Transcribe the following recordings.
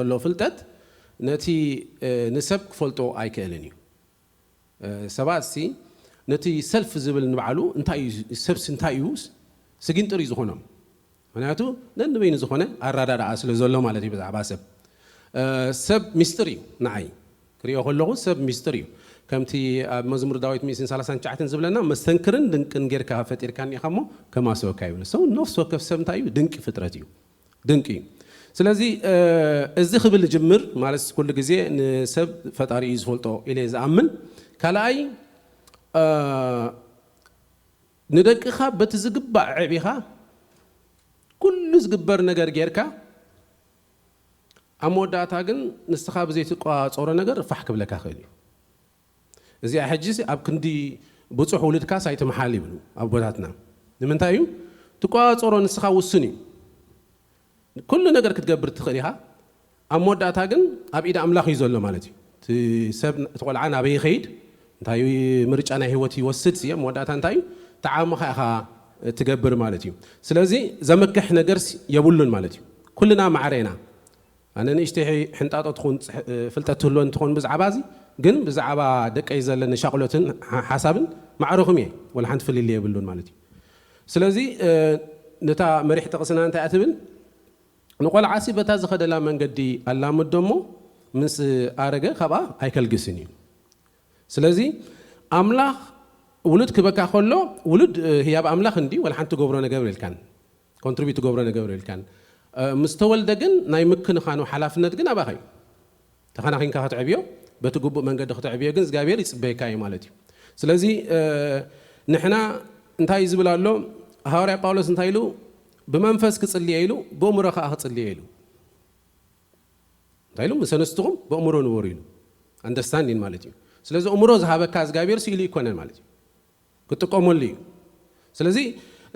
ዘሎ ፍልጠት ነቲ ንሰብ ክፈልጦ ኣይክእልን እዩ። ሰባት ሲ ነቲ ሰልፍ ዝብል ንባዕሉ እንታይ እዩ፣ ሰብሲ እንታይ እዩ ስጊንጥር እዩ ዝኾኖም። ምክንያቱ ነንበይኑ ዝኾነ ኣራዳድኣ ስለ ዘሎ ማለት እዩ። ብዛዕባ ሰብ ሰብ ሚስጥር እዩ ንዓይ ክሪኦ ከለኹ ሰብ ሚስጥር እዩ። ከምቲ ኣብ መዝሙር ዳዊት ሚእትን ሰላሳን ትሽዓተን ዝብለና መስተንክርን ድንቅን ጌርካ ፈጢርካኒ ኢኻ እሞ ከማስወካ ይብል። ሰው ነፍሲ ወከፍ ሰብ እንታይ እዩ? ድንቂ ፍጥረት እዩ። ድንቂ እዩ። ስለዚ እዚ ክብል ጅምር ማለት ኩሉ ግዜ ንሰብ ፈጣሪ እዩ ዝፈልጦ ኢለ ዝኣምን። ካልኣይ ንደቅኻ በቲ ዝግባእ ዕቢኻ ኩሉ ዝግበር ነገር ጌርካ ኣብ መወዳእታ ግን ንስኻ ብዘይትቋፀሮ ነገር ፋሕ ክብለካ ክእል እዩ። እዚኣ ሕጂ ኣብ ክንዲ ብፁሕ ውልድካስ ኣይትምሓል ይብሉ ኣቦታትና። ንምንታይ እዩ? ትቋፀሮ ንስኻ ውሱን እዩ። ኩሉ ነገር ክትገብር ትኽእል ኢኻ። ኣብ መወዳእታ ግን ኣብ ኢድ ኣምላኽ እዩ ዘሎ ማለት እዩ። እቲ ሰብ እቲ ቆልዓ ናበይ ይኸይድ እንታይ ምርጫ ናይ ህይወት ይወስድ ሲ ኣብ መወዳእታ እንታይ እዩ? ተዓምኻ ኢኻ ትገብር ማለት እዩ። ስለዚ ዘመክሕ ነገር የብሉን ማለት እዩ። ኩልና ማዕረ ኢና። ኣነ ንእሽተይ ሕንጣጦ ትኹን ፍልጠት ትህልወን ትኾን ብዛዕባ እዚ ግን ብዛዕባ ደቀይ ዘለኒ ሻቕሎትን ሓሳብን ማዕረኹም እየ። ወላ ሓንቲ ፍልልይ የብሉን ማለት እዩ። ስለዚ ነታ መሪሕ ጥቕስና እንታይ እያ ትብል? ንቆልዓሲ በታ ዝኸደላ መንገዲ ኣላምዶ እሞ ምስ ኣረገ ካብኣ ኣይከልግስን እዩ። ስለዚ ኣምላኽ ውሉድ ክበካ ከሎ ውሉድ ህያብ ኣምላኽ እንዲ ወላ ሓንቲ ትገብሮ ነገር የብልካን፣ ኮንትሪቢዩት ትገብሮ ነገር የብልካን። ምስ ተወልደ ግን ናይ ምክንኻኑ ሓላፍነት ግን ኣባኻ እዩ። ተኸናኺንካ ከተዕብዮ በቲ ግቡእ መንገዲ ከተዕብዮ ግን እግዚኣብሔር ይፅበየካ እዩ ማለት እዩ። ስለዚ ንሕና እንታይ ዝብል ኣሎ ሃዋርያ ጳውሎስ እንታይ ኢሉ? ብመንፈስ ክጽልየ ኢሉ ብእምሮ ከዓ ክጽልየ ኢሉ እንታይ ኢሉ? ምስ ኣንስትኹም ብእምሮ ንበሩ ኢሉ። ኣንደርስታንዲን ማለት እዩ። ስለዚ እምሮ ዝሃበካ እግዚኣብሔር ስኢሉ ይኮነን ማለት እዩ። ክጥቀመሉ እዩ። ስለዚ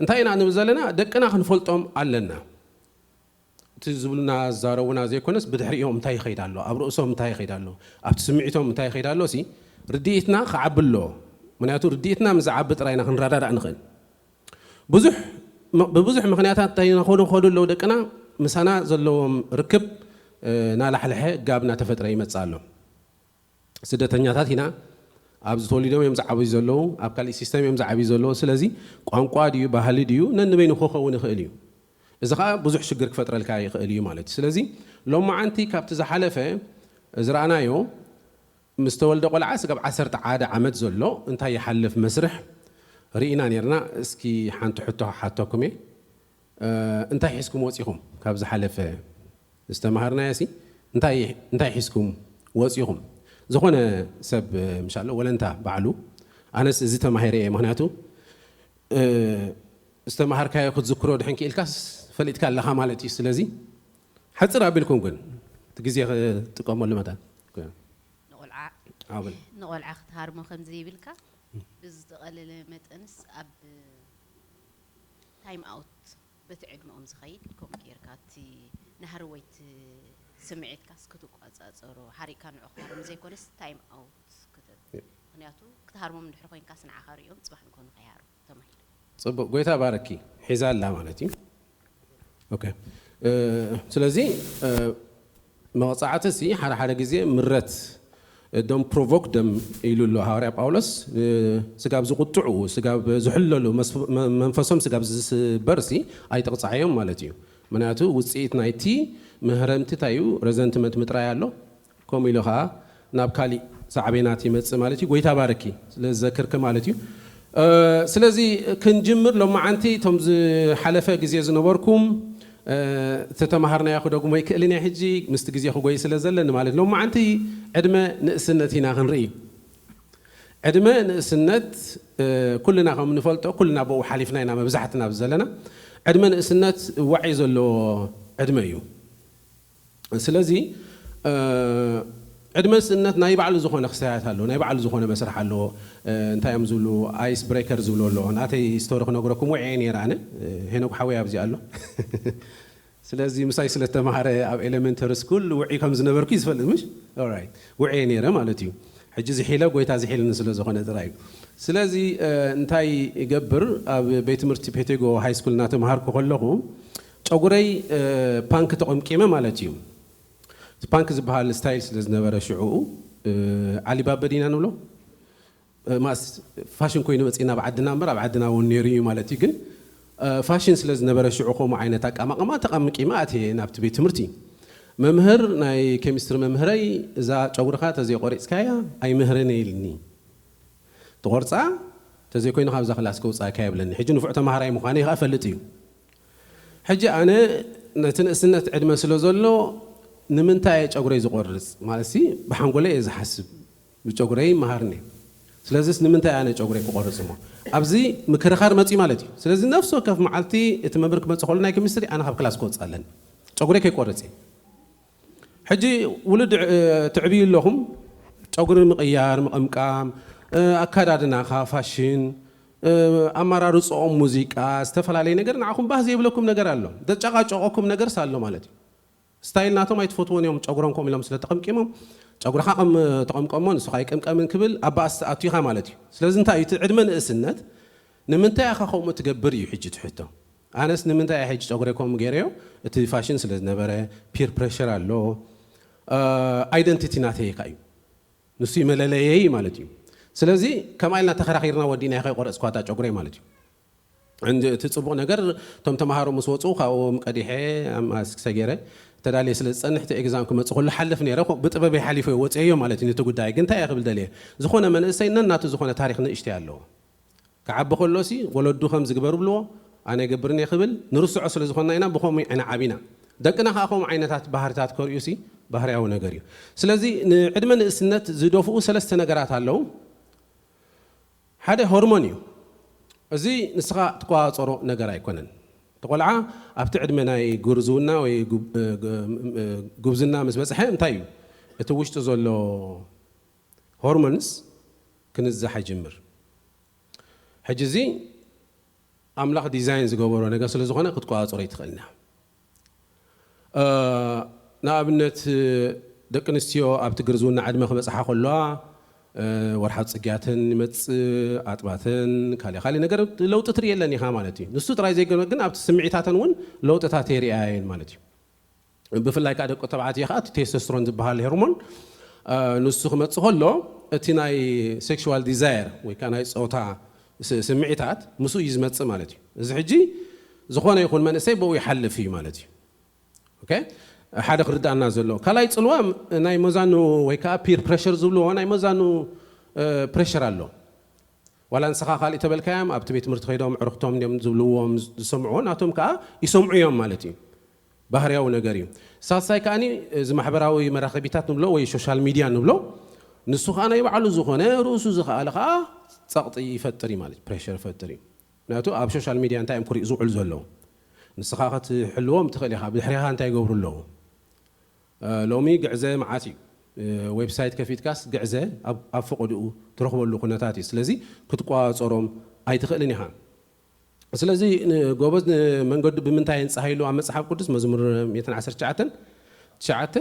እንታይ ኢና ንብል ዘለና? ደቅና ክንፈልጦም ኣለና። እቲ ዝብሉና ዝዛረቡና ዘይኮነስ ብድሕሪኦም እንታይ ይኸይድ ኣሎ፣ ኣብ ርእሶም እንታይ ይኸይድ ኣሎ፣ ኣብቲ ስምዒቶም እንታይ ይኸይድ ኣሎ ሲ ርድኢትና ክዓቢ ኣለዎ። ምክንያቱ ርድኢትና ምስ ዝዓቢ ጥራይ ኢና ክንረዳዳእ ንኽእል። ብዙሕ ብብዙሕ ምኽንያታት እንታይ ንኾኑ ክኸዱ ኣለዉ ደቅና ምሳና ዘለዎም ርክብ ናላሕልሐ ጋብ እናተፈጥረ ይመፅእ ኣሎ። ስደተኛታት ኢና። ኣብዚ ተወሊዶም እዮም ዝዓብዩ ዘለዉ፣ ኣብ ካሊእ ሲስተም እዮም ዝዓብዩ ዘለዉ። ስለዚ ቋንቋ ድዩ ባህሊ ድዩ ነንበይኑ ክኸውን ይኽእል እዩ። እዚ ከዓ ብዙሕ ሽግር ክፈጥረልካ ይኽእል እዩ ማለት እዩ። ስለዚ ሎማዓንቲ ካብቲ ዝሓለፈ ዝረኣናዮ ምስ ተወልደ ቆልዓ ስጋብ ዓሰርተ ሓደ ዓመት ዘሎ እንታይ ይሓልፍ መስርሕ ርኢና ነርና። እስኪ ሓንቲ ሕቶ ሓተኩም እየ። እንታይ ሒዝኩም ወፂኹም ካብ ዝሓለፈ ዝተምሃርናዮ ሲ እንታይ እንታይ ሒዝኩም ወፂኹም? ዝኾነ ሰብ ምሻሎ ወለንታ ባዕሉ ኣነስ እዚ ተማሂረ እየ። ምክንያቱ ዝተምሃርካዮ ክትዝክሮ ድሕን ክኢልካስ ፈሊጥካ ኣለኻ ማለት እዩ። ስለዚ ሓፅር ኣቢልኩም ግን እቲ ግዜ ክጥቀመሉ መታን ንቆልዓ ኣብል ንቆልዓ ክትሃርሞ ከም ዘይብልካ ብዝተቐለለ መጠንስ ኣብ ታይም ኣውት በቲ ዕድመኦም ዝኸይድ ከምኡ ጌርካ እቲ ናህሪ ወይ እቲ ስምዒትካስ ክትቋፃፀሮ ሓሪቕካ ንዑ ክሃርም ዘይኮነስ ታይም ኣውት ክትብል ምክንያቱ ክትሃርሞም እንድሕር ኮይንካስ ንዓኻ ሪኦም ፅባሕ ንኮኑ ከይሃሩ ተማሂሩ። ፅቡቅ ጎይታ ባረኪ ሒዛ ኣላ ማለት እዩ። ኦኬ ስለዚ መቕፃዕቲ ሲ ሓደ ሓደ ግዜ ምረት ደም ፕሮቮክ ደም ኢሉ ኣሎ ሃዋርያ ጳውሎስ። ስጋብ ዝቁጥዑ ስጋብ ዝሕለሉ መንፈሶም ስጋብ ዝስበር ሲ ኣይትቕፃዓዮም ማለት እዩ። ምክንያቱ ውፅኢት ናይቲ ምህረምቲ እንታይ እዩ? ረዘንትመንት ምጥራይ ኣሎ። ከምኡ ኢሉ ከዓ ናብ ካሊእ ሳዕቤናት ይመፅእ ማለት እዩ። ጎይታ ባርኪ ስለ ዝዘክርኪ ማለት እዩ። ስለዚ ክንጅምር ሎማዓንቲ እቶም ዝሓለፈ ግዜ ዝነበርኩም ዝተተማሃርናዮ ክደግሞ ይክእልን እየ። ሕጂ ምስቲ ግዜ ክጎይ ስለ ዘለኒ ማለት ሎማዓንቲ ዕድመ ንእስነት ኢና ክንርኢ። ዕድመ ንእስነት ኩልና ከም ንፈልጦ ኩልና ብኡ ሓሊፍና ኢና መብዛሕትና ዘለና። ዕድመ ንእስነት ዋዒ ዘለዎ ዕድመ እዩ። ስለዚ ዕድመ ንእስነት ናይ ባዕሉ ዝኾነ ክስተያት ኣለዎ፣ ናይ ባዕሉ ዝኾነ መስርሕ ኣለዎ። እንታይ እዮም ዝብሉ ኣይስ ብሬከር ዝብሉ ኣለዎ። ናተይ ስቶሪ ክነግረኩም ውዕየ ነይረ ኣነ ሄኖክ ሓወይ ኣብዚ ኣሎ። ስለዚ ምሳይ ስለ ዝተማሃረ ኣብ ኤሌመንተሪ ስኩል ውዒ ከም ዝነበርኩ እዩ ዝፈልጥ ምሽ ኦራይት ውዒ ነይረ ማለት እዩ። ሕጂ ዝሒለ ጎይታ ዝሒልኒ ስለ ዝኾነ ጥራይ እዩ። ስለዚ እንታይ ይገብር ኣብ ቤት ትምህርቲ ፔቴጎ ሃይ ስኩል እናተምሃርኩ ከለኹ ጨጉረይ ፓንክ ተቆምቂመ ማለት እዩ። እቲ ፓንክ ዝበሃል ስታይል ስለ ዝነበረ ሽዕኡ ዓሊባበ ዲና ንብሎ ማስ ፋሽን ኮይኑ መፅና ኣብ ዓድና እምበር ኣብ ዓድና እውን ነይሩ እዩ ማለት እዩ። ግን ፋሽን ስለ ዝነበረ ሽዑ ከምኡ ዓይነት ኣቀማቕማ ተቐምቂመ ኣትየ ናብቲ ቤት ትምህርቲ። መምህር ናይ ኬሚስትሪ መምህረይ እዛ ጨጉርኻ ተዘይቆሪፅካያ ኣይምህረን ኢልኒ። ትቆርፃ ተዘይኮይኑ ካብዛ ክላስ ከውፃእካ የብለኒ። ሕጂ ንፉዕ ተማሃራይ ምዃነይ ከዓ ፈልጥ እዩ። ሕጂ ኣነ ነቲ ንእስነት ዕድመ ስለ ዘሎ ንምንታይ እየ ጨጉረይ ዝቆርፅ ማለት ሲ ብሓንጎለይ እየ ዝሓስብ። ብጨጉረይ ይመሃርኒ። ስለዚስ ንምንታይ ኣነ ጨጉረይ ክቆርፅ እሞ ኣብዚ ምክርኻር መፅዩ ማለት እዩ። ስለዚ ነፍሲ ወከፍ መዓልቲ እቲ መምህር ክመፅእ ከሎ ናይ ኬሚስትሪ ኣነ ካብ ክላስ ክወፅእ ኣለኒ። ጨጉረይ ከይቆርፅ እየ። ሕጂ ውሉድ ትዕብዩ ኣለኹም። ጨጉሪ ምቕያር፣ ምቕምቃም፣ ኣካዳድናኻ፣ ፋሽን፣ ኣመራርፅኦም፣ ሙዚቃ፣ ዝተፈላለየ ነገር ንዓኹም ባህ ዘይብለኩም ነገር ኣሎ። ዘጨቃጨቐኩም ነገርስ ኣሎ ማለት እዩ። ስታይል ናቶም ኣይትፈትዎን እዮም። ጨጉሮም ከምኡ ኢሎም ስለ ተቐምቂሞም ጨጉርኻ ከም ተቐምቀሞ ንስኻ ኣይቅምቀምን ክብል ኣባኣስ ኣትዩኻ ማለት እዩ። ስለዚ እንታይ እዩ እቲ ዕድመ ንእስነት ንምንታይ ኢኻ ከምኡ ትገብር እዩ ሕጂ ትሕቶ። ኣነስ ንምንታይ እየ ሕጂ ጨጉረ ከምኡ ገይረዮ? እቲ ፋሽን ስለ ዝነበረ፣ ፒር ፕሬሸር ኣሎ። ኣይደንቲቲ ናተይ እካ እዩ። ንሱ እዩ መለለየይ ማለት እዩ። ስለዚ ከምኣ ኢልና ተኸራኺርና ወዲእና ከይቆረፅኳ እታ ጨጉረይ ማለት እዩ። እንድ እቲ ፅቡቕ ነገር እቶም ተምሃሮ ምስ ወፁ ካብኦም ቀዲሐ ኣብ ማስክ ሰገረ ተዳልየ ስለ ዝፀንሕ እቲ ኤግዛም ክመፅእ ከሎ ሓልፍ ነይረ። ብጥበበይ ሓሊፈ ወፅየዮ ማለት እዩ። ነቲ ጉዳይ ግን እንታይ እየ ክብል ደልየ? ዝኾነ መንእሰይ ነናቱ ዝኾነ ታሪክ ንእሽተይ ኣለዎ። ክዓቢ ከሎሲ ወለዱ ከም ዝግበር ብልዎ ኣነ ገብርን እየ ክብል ንርስዖ ስለ ዝኾንና ኢና ብኸምኡ ኢና ዓቢና። ደቅና ከዓ ከምኡ ዓይነታት ባህርታት ከርእዩሲ ባህርያዊ ነገር እዩ። ስለዚ ንዕድመ ንእስነት ዝደፍኡ ሰለስተ ነገራት ኣለዉ። ሓደ ሆርሞን እዩ። እዚ ንስኻ ትቆፃፀሮ ነገር ኣይኮነን። እቲ ቆልዓ ኣብቲ ዕድመ ናይ ጉርዝውና ወይ ጉብዝና ምስ በፅሐ እንታይ እዩ እቲ ውሽጡ ዘሎ ሆርሞንስ ክንዛሕ ይጅምር። ሕጂ እዚ ኣምላኽ ዲዛይን ዝገበሮ ነገር ስለ ዝኾነ ክትቆፃፀሮ ይትኽእልና። ንኣብነት ደቂ ኣንስትዮ ኣብቲ ግርዝውና ዕድመ ክበፅሓ ከለዋ ወርሓት ፅግያተን ይመፅእ፣ ኣጥባተን ካልእ ካልእ ነገር ለውጢ ትርእየለን ኢኻ ማለት እዩ። ንሱ ጥራይ ዘይገርመ ግን ኣብቲ ስምዒታተን እውን ለውጥታት የርእያ እየን ማለት እዩ። ብፍላይ ከዓ ደቂ ተባዕትዮ ከዓ እቲ ቴስቶስትሮን ዝበሃል ሄርሞን ንሱ ክመፅእ ከሎ እቲ ናይ ሴክሹዋል ዲዛየር ወይ ከዓ ናይ ፆታ ስምዒታት ምስኡ እዩ ዝመፅእ ማለት እዩ። እዚ ሕጂ ዝኾነ ይኹን መንእሰይ ብኡ ይሓልፍ እዩ ማለት እዩ። ሓደ ክርዳእና ዘሎ ካልኣይ ፅልዋ ናይ መዛኑ ወይ ከዓ ፒር ፕሬሸር ዝብልዎ ናይ መዛኑ ፕሬሸር ኣሎ። ዋላ ንስኻ ካልእ ተበልካዮም ኣብቲ ቤት ትምህርቲ ከይዶም ዕርክቶም እዮም ዝብልዎም ዝሰምዑ ናቶም ከዓ ይሰምዑ እዮም ማለት እዩ። ባህርያዊ ነገር እዩ። ሳልሳይ ከዓኒ እዚ ማሕበራዊ መራኸቢታት ንብሎ ወይ ሶሻል ሚድያ ንብሎ ንሱ ከዓ ናይ ባዕሉ ዝኾነ ርእሱ ዝኸኣለ ከዓ ፀቕጢ ይፈጥር እዩ ማለት ፕሬሸር ይፈጥር እዩ። ምክንያቱ ኣብ ሶሻል ሚድያ እንታይ እዮም ክሪኡ ዝውዕሉ ዘለዉ ንስኻ ክትሕልዎም ትኽእል ኢኻ። ብድሕሪኻ እንታይ ይገብሩ ኣለዉ? ሎሚ ግዕዘ መዓት እዩ። ዌብሳይት ከፊትካስ ግዕዘ ኣብ ፈቐድኡ ትረኽበሉ ኩነታት እዩ። ስለዚ ክትቆፃፀሮም ኣይትኽእልን ኢኻ። ስለዚ ጎበዝ ንመንገዱ ብምንታይ የንፅሃ ኢሉ ኣብ መፅሓፍ ቅዱስ መዝሙር ዓሰርተ ትሽዓተ ትሽዓተ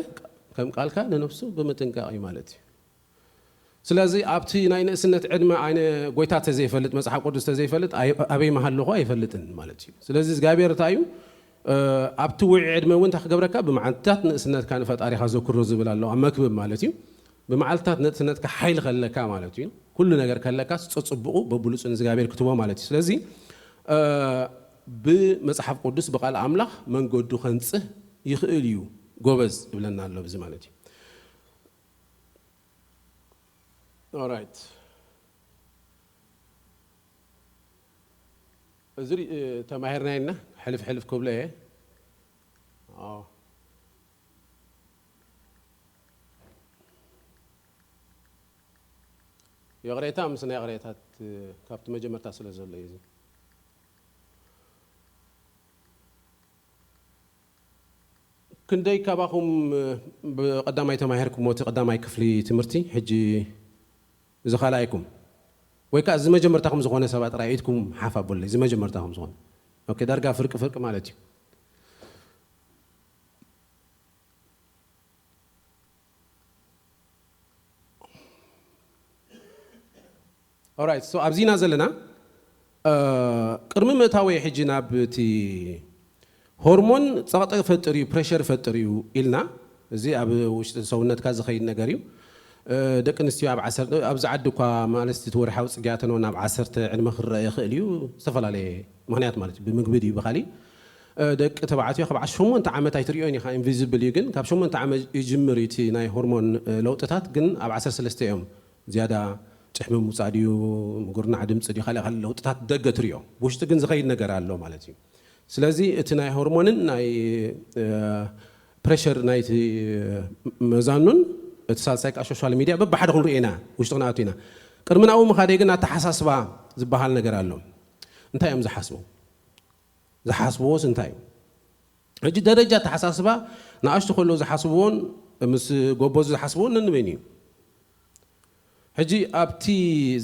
ከም ቃልካ ንነፍሱ ብምጥንቃቕ እዩ ማለት እዩ። ስለዚ ኣብቲ ናይ ንእስነት ዕድመ ኣይነ ጎይታ ተዘይፈልጥ መፅሓፍ ቅዱስ ተዘይፈልጥ ኣበይ መሃለኹ ኣይፈልጥን ማለት እዩ። ስለዚ እግዚኣብሔር እንታይ እዩ ኣብቲ ውዒ ዕድመ እውን እንታይ ክገብረካ ብመዓልትታት ንእስነትካ ንፈጣሪኻ ዘክሮ ዝብል ኣሎ ኣብ መክብብ ማለት እዩ። ብመዓልትታት ንእስነትካ ሓይሊ ከለካ ማለት እዩ። ኩሉ ነገር ከለካ ፀፅቡቑ በብሉፁ ንእግዚኣብሔር ክትቦ ማለት እዩ። ስለዚ ብመፅሓፍ ቅዱስ ብቃል ኣምላኽ መንገዱ ከንፅህ ይኽእል እዩ። ጎበዝ ይብለና ኣሎ ብዚ ማለት እዩ። ኦራይት እዚ ተማሂርና ኢልና ሕልፍ ሕልፍ ክብሎ እየ። ይቕሬታ ምስና ይቕሬታት ካብቲ መጀመርታ ስለ ዘሎ እዩ። ክንደይ ካባኹም ብቐዳማይ ተማሂርኩሞ እቲ ቀዳማይ ክፍሊ ትምህርቲ ሕጂ እዚ ካልኣይኩም ወይ ከዓ እዚ መጀመርታኹም ዝኾነ ሰባት ጥራይ ኢድኩም ሓፍ ኣቦለይ። እዚ መጀመርታኹም ዝኾነ ኦኬ፣ ዳርጋ ፍርቂ ፍርቂ ማለት እዩ። ኦራይት ሶ ኣብዚና ዘለና ቅድሚ ምእታወይ ሕጂ ናብ እቲ ሆርሞን ፀቕጢ ፈጥር እዩ ፕሬሸር ፈጥር እዩ ኢልና እዚ ኣብ ውሽጢ ሰውነትካ ዝኸይድ ነገር እዩ። ደቂ ኣንስትዮ ኣብ ዓሰርተ ኣብዚ ዓዲ እኳ ማለት እቲ ወርሓዊ ፅግያተን ናብ ዓሰርተ ዕድመ ክረአ ይኽእል እዩ። ዝተፈላለየ ምክንያት ማለት እዩ። ብምግቢ ድዩ ብካሊእ ደቂ ተባዕትዮ ካብ ሸሞንተ ዓመት ኣይትሪኦን ኢኻ፣ ኢንቪዚብል እዩ። ግን ካብ ሸሞንተ ዓመት ይጅምር እቲ ናይ ሆርሞን ለውጥታት። ግን ኣብ ዓሰርተ ሰለስተ እዮም ዝያዳ ጭሕሚ ምውፃእ ድዩ፣ ምጉርናዕ ድምፂ ድዩ፣ ካልእ ካልእ ለውጥታት ደገ ትሪኦ። ብውሽጢ ግን ዝኸይድ ነገር ኣሎ ማለት እዩ። ስለዚ እቲ ናይ ሆርሞንን ናይ ፕሬሸር ናይቲ መዛኑን እቲ ሳልሳይ ከዓ ሶሻል ሚድያ በብሓደ ክንሪኦ ኢና፣ ውሽጢ ክንኣቱ ኢና። ቅድሚ ናብኡ ምኻደይ ግን ኣተሓሳስባ ዝበሃል ነገር ኣሎ። እንታይ እዮም ዝሓስቡ? ዝሓስብዎስ እንታይ እዩ? ሕጂ ደረጃ ኣተሓሳስባ ንኣሽቱ ከለዉ ዝሓስብዎን ምስ ጎበዙ ዝሓስብዎን ነንበይኑ እዩ። ሕጂ ኣብቲ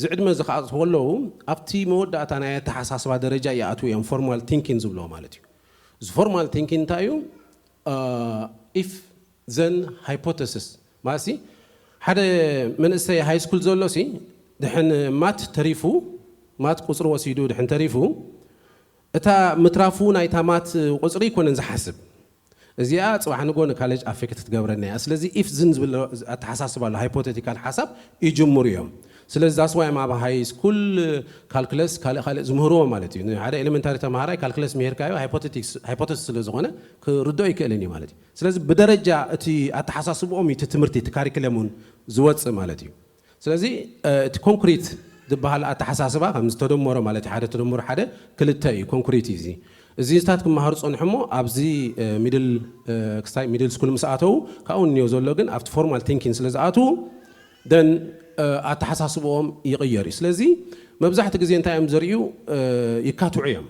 ዝዕድመ ዝኸኣቱ ከለዉ ኣብቲ መወዳእታ ናይ ኣተሓሳስባ ደረጃ ይኣትዉ እዮም፣ ፎርማል ቲንኪን ዝብልዎ ማለት እዩ። እዚ ፎርማል ቲንኪን እንታይ እዩ? ኢፍ ዘን ሃይፖተሲስ ማለት ሓደ መንእሰይ ሃይ ስኩል ዘሎ ሲ ድሕን ማት ተሪፉ፣ ማት ቁፅሪ ወሲዱ ድሕን ተሪፉ፣ እታ ምትራፉ ናይታ ማት ቁፅሪ ይኮነን ዝሓስብ። እዚኣ ፅባሕ ንጎ ንካሌጅ ኣፌክት ክትገብረና እያ። ስለዚ ኢፍ ዝን ዝብል ኣተሓሳስባ ኣሎ፣ ሃይፖቴቲካል ሓሳብ ይጅምሩ እዮም። ስለዚ ዛስዋይ ኣብ ሃይ ስኩል ካልኩለስ ካልእ ካልእ ዝምህርዎ ማለት እዩ። ሓደ ኤሌመንታሪ ተምሃራይ ካልኩለስ ምሄርካዮ ሃይፖቴቲክስ ሃይፖቴሲስ ስለ ዝኾነ ክርድኦ ይክእልን እዩ ማለት እዩ። ስለዚ ብደረጃ እቲ ኣተሓሳስብኦም እዩ እቲ ትምህርቲ እቲ ካሪክለም እውን ዝወፅእ ማለት እዩ። ስለዚ እቲ ኮንክሪት ዝበሃል ኣተሓሳስባ ከም ዝተደመሮ ማለት ሓደ ተደመሮ ሓደ ክልተ እዩ። ኮንክሪት እዩ እዚ። እዚ ስታት ክመሃሩ ፀንሑ እሞ ኣብዚ ሚድል ክስታይ ሚድል ስኩል ምስ ኣተዉ ካብኡ እኒኦ ዘሎ ግን ኣብቲ ፎርማል ቲንኪን ስለ ዝኣትዉ ደን ኣተሓሳስብኦም ይቕየር እዩ። ስለዚ መብዛሕቲ ግዜ እንታይ እዮም ዘርእዩ? ይካትዑ እዮም።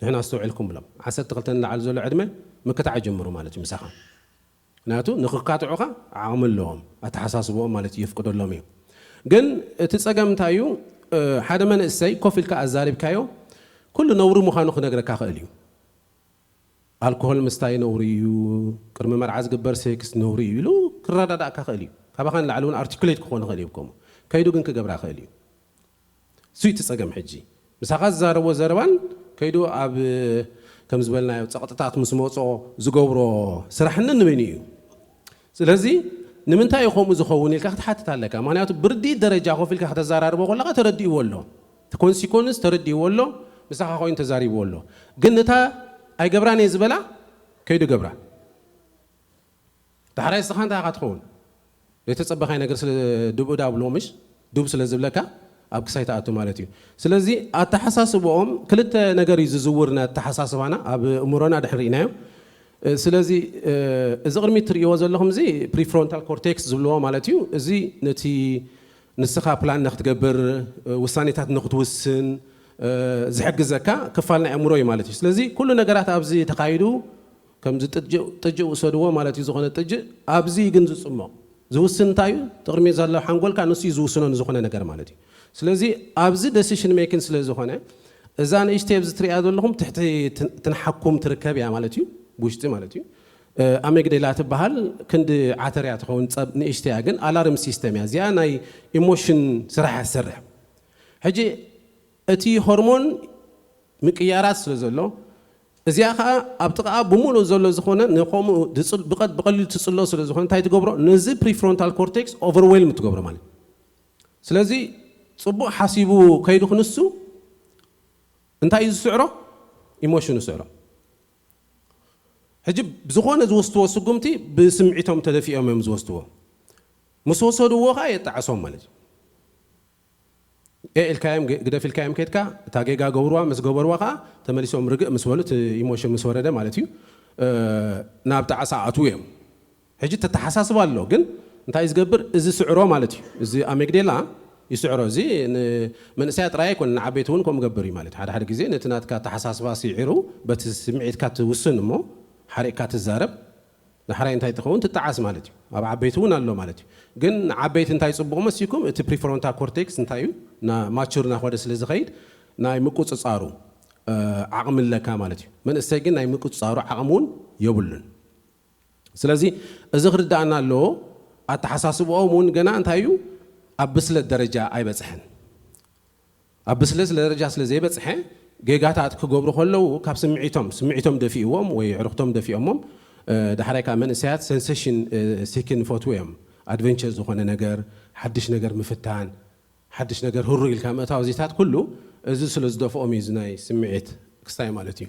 ንሕና ኣስተውዕልኩም ብሎም ዓሰርተ ክልተ ንላዕሊ ዘሎ ዕድመ ምክታዕ ይጀምሩ ማለት እዩ ምሳኻ። ምክንያቱ ንክካትዑኻ ዓቕሚ ኣለዎም፣ ኣተሓሳስብኦም ማለት እዩ የፍቅደሎም እዩ። ግን እቲ ፀገም እንታይ እዩ? ሓደ መንእሰይ ኮፍ ኢልካ ኣዛሪብካዮ ኩሉ ነውሪ ምዃኑ ክነግረካ ክእል እዩ። ኣልኮሆል ምስታይ ነውሪ እዩ፣ ቅድሚ መርዓ ዝግበር ሴክስ ነውሪ እዩ ኢሉ ክረዳዳእካ ክእል እዩ። ካባኻ ንላዕሊ እውን ኣርቲኩሌት ክኾን ይኽእል እዩ። ከምኡ ከይዱ ግን ክገብራ ክእል እዩ። እሱ እቲ ጸገም ሕጂ ምሳኻ ዝዛረቦ ዘረባን ከይዱ ኣብ ከም ዝበልናዮ ጸቕጥታት ምስ መጾ ዝገብሮ ስራሕ ነንበይኑ እዩ። ስለዚ ንምንታይ እዩ ከምኡ ዝኸውን ኢልካ ክትሓትት ኣለካ። ምክንያቱ ብርድኢት ደረጃ ኮፍ ኢልካ ከተዘራርቦ ከለኻ ተረዲእዎ ኣሎ፣ እቲ ኮንሲኮንስ ተረዲእዎ ኣሎ፣ ምሳኻ ኮይኑ ተዛሪብዎ ኣሎ። ግን ነታ ኣይገብራን እየ ዝበላ ከይዱ ገብራ። ዳሕራይ እስኻ እንታይ ኢኻ ትኸውን? ዘይተጸበኻይ ነገር ስለ ድብኡ ዳብሎ ምሽ ድብ ስለ ዝብለካ ኣብ ክሳይ ትኣቱ ማለት እዩ። ስለዚ ኣተሓሳስብኦም ክልተ ነገር እዩ ዝዝውር፣ ናይ ኣተሓሳስባና ኣብ እምሮና ድሕሪ ርኢናዮ። ስለዚ እዚ ቅድሚት ትርእይዎ ዘለኹም እዚ ፕሪፍሮንታል ኮርቴክስ ዝብልዎ ማለት እዩ። እዚ ነቲ ንስኻ ፕላን ንክትገብር፣ ውሳኔታት ንክትውስን ዝሕግዘካ ክፋል ናይ ኣእምሮ እዩ ማለት እዩ። ስለዚ ኩሉ ነገራት ኣብዚ ተኻይዱ ከምዚ ጥጅእ ውሰድዎ ማለት እዩ። ዝኾነ ጥጅእ ኣብዚ ግን ዝጽሞቕ ዝውስን እንታይ እዩ? ትቕድሚ ዘሎ ሓንጎልካ ንሱ እዩ ዝውስኖ ንዝኾነ ነገር ማለት እዩ። ስለዚ ኣብዚ ደሲሽን ሜኪን ስለ ዝኾነ እዛ ንእሽተይ ኣብዚ ትሪኣ ዘለኹም ትሕቲ ትንሓኩም ትርከብ እያ ማለት እዩ፣ ብውሽጢ ማለት እዩ። ኣሜግዴላ ትበሃል ክንዲ ዓተር እያ ትኸውን፣ ጸብ ንእሽተይ እያ ግን ኣላርም ሲስተም እያ። እዚኣ ናይ ኢሞሽን ስራሕ እያ ትሰርሕ። ሕጂ እቲ ሆርሞን ምቅያራት ስለ ዘሎ እዚኣ ከዓ ኣብ ጥቓኣ ብምሉእ ዘሎ ዝኾነ ንከምኡ ብቐሊሉ ትፅሎ ስለ ዝኾነ እንታይ ትገብሮ? ነዚ ፕሪፍሮንታል ኮርቴክስ ኦቨርዌልም ትገብሮ ማለት። ስለዚ ፅቡቕ ሓሲቡ ከይዱ ክንሱ እንታይ እዩ ዝስዕሮ? ኢሞሽን ይስዕሮ። ሕጂ ብዝኾነ ዝወስድዎ ስጉምቲ ብስምዒቶም ተደፊኦም እዮም ዝወስድዎ። ምስ ወሰድዎ ከዓ የጣዕሶም ማለት እዩ። ኤ ኢልካዮም ግደፍ ኢልካዮም ከድካ እታ ጌጋ ገብርዋ ምስ ገበርዋ ከዓ ተመሊሶም ርግእ ምስ በሉ እቲ ኢሞሽን ምስ ወረደ ማለት እዩ ናብ ጣዕሳ ኣትዉ እዮም። ሕጂ ተተሓሳስባ ኣሎ ግን እንታይ ዝገብር እዚ ስዕሮ ማለት እዩ። እዚ ኣሜግዴላ ይስዕሮ። እዚ ንመንእሰያ ጥራይ ኣይኮነ ንዓበይቲ እውን ከምኡ ገብር እዩ ማለት ሓደ ሓደ ግዜ ነቲ ናትካ ኣተሓሳስባ ስዒሩ በቲ ስምዒትካ ትውስን እሞ ሓሪቕካ ትዛረብ ዳሕራይ እንታይ ትኸውን ትጠዓስ ማለት እዩ። ኣብ ዓበይቲ እውን ኣሎ ማለት እዩ። ግን ንዓበይቲ እንታይ ፅቡቕ መሲኩም እቲ ፕሪፍሮንታል ኮርቴክስ እንታይ እዩ ማቹር እናኾደ ስለ ዝኸይድ ናይ ምቁፅፃሩ ዓቕሚ ኣለካ ማለት እዩ። መንእሰይ ግን ናይ ምቁፅፃሩ ዓቕሚ እውን የብሉን። ስለዚ እዚ ክርዳእና ኣለዎ። ኣተሓሳስብኦም እውን ገና እንታይ እዩ ኣብ ብስለት ደረጃ ኣይበፅሐን። ኣብ ብስለት ደረጃ ስለ ዘይበፅሐ ጌጋታት ክገብሩ ከለዉ ካብ ስምዒቶም ስምዒቶም ደፊእዎም ወይ ዕርክቶም ደፊኦሞም ዳሕራይ ከዓ መንእሰያት ሰንሴሽን ሲኪን ይፈትዉ እዮም። ኣድቨንቸር ዝኾነ ነገር፣ ሓድሽ ነገር ምፍታን፣ ሓድሽ ነገር ህሩ ኢልካ ምእታው፣ እዚታት ኩሉ እዚ ስለ ዝደፍኦም እዩ፣ እዚ ናይ ስምዒት ክስታይ ማለት እዩ።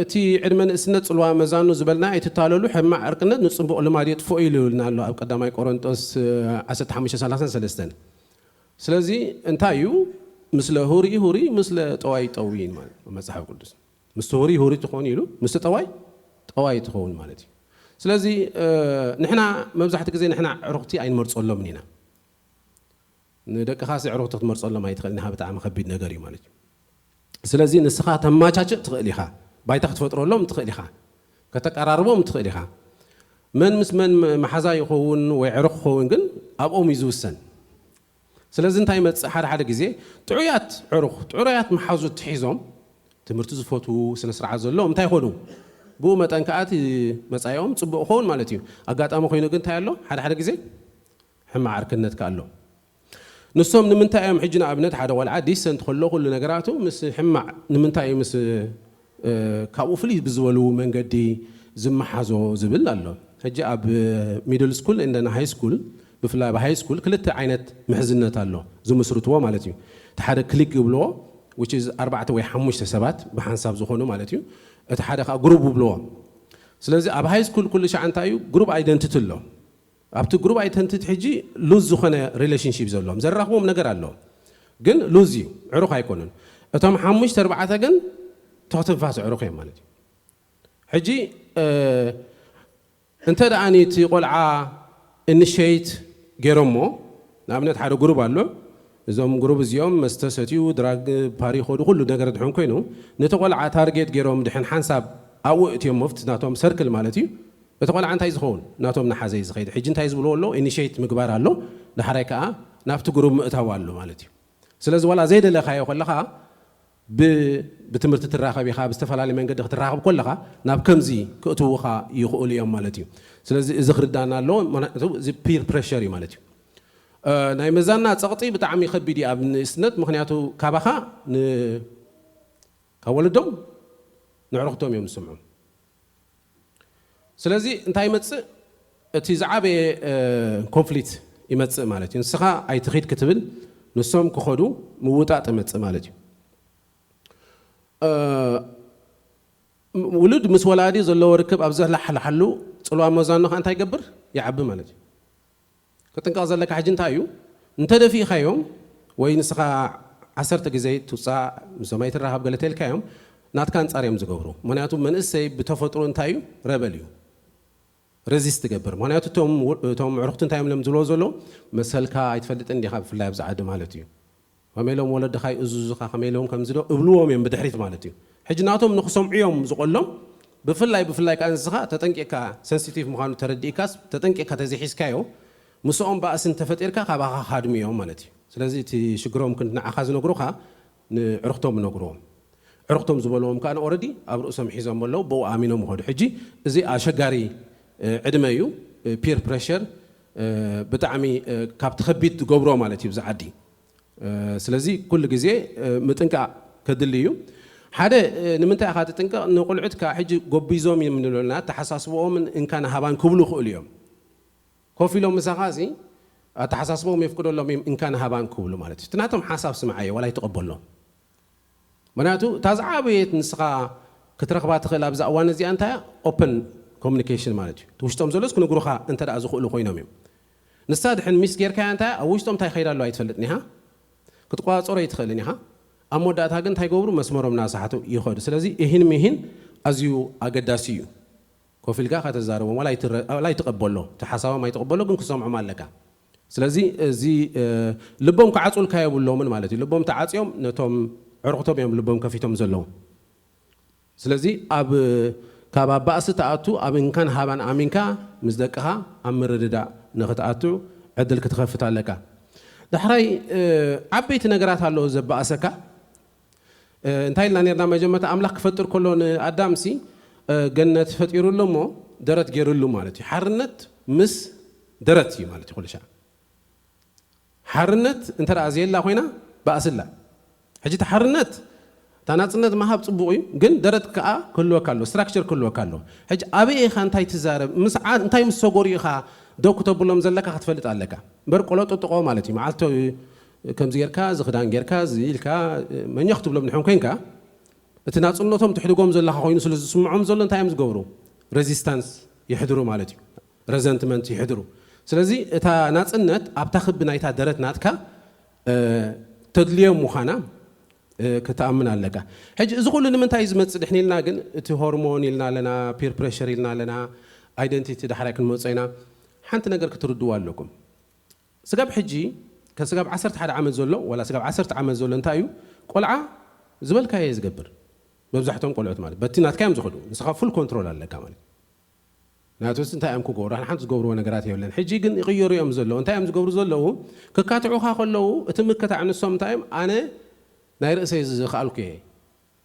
እቲ ዕድመ ንእስነት ጽልዋ መዛኑ ዝበልና ኣይትታለሉ፣ ሕማቕ ዕርክነት ንጽቡቕ ልማድ የጥፍኦ ኢሉ ይብልና ኣሎ ኣብ ቀዳማይ ቆሮንጦስ 15:33። ስለዚ እንታይ እዩ? "ምስለ ሁሪ ሁሪ፣ ምስለ ጠዋይ ጠዊ" ማለት መጽሓፍ ቅዱስ። "ምስቲ ሁሪ ሁሪ ትኾን" ኢሉ፣ "ምስቲ ጠዋይ ጠዋይ ትኸውን" ማለት እዩ። ስለዚ ንሕና መብዛሕትኡ ግዜ ንሕና ዕሩኽቲ ኣይንመርጸሎምን ኢና። ንደቅኻ ሲ ዕሩኽቲ ክትመርጸሎም ኣይትኽእልን ኢኻ፣ ብጣዕሚ ከቢድ ነገር እዩ ማለት እዩ። ስለዚ ንስኻ ተማቻችእ ትኽእል ኢኻ፣ ባይታ ክትፈጥረሎም ትኽእል ኢኻ፣ ከተቀራርቦም ትኽእል ኢኻ። መን ምስ መን መሓዛ ይኸውን ወይ ዕሩኽ ክኸውን ግን ኣብኦም እዩ ዝውሰን። ስለዚ እንታይ ይመጽእ? ሓደ ሓደ ግዜ ጥዑያት ዕሩኽ፣ ጥዑያት መሓዙት ሒዞም ትምህርቲ ዝፈትዉ፣ ስነ ስርዓት ዘለዎም እንታይ ይኾኑ? ብኡ መጠን ከኣ እቲ መጻኢኦም ጽቡቕ ክኸውን ማለት እዩ። ኣጋጣሚ ኮይኑ ግን እንታይ ኣሎ? ሓደ ሓደ ግዜ ሕማቕ ዕርክነት ከኣ ኣሎ። ንሶም ንምንታይ እዮም ሕጂ ንኣብነት ሓደ ቆልዓ ዲሰንት ከሎ ኩሉ ነገራቱ ምስ ሕማቕ ንምንታይ እዩ ምስ ካብኡ ፍልይ ብዝበሉ መንገዲ ዝመሓዞ ዝብል ኣሎ። ሕጂ ኣብ ሚድል ስኩል እንደን ሃይ ስኩል፣ ብፍላይ ኣብ ሃይ ስኩል ክልተ ዓይነት ምሕዝነት ኣሎ ዝምስርትዎ ማለት እዩ። እቲ ሓደ ክሊክ ይብልዎ፣ which is ኣርባዕተ ወይ ሓሙሽተ ሰባት ብሓንሳብ ዝኾኑ ማለት እዩ። እቲ ሓደ ከዓ ግሩፕ ይብልዎ። ስለዚ ኣብ ሃይ ስኩል ኩሉ ሻዕ እንታይ እዩ? ግሩፕ ኣይደንቲቲ ኣሎ። ኣብቲ ግሩፕ ኣይደንቲቲ ሕጂ ሉዝ ዝኾነ ሪሌሽንሺፕ ዘለዎም ዘራኽቦም ነገር ኣሎ፣ ግን ሉዝ እዩ፣ ዕሩኽ ኣይኮኑን። እቶም ሓሙሽተ ኣርባዕተ ግን ትኽትንፋስ ዕሩኽ እዮም ማለት እዩ። ሕጂ እንተ ደኣ እቲ ቆልዓ ኢኒሼት ገይሮሞ፣ ንኣብነት ሓደ ግሩፕ ኣሎ፣ እዞም ግሩፕ እዚኦም መስተ ሰትዩ ድራግ ፓሪ ኸዱ ኩሉ ነገር ድሕን ኮይኑ፣ ነቲ ቆልዓ ታርጌት ገይሮም ድሕን ሓንሳብ ኣብኡ እትዮም መፍት ናቶም ሰርክል ማለት እዩ። እቲ ቆልዓ እንታይ ዝኸውን? ናቶም ንሓዘይ ዝኸይድ። ሕጂ እንታይ ዝብልዎ ኣሎ? ኢኒሼት ምግባር ኣሎ፣ ዳሕራይ ከዓ ናብቲ ግሩፕ ምእታው ኣሎ ማለት እዩ። ስለዚ ዋላ ዘይደለኻዮ ከለኻ ብ- ብትምህርቲ ትራኸብ ኢኻ፣ ብዝተፈላለየ መንገዲ ክትራኸብ ከለኻ ናብ ከምዚ ክእትውኻ ይኽእሉ እዮም ማለት እዩ። ስለዚ እዚ ክርዳና ኣለዎ። ምክንያቱ እዚ ፒር ፕሬሸር እዩ ማለት እዩ። እ፣ ናይ መዛና ጸቕጢ ብጣዕሚ ከቢድ እዩ ኣብ ንእስነት፣ ምክንያቱ ካባኻ ን- ካብ ወለዶም ንዕርኽቶም እዮም ዝሰምዑ። ስለዚ እንታይ ይመጽእ? እቲ ዝዓበየ ኮንፍሊክት ይመጽእ ማለት እዩ። ንስኻ ኣይትኺድ ክትብል ንሶም ክኸዱ ምውጣጥ ይመጽእ ማለት እዩ። እ፣ ውሉድ ምስ ወላዲ ዘለዎ ርክብ ኣብ ዘላሕላሓሉ ጽልዋ መዛኑ ከኣ እንታይ ይገብር? ይዓቢ ማለት እዩ። ክጥንቀቕ ዘለካ ሕጂ እንታይ እዩ? እንተ ደፊእካዮም ወይ ንስኻ ዓሰርተ ግዜ ትውጻእ፣ ምሶም ኣይትራኸብ ገለ ተልካዮም፣ ናትካ ኣንጻር እዮም ዝገብሩ። ምኽንያቱ መንእሰይ ብተፈጥሮ እንታይ እዩ? ረበል እዩ። ሬዚስት ትገብር። ምኽንያቱ እቶም፣ እቶም ዕሩኽቲ እንታይ እዮም ሎም ዝብሎ ዘሎ? መሰልካ ኣይትፈልጥን ዲኻ፣ ብፍላይ ኣብዚ ዓዲ ማለት እዩ። ከመይ ኢሎም ወለድኻ ይእዝዙኻ፣ ከመይ ኢሎም ከምዚ ዶ እብልዎም እዮም ብድሕሪት ማለት እዩ። ሕጂ ናቶም ንኽሰምዑ እዮም ዝቐሎም። ብፍላይ፣ ብፍላይ ከኣ ንስኻ ተጠንቂቕካ፣ ሰንሲቲቭ ምዃኑ ተረዲእካስ ተጠንቂቕካ ተዘይሒዝካዮ፣ ምስኦም ባእሲ እንተፈጢርካ ካባኻ ክሃድሙ እዮም ማለት እዩ። ስለዚ እቲ ሽግሮም ክንዲ ንዓኻ ዝነግሩኻ ንዕርኽቶም ይነግርዎም። ዕርኽቶም ዝበልዎም ከኣ ኦረዲ ኣብ ርእሶም ሒዞም ኣለዉ፣ ብኡ ኣሚኖም ይኸዱ። ሕጂ እዚ ኣሸጋሪ፣ እ፣ ዕድመ እዩ። እ፣ ፒር ፕሬሸር፣ እ፣ ብጣዕሚ፣ እ፣ ካብቲ ከቢድ ዝገብሮ ማለት እዩ ብዚ ዓዲ። እ፣ ስለዚ ኩሉ ግዜ፣ እ፣ ምጥንቃቕ ከድሊ እዩ። ሓደ፣ እ፣ ንምንታይ ኢኻ ትጥንቀቕ? ንቁልዑት ከኣ ሕጂ ጎቢዞም እዮም ንብለና፣ ኣተሓሳስብኦምን እንካን ሃባን ክብሉ ይኽእሉ እዮም። ኮፍ ኢሎም ምሳኻ እዚ ኣተሓሳስቦም የፍቅደሎም እዮም፣ እንካን ሃባን ክብሉ ማለት እዩ። እቲ ናቶም ሓሳብ ስምዓዮ፣ ዋላ ኣይትቐበሎም። ምኽንያቱ እታ ዝዓበየት ንስኻ ክትረኽባ ትኽእል ኣብዛ እዋን እዚኣ እንታይ እያ? ኦፕን ኮሚኒኬሽን ማለት እዩ። እቲ ውሽጦም ዘሎስ ክነግሩኻ እንተ ደኣ ዝኽእሉ ኮይኖም እዮም። ንሳ ድሕን ሚስ ጌርካያ እንታይ እያ? ኣብ ውሽጦም እንታይ ይኸይድ ኣሎ ኣይትፈልጥን ኢኻ። ክትቆጻጸሮ ኣይትኽእልን ኢኻ። ኣብ መወዳእታ ግን እንታይ ይገብሩ? መስመሮም እናሳሕቱ ይኸዱ። ስለዚ እሂን ምሂን ኣዝዩ ኣገዳሲ እዩ። ኮፍ ኢልካ ከተዛርቦም ዋላ ኣይትረ-፣ ዋላ ኣይትቐበሎ፣ እቲ ሓሳቦም ኣይትቐበሎ፣ ግን ክሰምዖም ኣለካ። ስለዚ እዚ፣ እ፣ ልቦም ክዓጹልካ የብሎምን ማለት እዩ። ልቦም ተዓጽዮም ነቶም ዕርኽቶም እዮም ልቦም ከፊቶም ዘለዉ። ስለዚ ኣብ፣ ካብ ኣብ ባእሲ ትኣቱ ኣብ እንካን ሃባን ኣሚንካ ምስ ደቅኻ ኣብ ምርድዳእ ንኽትኣቱ ዕድል ክትኸፍት ኣለካ። ዳሕራይ፣ እ፣ ዓበይቲ ነገራት ኣለዉ ዘባእሰካ። እ፣ እንታይ ኢልና ነርና መጀመርታ? ኣምላኽ ክፈጥር ከሎ ንኣዳምሲ፣ እ፣ ገነት ፈጢሩሉ እሞ ደረት ገይሩሉ ማለት እዩ። ሓርነት ምስ ደረት እዩ ማለት እዩ ኩሉ ሻዕ። ሓርነት እንተ ደኣ ዘየላ ኮይና ባእሲ ኣላ። ሕጂ እቲ ሓርነት፣ እታ ናጽነት ምሃብ ጽቡቕ እዩ፣ ግን ደረት ከኣ ክህልወካ ኣሎ፣ ስትራክቸር ክህልወካ ኣሎ። ሕጂ ኣበይ ኢኻ፣ እንታይ ትዛረብ፣ ምስ ዓ-፣ እንታይ ምስ ሰጎሩ ኢኻ ደው ክተብሎም ዘለካ ክትፈልጥ ኣለካ። እምበር ቆለጥጥቆ ማለት እዩ። መዓልቲ ከምዚ ጌርካ፣ እዚ ክዳን ጌርካ፣ እዚ ኢልካ፣ መኘኽ ትብሎም ድሕን ኮንካ፣ እቲ ናጽነቶም ትሕድጎም ዘለኻ ኮይኑ ስለ ዝስምዖም ዘሎ እንታይ እዮም ዝገብሩ? ሬዚስታንስ ይሕድሩ ማለት እዩ። ረዘንትመንት ይሕድሩ። ስለዚ እታ ናጽነት ኣብታ ክቢ ናይታ ደረት ናትካ፣ እ፣ ተድልዮም ምዃና፣ እ፣ ክትኣምን ኣለካ። ሕጂ እዚ ኩሉ ንምንታይ እዩ ዝመጽእ ድሕን ኢልና ግን እቲ ሆርሞን ኢልና ኣለና፣ ፒር ፕሬሸር ኢልና ኣለና፣ ኣይደንቲቲ ዳሕራይ ክንመጾ ኢና። ሓንቲ ነገር ክትርድዋ ኣለኩም። ስጋብ ሕጂ፣ ከስጋብ ዓሰርተ ሓደ ዓመት ዘሎ፣ ዋላ ስጋብ ዓሰርተ ዓመት ዘሎ እንታይ እዩ? ቆልዓ ዝበልካዮ እዩ ዝገብር። መብዛሕትኦም ቆልዑት ማለት፣ በቲ ናትካ እዮም ዝኸዱ። ንስኻ ፉል ኮንትሮል ኣለካ ማለት። ምክንያቱ፣ እንታይ እዮም ክገብሩ? ሓንቲ ዝገብርዎ ነገራት የብለን። ሕጂ ግን ይቕየሩ እዮም ዘለዉ። እንታይ እዮም ዝገብሩ ዘለዉ? ክካትዑኻ ከለዉ፣ እቲ ምክታዕ ንሶም እንታይ እዮም? ኣነ ናይ ርእሰይ ዝኸኣልኩ እየ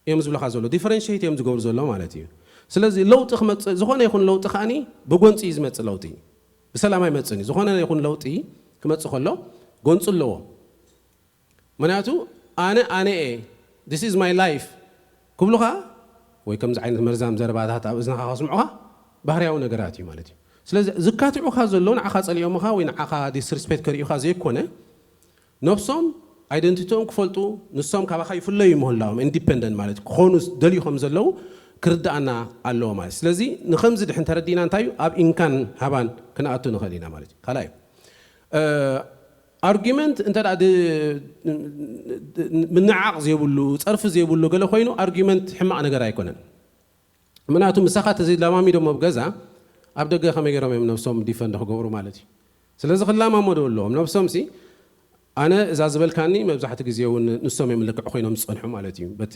እዮም ዝብለኻ ዘሎ። ዲፈረንሽት እዮም ዝገብሩ ዘሎ ማለት እዩ። ስለዚ ለውጢ ክመጽእ፣ ዝኾነ ይኹን ለውጢ ከኣኒ ብጎንፂ እዩ ዝመጽእ ለውጢ። ብሰላም ኣይመጽእን እዩ። ዝኾነ ይኹን ለውጢ ክመጽእ ከሎ ጎንፂ ኣለዎ። ምክንያቱ ኣነ ኣነ እየ፣ this is my life ክብሉኻ ወይ ከምዚ ዓይነት መርዛም ዘረባታት ኣብ እዝንኻ ከስምዑኻ ባህርያዊ ነገራት እዩ ማለት እዩ። ስለዚ ዝካትዑኻ ዘለዉ ንዓኻ ጸሊኦምኻ ወይ ንዓኻ ዲስሪስፔክት ከርእዩኻ ዘይኮነ፣ ነብሶም ኣይደንቲቲኦም ክፈልጡ፣ ንሶም ካባኻ ይፍለዩ ምህላዎም፣ ኢንዲፐንደንት ማለት ክኾኑ ደልዩ ከም ዘለዉ ክርድኣና ኣለዎ ማለት። ስለዚ ንኸምዚ ድሕን ተረዲእና እንታይ እዩ ኣብ ኢንካን ሃባን ክንኣቱ ንኽእል ኢና ማለት እዩ። ካልኣይ፣ እ፣ ኣርጊመንት እንተ ደኣ ድ-፣ ምንዓቕ ዘይብሉ፣ ጸርፊ ዘይብሉ ገለ ኮይኑ ኣርጊመንት ሕማቕ ነገር ኣይኮነን። ምክንያቱ ምሳኻ ተዘይለማሚዶም ኣብ ገዛ፣ ኣብ ደገ ከመይ ገይሮም እዮም ነብሶም ዲፈንድ ክገብሩ ማለት እዩ? ስለዚ ክለማመዱ ኣለዎም። ነብሶም ሲ፣ ኣነ እዛ ዝበልካኒ መብዛሕትኡ ግዜ እውን ንሶም እዮም ልክዕ ኮይኖም ዝጸንሑ ማለት እዩ። በቲ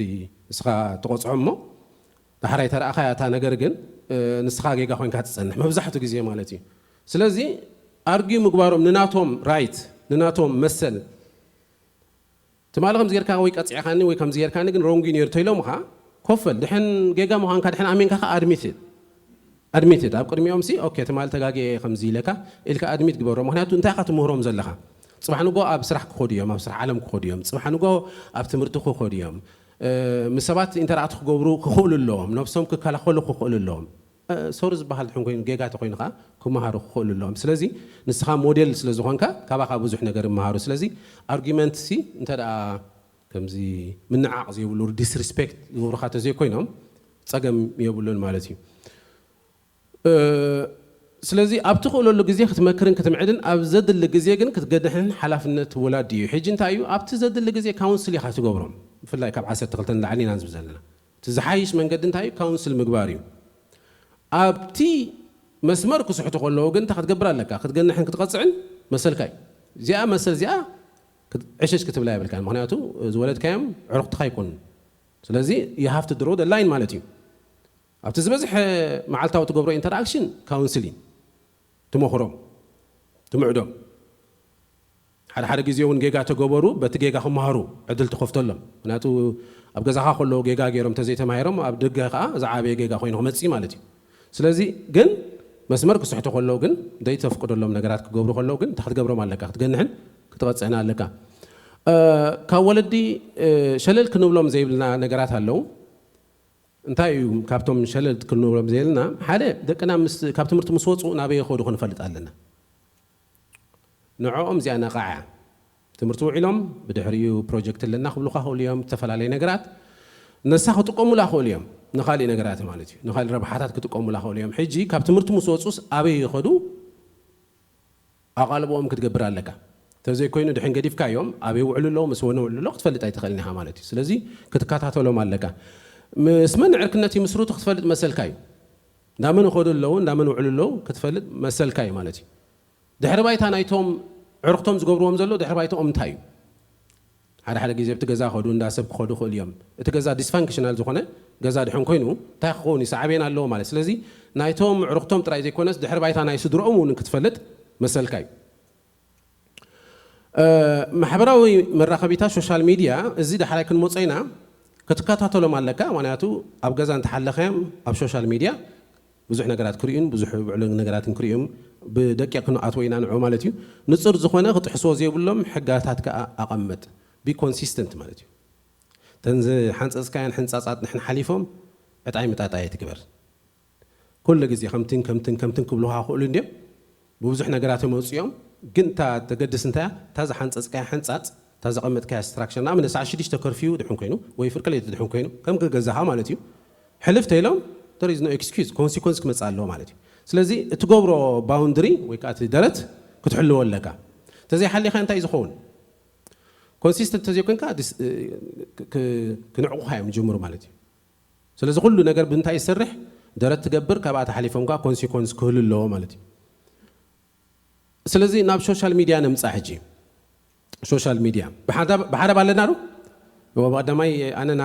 ንስኻ ትቆጽዖ እሞ፣ ዳሕራይ ተረኣኻያ እታ ነገር ግን፣ እ፣ ንስኻ ጌጋ ኮይንካ ትጸንሕ መብዛሕትኡ ግዜ ማለት እዩ። ስለዚ ኣርጊው ምግባሮም ንናቶም ራይት፣ ንናቶም መሰል፣ ትማሊ ከምዚ ጌርካ ወይ ቀጺዕካኒ ወይ ከምዚ ጌርካኒ ግን ሮንግ እዩ ነይሩ ተኢሎምኻ፣ ኮፈል ድሕን ጌጋ ምዃንካ ድሕን ኣሚንካ ኸኣ ኣድሚትድ፣ ኣድሚትድ ኣብ ቅድሚኦም ሲ፣ ኦኬ፣ ትማሊ ተጋግየ እየ ከምዚ ኢለካ ኢልካ ኣድሚት ግበሮ። ምኽንያቱ እንታይ ኢኻ ትምህሮም ዘለኻ? ጽባሕ ንጎ ኣብ ስራሕ ክኸዱ እዮም፣ ኣብ ስራሕ ዓለም ክኸዱ እዮም። ጽባሕ ንጎ ኣብ ትምህርቲ ክኸዱ እዮም። እ፣ ምስ ሰባት ኢንተራክት ክገብሩ ክኽእሉ ኣለዎም። ነብሶም ክከላኸሉ ክኽእሉ ኣለዎም። እ፣ ሶሪ ዝበሃል ድሕን ኮይኑ፣ ጌጋ ተኮይኑ ከኣ ክመሃሩ ክኽእሉ ኣለዎም። ስለዚ ንስኻ ሞዴል ስለ ዝኾንካ ካባኻ ብዙሕ ነገር ይመሃሩ። ስለዚ ኣርጊመንት ሲ እንተ ደኣ ከምዚ ምንዓቕ ዘይብሉ ዲስሪስፔክት ዝገብሩኻ ተዘይኮይኖም ጸገም የብሉን ማለት እዩ። እ፣ ስለዚ ኣብ ትኽእለሉ ግዜ ክትመክርን ክትምዕድን፣ ኣብ ዘድሊ ግዜ ግን ክትገድሕን ሓላፍነት ወላዲ እዩ። ሕጂ እንታይ እዩ? ኣብቲ ዘድሊ ግዜ ካውንስል ኢኻ ትገብሮም። ብፍላይ ካብ ዓሰርተ ክልተ ንላዕሊ ኢና ንዝብል ዘለና። እቲ ዝሓይሽ መንገዲ እንታይ እዩ? ካውንስል ምግባር እዩ። ኣብቲ መስመር ክስሕቱ ከለዉ ግን እንታይ ክትገብር ኣለካ? ክትገንሕን ክትቐጽዕን መሰልካ እዩ። እዚኣ መሰል እዚኣ ክት-፣ ዕሽሽ ክትብላ የብልካን። ምኽንያቱ ዝወለድካዮም ዕሩኽትኻ ኣይኮኑን። ስለዚ you have to draw the line ማለት እዩ። ኣብቲ ዝበዝሐ መዓልታዊ ትገብሮ ኢንተራክሽን ካውንስሊን ትመኽሮም፣ ትምዕዶም። ሓደ ሓደ ግዜ እውን ጌጋ ተገበሩ፣ በቲ ጌጋ ክመሃሩ ዕድል ትኸፍተሎም። ምክንያቱ ኣብ ገዛኻ ከለዉ ጌጋ ገይሮም እንተዘይተማሂሮም፣ ኣብ ደገ ከኣ ዝዓበየ ጌጋ ኮይኑ ክመጽእ ማለት እዩ። ስለዚ ግን መስመር ክስሕቱ ከለዉ ግን፣ ዘይተፍቅደሎም ነገራት ክገብሩ ከለዉ ግን፣ እንታይ ክትገብሮም ኣለካ? ክትገንሕን ክትቐጽዕን ኣለካ። እ፣ ካብ ወለዲ፣ እ፣ ሸለል ክንብሎም ዘይብልና ነገራት ኣለዉ። እንታይ እዩ ካብቶም ሸለል ክንብሎም ዘየልና? ሓደ፣ ደቅና ምስ፣ ካብ ትምህርቲ ምስ ወጹ ናበይ ይኸዱ ክንፈልጥ ኣለና። ንዕኦም እዚኣ ነቓዕ እያ። ትምህርቲ ውዒሎም ብድሕሪኡ ፕሮጀክት ኣለና ክብሉኻ ክኽእሉ እዮም፣ ዝተፈላለዩ ነገራት። ነሳ ክጥቀሙላ ክኽእሉ እዮም፣ ንኻሊእ ነገራት ማለት እዩ፣ ንኻሊእ ረብሓታት ክጥቀሙላ ክኽእሉ እዮም። ሕጂ ካብ ትምህርቲ ምስ ወጹስ ኣበይ ይኸዱ? ኣቓልቦኦም ክትገብር ኣለካ። እንተዘይኮይኑ ድሕን ገዲፍካዮም ኣበይ ውዕሉ ኣለዉ፣ ምስ ወነ ውዕሉ ኣለዉ ክትፈልጥ ኣይትኽእልን ኢኻ ማለት እዩ። ስለዚ ክትከታተሎም ኣለካ። ምስ መን ዕርክነት ይምስርቱ ክትፈልጥ መሰልካ እዩ። እንዳመን ይኸዱ ኣለዉ፣ እንዳመን ውዕሉ ኣለዉ ክትፈልጥ መሰልካ እዩ ማለት እዩ። ድሕሪ ባይታ ናይቶም ዕርክቶም ዝገብርዎም ዘለዉ ድሕሪ ባይታኦም እንታይ እዩ? ሓደ ሓደ ግዜ ኣብቲ ገዛ ክኸዱ፣ እንዳ ሰብ ክኸዱ ይኽእሉ እዮም። እቲ ገዛ ዲስፋንክሽናል ዝኾነ ገዛ ድሕን ኮይኑ እንታይ ክኸውን እዩ? ሳዕቤን ኣለዎ ማለት። ስለዚ ናይቶም ዕርክቶም ጥራይ ዘይኮነስ ድሕሪ ባይታ ናይ ስድርኦም እውን ክትፈልጥ መሰልካ እዩ። እ፣ ማሕበራዊ መራኸቢታት ሶሻል ሚድያ፣ እዚ ዳሕራይ ክንመጾ ኢና፣ ክትከታተሎም ኣለካ። ምኽንያቱ ኣብ ገዛ እንተሓለኻዮም ኣብ ሶሻል ሚድያ ብዙሕ ነገራት ክርእዩን ብዙሕ ውዕሎ ነገራትን ክርእዩን ብደቂቕ ክንኣትዎ ኢና ንዑ ማለት እዩ። ንጹር ዝኾነ ክጥሕስዎ ዘይብሎም ሕጋታት ከኣ ኣቐምጥ። ቢ ኮንሲስተንት ማለት እዩ። ተን ዝሓንፀፅካየን ሕንፃፃት ንሕን ሓሊፎም ዕጣይ ምጣጣይ ኣይትግበር። ኩሉ ግዜ ከምትን ከምትን ከምትን ክብሉኻ ክእሉ እንድዮም። ብብዙሕ ነገራት እዮም መፅኦም። ግን እታ ተገድስ እንታይ እያ? እታ ዝሓንፀፅካያ ሕንፃፅ፣ እታ ዘቐመጥካያ ስትራክቸር፣ ንኣብነት ሰዓት ሽዱሽተ ከርፊዩ ድሕን ኮይኑ ወይ ፍርቂ ለይቲ ድሕን ኮይኑ ከም ገዛኻ ማለት እዩ፣ ሕልፍ ተይሎም there is no excuse፣ ኮንሲኮንስ ክመፅእ ኣለዎ ማለት እዩ። ስለዚ እትገብሮ ባውንድሪ ወይ ከዓ እቲ ደረት ክትሕልዎ ኣለካ። እንተዘይሓሊኻ እንታይ እዩ ዝኸውን? ኮንሲስተንት ተዘይኮንካ ክንዕቑኻ እዮም ጀምሩ ማለት እዩ። ስለዚ ኩሉ ነገር ብምንታይ ይሰርሕ? ደረት ትገብር፣ ካብኣ ተሓሊፎም ከዓ ኮንሲኮንስ ክህሉ ኣለዎ ማለት እዩ። ስለዚ ናብ ሶሻል ሚድያ ንምፃእ ሕጂ። ሶሻል ሚድያ ብሓዳብ ኣለና ዶ? ቀዳማይ ኣነ ና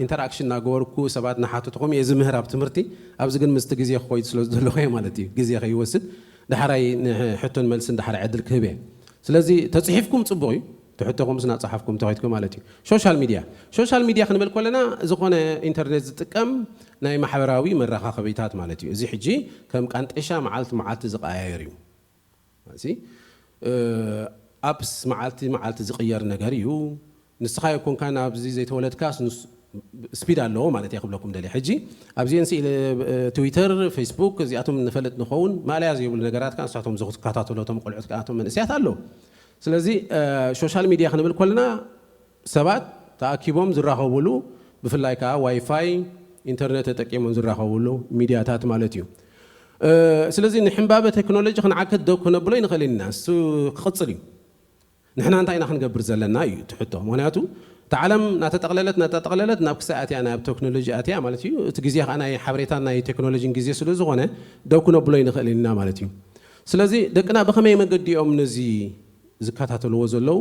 ኢንተራክሽን እናገበርኩ ሰባት ናሓተትኹም እየ ዝምህር ኣብ ትምህርቲ። ኣብዚ ግን ምስቲ ግዜ ክኸይድ ስለ ዝደለኹ እየ ማለት እዩ፣ ግዜ ከይወስድ። ዳሕራይ ንሕቶን መልስን ዳሕራይ ዕድል ክህብ እየ። ስለዚ ተፅሒፍኩም ፅቡቕ እዩ፣ ትሕቶኹም ስና ፀሓፍኩም ተኸይድኩም ማለት እዩ። ሶሻል ሚድያ ሶሻል ሚድያ ክንብል ከለና ዝኾነ ኢንተርኔት ዝጥቀም ናይ ማሕበራዊ መራኻኸቢታት ማለት እዩ። እዚ ሕጂ ከም ቃንጠሻ መዓልቲ መዓልቲ ዝቀያየር እዩ። እዚ ኣፕስ መዓልቲ መዓልቲ ዝቕየር ነገር እዩ። ንስኻ ይኮንካ ናብዚ ዘይተወለድካስ ስፒድ ኣለዎ ማለት እየ ክብለኩም ደልየ። ሕጂ ኣብዚአን ስኢለ ትዊተር፣ ፌስቡክ እዚኣቶም ንፈልጥ ንኸውን ማእለያ ዘይብሉ ነገራት ከዓ ንሳቶም ዝከታተሎ እቶም ቆልዑት ከዓ እቶም መንእሰያት ኣለዉ። ስለዚ ሶሻል ሚድያ ክንብል ከለና ሰባት ተኣኪቦም ዝራኸቡሉ፣ ብፍላይ ከዓ ዋይፋይ ኢንተርኔት ተጠቂሞም ዝራኸቡሉ ሚድያታት ማለት እዩ። ስለዚ ንሕንባበ ቴክኖሎጂ ክንዓክት ደው ክነብሎ ይንኽእል ኢና፣ እሱ ክቕፅል እዩ። ንሕና እንታይ ኢና ክንገብር ዘለና እዩ እቲ ሕቶ። ምክንያቱ እታ ዓለም ናተጠቕለለት ናተጠቕለለት ናብ ክሳይ ኣትያ ናብ ቴክኖሎጂ ኣትያ ማለት እዩ። እቲ ግዜ ከዓ ናይ ሓበሬታን ናይ ቴክኖሎጂን ግዜ ስለ ዝኾነ ደው ክነብሎ ይንኽእል ኢና ማለት እዩ። ስለዚ ደቅና ብኸመይ መገዲ እዮም ነዚ ዝከታተልዎ ዘለዉ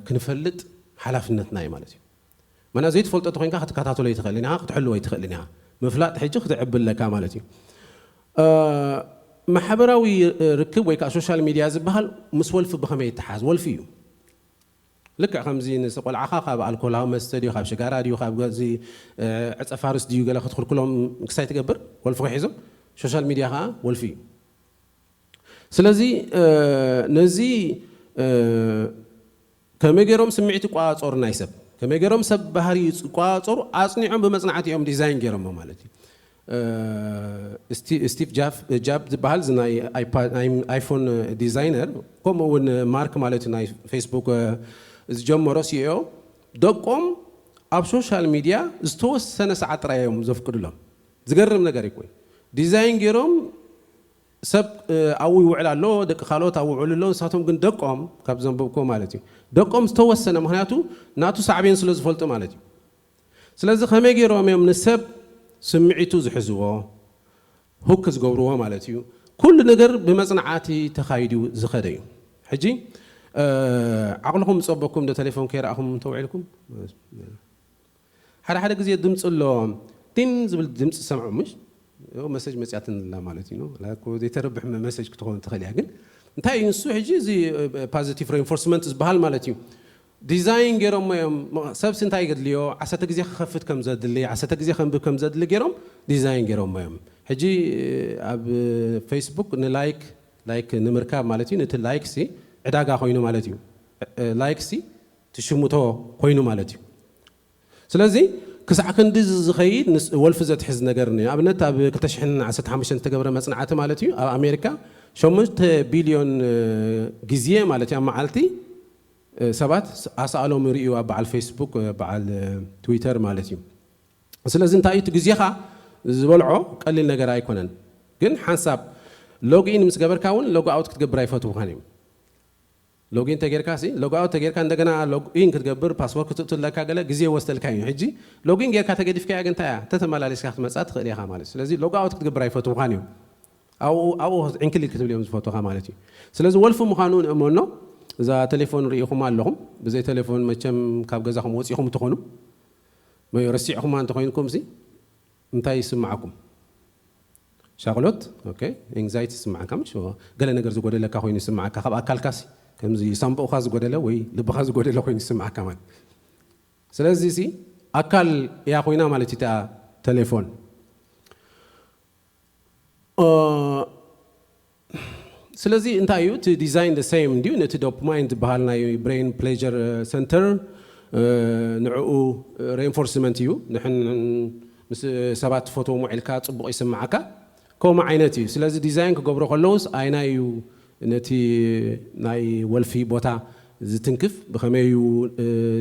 ክንፈልጥ ሓላፍነትና እዩ ማለት እዩ። መና ዘይትፈልጦ ተኮይንካ ክትከታተሎ ኣይትኽእልን ኢኻ፣ ክትሕልዎ ኣይትኽእልን ኢኻ። ምፍላጥ ሕጂ ክትዕብለካ ማለት እዩ። ማሕበራዊ ርክብ ወይ ከዓ ሶሻል ሚድያ ዝበሃል ምስ ወልፊ ብኸመይ ይተሓዝ? ወልፊ እዩ። ልክዕ ከምዚ ንስ ቆልዓኻ ካብ ኣልኮላዊ መስተ ድዩ፣ ካብ ሽጋራ ድዩ፣ ካብ ገዚ ዕፀ ፋርስ ድዩ ገለ ክትክልክሎም ክሳይ ትገብር ወልፊ ክሒዞም፣ ሶሻል ሚድያ ከዓ ወልፊ እዩ። ስለዚ ነዚ ከመይ ገይሮም ስምዒት ይቋፀሩ ናይ ሰብ፣ ከመይ ገይሮም ሰብ ባህሪ ይቋፀሩ ኣፅኒዖም ብመፅናዕቲ እዮም ዲዛይን ገይሮሞ ማለት እዩ። ስቲቭ ጃብ ዝበሃል ናይ ኣይፎን ዲዛይነር፣ ከምኡ እውን ማርክ ማለት ናይ ፌስቡክ ዝጀመሮ ሲኦ፣ ደቆም ኣብ ሶሻል ሚድያ ዝተወሰነ ሰዓት ጥራይ እዮም ዘፍቅድሎም። ዝገርም ነገር እዩ። ዲዛይን ገይሮም ሰብ ኣብኡ ይውዕል ኣሎ፣ ደቂ ካልኦት ኣብኡ ይውዕሉ ኣለዉ። ንሳቶም ግን ደቆም ካብ ዘንበብኮ ማለት እዩ፣ ደቆም ዝተወሰነ፣ ምክንያቱ ናቱ ሳዕቤን ስለ ዝፈልጡ ማለት እዩ። ስለዚ ከመይ ገይሮም እዮም ንሰብ ስምዒቱ ዝሕዝዎ፣ ሁክ ዝገብርዎ ማለት እዩ። ኩሉ ነገር ብመፅናዕቲ ተኻይዱ ዝኸደ እዩ። ሕጂ ዓቕልኹም ዝፀበኩም ዶ ቴሌፎን ከይረኣኹም እንተውዒልኩም ሓደ ሓደ ግዜ ድምፂ ኣሎ፣ ቲን ዝብል ድምፂ ዝሰምዑ ምሽ መሰጅ መፅያትን ላ ማለት እዩ። ዘይተረብሕ መሰጅ ክትኸውን ትኽእል እያ። ግን እንታይ እዩ ንሱ ሕጂ እዚ ፓዚቲቭ ሬንፎርስመንት ዝበሃል ማለት እዩ። ዲዛይን ገይሮሞ እዮም። ሰብሲ እንታይ ገድልዮ ዓሰርተ ግዜ ክኸፍት ከም ዘድሊ፣ ዓሰርተ ግዜ ከንብብ ከም ዘድሊ ገይሮም ዲዛይን ገይሮሞ እዮም። ሕጂ ኣብ ፌስቡክ ንላይክ ላይክ ንምርካብ ማለት እዩ። ነቲ ላይክ ሲ ዕዳጋ ኮይኑ ማለት እዩ። ላይክ ሲ ትሽምቶ ኮይኑ ማለት እዩ። ስለዚ ክሳዕ ክንዲ ዝኸይድ ወልፊ ዘትሕዝ ነገር እዩ። ኣብነት ኣብ ክልተ ሽሕን ዓሰርተ ሓሙሽተን ዝተገብረ መፅናዕቲ ማለት እዩ ኣብ ኣሜሪካ ሸሞንተ ቢልዮን ግዜ ማለት እዩ ኣብ መዓልቲ ሰባት ኣሳእሎም ይርእዩ ኣብ በዓል ፌስቡክ በዓል ትዊተር ማለት እዩ። ስለዚ እንታይ እዩ እቲ ግዜኻ ዝበልዖ ቀሊል ነገር ኣይኮነን። ግን ሓንሳብ ሎግኢን ምስ ገበርካ እውን ሎግ ኣውት ክትገብር ኣይፈትውኻን እዮም። ሎጊን ተጌርካ ሲ ሎግ ኣውት ተጌርካ እንደገና ሎጊን ክትገብር ፓስወርድ ክትእትለካ ገለ ግዜ ወስደልካ እዩ። ሕጂ ሎጊን ጌርካ ተገዲፍካ ግን እንታይ እያ ተተመላሊስካ ክትመፃ ትኽእል ኢኻ ማለት። ስለዚ ሎግ ኣውት ክትገብር ኣይፈትውኻን እዮም። ኣብኡ ዕንክሊል ክትብል እዮም ዝፈትኻ ማለት እዩ። ስለዚ ወልፊ ምዃኑ ንእመኖ። እዛ ቴሌፎን ርኢኹም ኣለኹም። ብዘይ ቴሌፎን መቸም ካብ ገዛኹም ወፂኹም ትኾኑ። ረሲዕኹማ እንተኮይንኩም ሲ እንታይ ይስምዓኩም? ሻቕሎት፣ ኦኬ፣ ኤንግዛይቲ ይስምዓካ፣ ምሽ ገለ ነገር ዝጎደለካ ኮይኑ ይስምዓካ፣ ካብ ኣካልካ ሲ ከምዚ ሳምቦኻ ዝጎደለ ወይ ልብኻ ዝጎደለ ኮይኑ ይስምዓካ ማለት። ስለዚ ሲ ኣካል እያ ኮይና ማለት እታ ቴሌፎን። ስለዚ እንታይ እዩ እቲ ዲዛይን the same እንድዩ ነቲ ዶፓማይን ዝበሃል ናይ ብሬን ፕሌጀር ሰንተር ንዕኡ reinforcement እዩ። ንሕን ምስ ሰባት ትፈትዎም ውዒልካ ጽቡቕ ይስምዓካ። ከምኡ ዓይነት እዩ። ስለዚ ዲዛይን ክገብሩ ከለውስ ኣይናይ እዩ ነቲ ናይ ወልፊ ቦታ ዝትንክፍ፣ ብኸመይ እዩ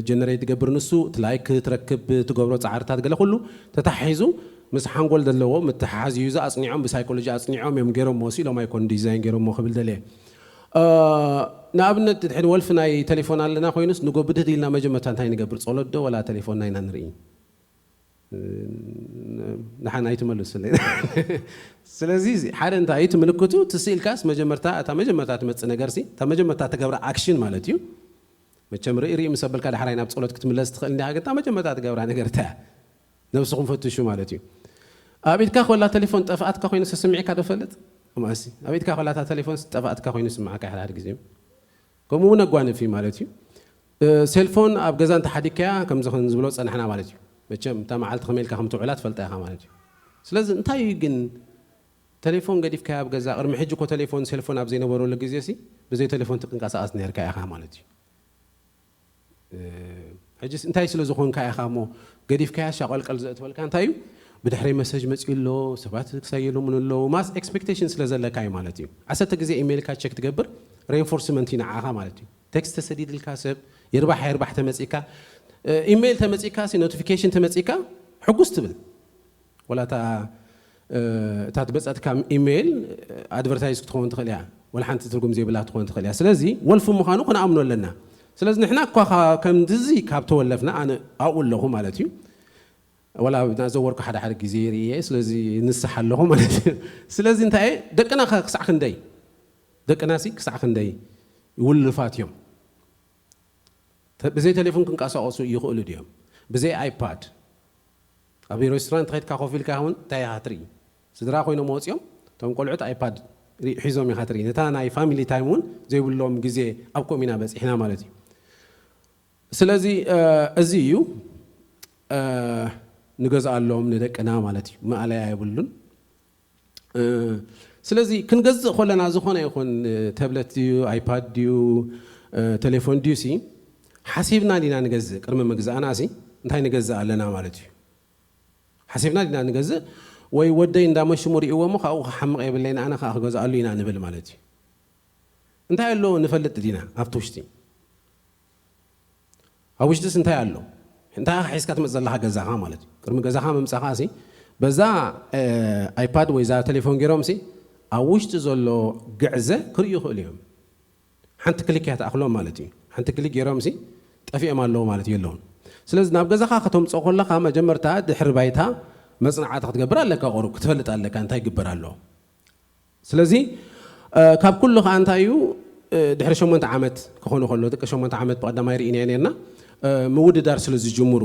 ጀነሬት ዝገብር ንሱ፣ እቲ ላይክ ትረክብ፣ ትገብሮ ጻዕርታት ገለ ኩሉ ተታሒዙ ምስ ሓንጎል ዘለዎ ምትሓዝ እዩ። እዚ ኣጽኒዖም፣ ብሳይኮሎጂ ኣጽኒዖም እዮም ገይሮሞ፣ ስኢሎም ኣይኮን ዲዛይን ገይሮሞ ክብል ደልየ። ንኣብነት ድሕን ወልፊ ናይ ቴሌፎን ኣለና ኮይኑስ ንጎ ብድድ ኢልና መጀመርታ እንታይ ንገብር? ጸሎት ዶ ወላ ቴሌፎንና ኢና ንርኢ? ንሓን ኣይትመልሱለይ። ስለዚ ሓደ እንታይ እዩ እቲ ምልክቱ? ትስኢልካስ መጀመርታ እታ መጀመርታ ትመጽእ ነገር ሲ እታ መጀመርታ ትገብራ ኣክሽን ማለት እዩ። መቸም ርኢ ርኢ ምስ ኣበልካ ዳሕራይ ናብ ጸሎት ክትምለስ ትኽእል እንዲኻ፣ ግን እታ መጀመርታ ትገብራ ነገር እንታይ እያ? ነብስኹም ፈትሹ ማለት እዩ። ኣብ ኢድካ ኮላ ቴሌፎን ጠፍኣትካ ኮይኑ ስምዒካ ዶ ፈልጥ? እማሲ ኣብ ኢድካ ኮላ እታ ቴሌፎን ጠፍኣትካ ኮይኑ ስምዓካ ሓደ ሓደ ግዜ። ከምኡ እውን ኣጓንፍ እዩ ማለት እዩ። ሴልፎን ኣብ ገዛ እንተሓዲግካያ ከምዚ ክንዝብሎ ጸናሕና ማለት እዩ። መቸም እታ መዓልቲ ከመይ ኢልካ ከም ትውዕላ ትፈልጣ ኢኻ ማለት እዩ። ስለዚ እንታይ እዩ ግን ቴሌፎን ገዲፍካያ ኣብ ገዛ? ቅድሚ ሕጂ እኮ ቴሌፎን ሴልፎን ኣብ ዘይነበረሉ ግዜ ሲ ብዘይ ቴሌፎን ትንቀሳቐስ ነርካ ኢኻ ማለት እዩ። ሕጂ እንታይ ስለ ዝኾንካ ኢኻ እሞ ገዲፍካያ ሻቆልቀል ዘእትወልካ እንታይ እዩ? ብድሕረይ መሰጅ መጺኡ ኣሎ፣ ሰባት ክሳይ የሎምን ኣለዉ፣ ማስ ኤክስፔክቴሽን ስለ ዘለካ እዩ ማለት እዩ። ዓሰርተ ግዜ ኢሜይልካ ቸክ ትገብር፣ ሬንፎርስመንት እዩ ንዓኻ ማለት እዩ። ቴክስት ተሰዲድልካ ሰብ ይርባሕ ኣይርባሕ ተመጺካ፣ ኢሜይል ተመጺካ፣ ኖቲፊኬሽን ተመጺካ፣ ሕጉስ ትብል። ወላ እታ እታ ትበጻትካ ኢሜይል ኣድቨርታይዝ ክትኸውን ትኽእል እያ፣ ወላ ሓንቲ ትርጉም ዘይብላ ክትኾን ትኽእል እያ። ስለዚ ወልፊ ምዃኑ ክንኣምኖ ኣለና። ስለዚ ንሕና እኳ ከምዚ ካብ ተወለፍና ኣነ ኣብኡ ኣለኹ ማለት እዩ። ወላ እናዘወርኩ ሓደ ሓደ ግዜ ይርእየ፣ ስለዚ ንስሓ ኣለኹ ማለት እዩ። ስለዚ እንታይ እየ ደቅና ክሳዕ ክንደይ ደቅና ሲ ክሳዕ ክንደይ ውልፋት እዮም። ብዘይ ቴሌፎን ክንቀሳቀሱ ይኽእሉ ድዮም? ብዘይ ኣይፓድ ኣብ ሬስቶራንት ከድካ ኮፍ ኢልካ እውን እንታይ ኢኻ ትርኢ? ስድራ ኮይኖም ወፂኦም እቶም ቆልዑት ኣይፓድ ሒዞም ኢኻ ትርኢ። ነታ ናይ ፋሚሊ ታይም እውን ዘይብሎም ግዜ ኣብ ከምኡ ኢና በፂሕና ማለት እዩ። ስለዚ እዚ እዩ ንገዝኣሎም ንደቅና ማለት እዩ። ማእለያ የብሉን። ስለዚ ክንገዝእ ከለና ዝኾነ ይኹን ተብለት ድዩ ኣይፓድ ድዩ ቴሌፎን ድዩ ሲ ሓሲብና ዲና ንገዝእ? ቅድሚ ምግዛእና ሲ እንታይ ንገዝእ ኣለና ማለት እዩ። ሓሲብና ዲና ንገዝእ ወይ ወደይ እንዳመሽሙ ርእዎ እሞ ካብኡ ክሓምቕ የብለይን ኣነ ከዓ ክገዝኣሉ ኢና ንብል ማለት እዩ። እንታይ ኣለዎ ንፈልጥ ዲና ኣብቲ ውሽጢ? ኣብ ውሽጥስ እንታይ ኣሎ? እንታይ ኢኻ ሒዝካ ትመጽእ ዘለኻ ገዛኻ ማለት እዩ። ቅድሚ ገዛኻ ምምጻኻ ሲ በዛ ኣይፓድ ወይ ዛ ቴሌፎን ገይሮም ሲ ኣብ ውሽጢ ዘሎ ግዕዘ ክርእዩ ይኽእሉ እዮም። ሓንቲ ክሊክ እያ ትኣኽሎም ማለት እዩ። ሓንቲ ክሊክ ገይሮም ሲ ጠፊኦም ኣለዉ ማለት የለውን። ስለዚ ናብ ገዛኻ ከተምጽኦ ከለኻ መጀመርታ ድሕሪ ባይታ መጽናዕቲ ክትገብር ኣለካ፣ ቁሩብ ክትፈልጥ ኣለካ እንታይ ይግበር ኣሎ። ስለዚ ካብ ኩሉ ከዓ እንታይ እዩ ድሕሪ ሸሞንተ ዓመት ክኾኑ ከሎ ደቂ ሸሞንተ ዓመት ብቐዳማይ ርኢናዮ ነርና ምውድዳር ስለ ዝጅምሩ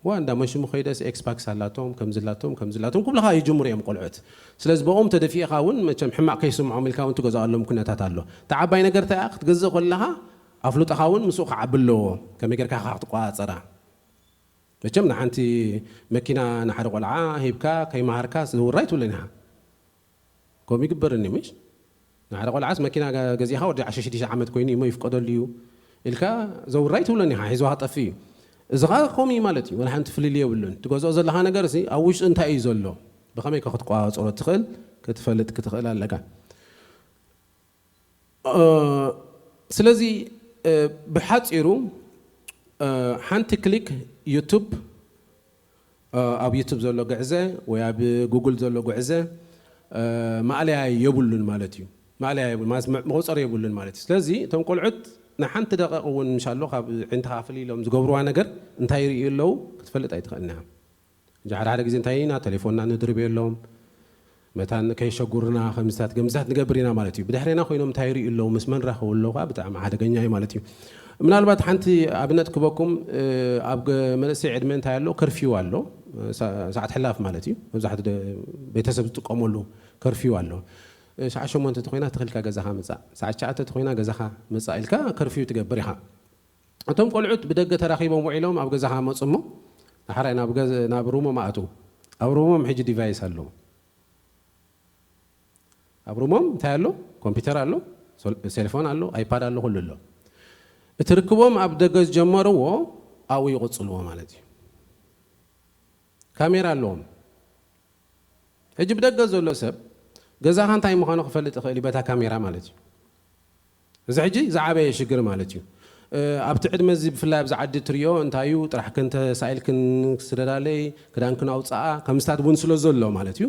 ዋ እንዳ መሽሙ ከይደስ ኤክስፓክስ ኣላቶም ከምዚ ኣላቶም ከምዚ ኣላቶም ክብልኻ ይጅምሩ እዮም ቆልዑት። ስለዚ ብኦም ተደፊእኻ እውን መቸም ሕማቕ ከይስምዖም ኢልካ እውን ትገዝኣሎም ኩነታት ኣሎ። እታ ዓባይ ነገር እንታይ እያ ክትገዝእ ከለኻ ኣፍልጦኻ እውን ምስኡ ክዓቢ ኣለዎ። ከመይ ጌርካ ኢኻ ክትቆፃፀራ? መቸም ንሓንቲ መኪና ንሓደ ቆልዓ ሂብካ ከይመሃርካ ዘውር ኣይትብሎን ኢኻ። ከምኡ ይግበርኒ ምሽ ንሓደ ቆልዓስ መኪና ገዚእኻ ወዲ ዓሰርተ ሽዱሽተ ዓመት ኮይኑ እሞ ይፍቀደሉ እዩ ኢልካ ዘውር ኣይትብሎን ኢኻ፣ ሒዝዋ ክጠፍእ እዩ። እዚ ኸዓ ከምኡ እዩ ማለት እዩ። ወላ ሓንቲ ፍልልይ የብሉን። ትገዝኦ ዘለኻ ነገር ሲ ኣብ ውሽጡ እንታይ እዩ ዘሎ፣ ብኸመይ ከ ክትቆፃፀሮ ትኽእል ክትፈልጥ ክትኽእል ኣለካ። ስለዚ ብሓፂሩ ሓንቲ ክሊክ ዩቱብ ኣብ ዩቱብ ዘሎ ግዕዘ ወይ ኣብ ጉግል ዘሎ ግዕዘ ማእለያ የብሉን ማለት እዩ። ማእለያ የብሉን ማለት መ- መቑፀሪ የብሉን ማለት እዩ። ስለዚ እቶም ቆልዑት ንሓንቲ ደቂቕ እውን ምሻሎ ካብ ዕንትኻ ፍልይ ኢሎም ዝገብርዋ ነገር እንታይ ይርእዩ ኣለዉ ክትፈልጥ ኣይትኽእልን ኢኻ። እንጂ ሓደ ሓደ ግዜ እንታይ ኢና ተሌፎንና ንድርብየሎም መታን ከይሸጉርና ከምዝታት ገምዝታት ንገብር ኢና ማለት እዩ። ብድሕሬና ኮይኖም እንታይ ይርእዩ ኣለዉ ምስ መን ራኸቡ ኣለዉ ከዓ ብጣዕሚ ሓደገኛ እዩ ማለት እዩ። ምናልባት ሓንቲ ኣብነት ክበኩም ኣብ መንእሰይ ዕድመ እንታይ ኣሎ ከርፊው ኣሎ። ሰዓት ሕላፍ ማለት እዩ። መብዛሕትኡ ቤተሰብ ዝጥቀመሉ ከርፊው ኣሎ። ሰዓት ሸሞንተ ተኮይና ተኽልካ ገዛኻ ምፃእ፣ ሰዓት ትሽዓተ ተኮይና ገዛኻ ምፃእ ኢልካ ከርፊው ትገብር ኢኻ። እቶም ቆልዑት ብደገ ተራኺቦም ውዒሎም ኣብ ገዛኻ መፁ እሞ ዳሕራይ ናብ ሩሞም ኣእትዉ። ኣብ ሩሞም ሕጂ ዲቫይስ ኣለዉ። ኣብ ሩሞም እንታይ ኣሎ? ኮምፒውተር ኣሎ፣ ሴልፎን ኣሎ፣ ኣይፓድ ኣሎ፣ ኩሉ ኣሎ። እቲ ርክቦም ኣብ ደገ ዝጀመርዎ ኣብኡ ይቕጽልዎ ማለት እዩ። ካሜራ ኣለዎም። ሕጂ ብደገ ዘሎ ሰብ ገዛኻ እንታይ ምዃኑ ክፈልጥ ይኽእል እዩ በታ ካሜራ ማለት እዩ። እዚ ሕጂ ዝዓበየ ሽግር ማለት እዩ። ኣብቲ ዕድመ እዚ ብፍላይ ኣብዚ ዓዲ ትሪኦ እንታይ እዩ ጥራሕ ክንተሳኢልክን ክስደዳለይ ክዳንክን ኣውፅኣ ከምስታት እውን ስለ ዘሎ ማለት እዩ።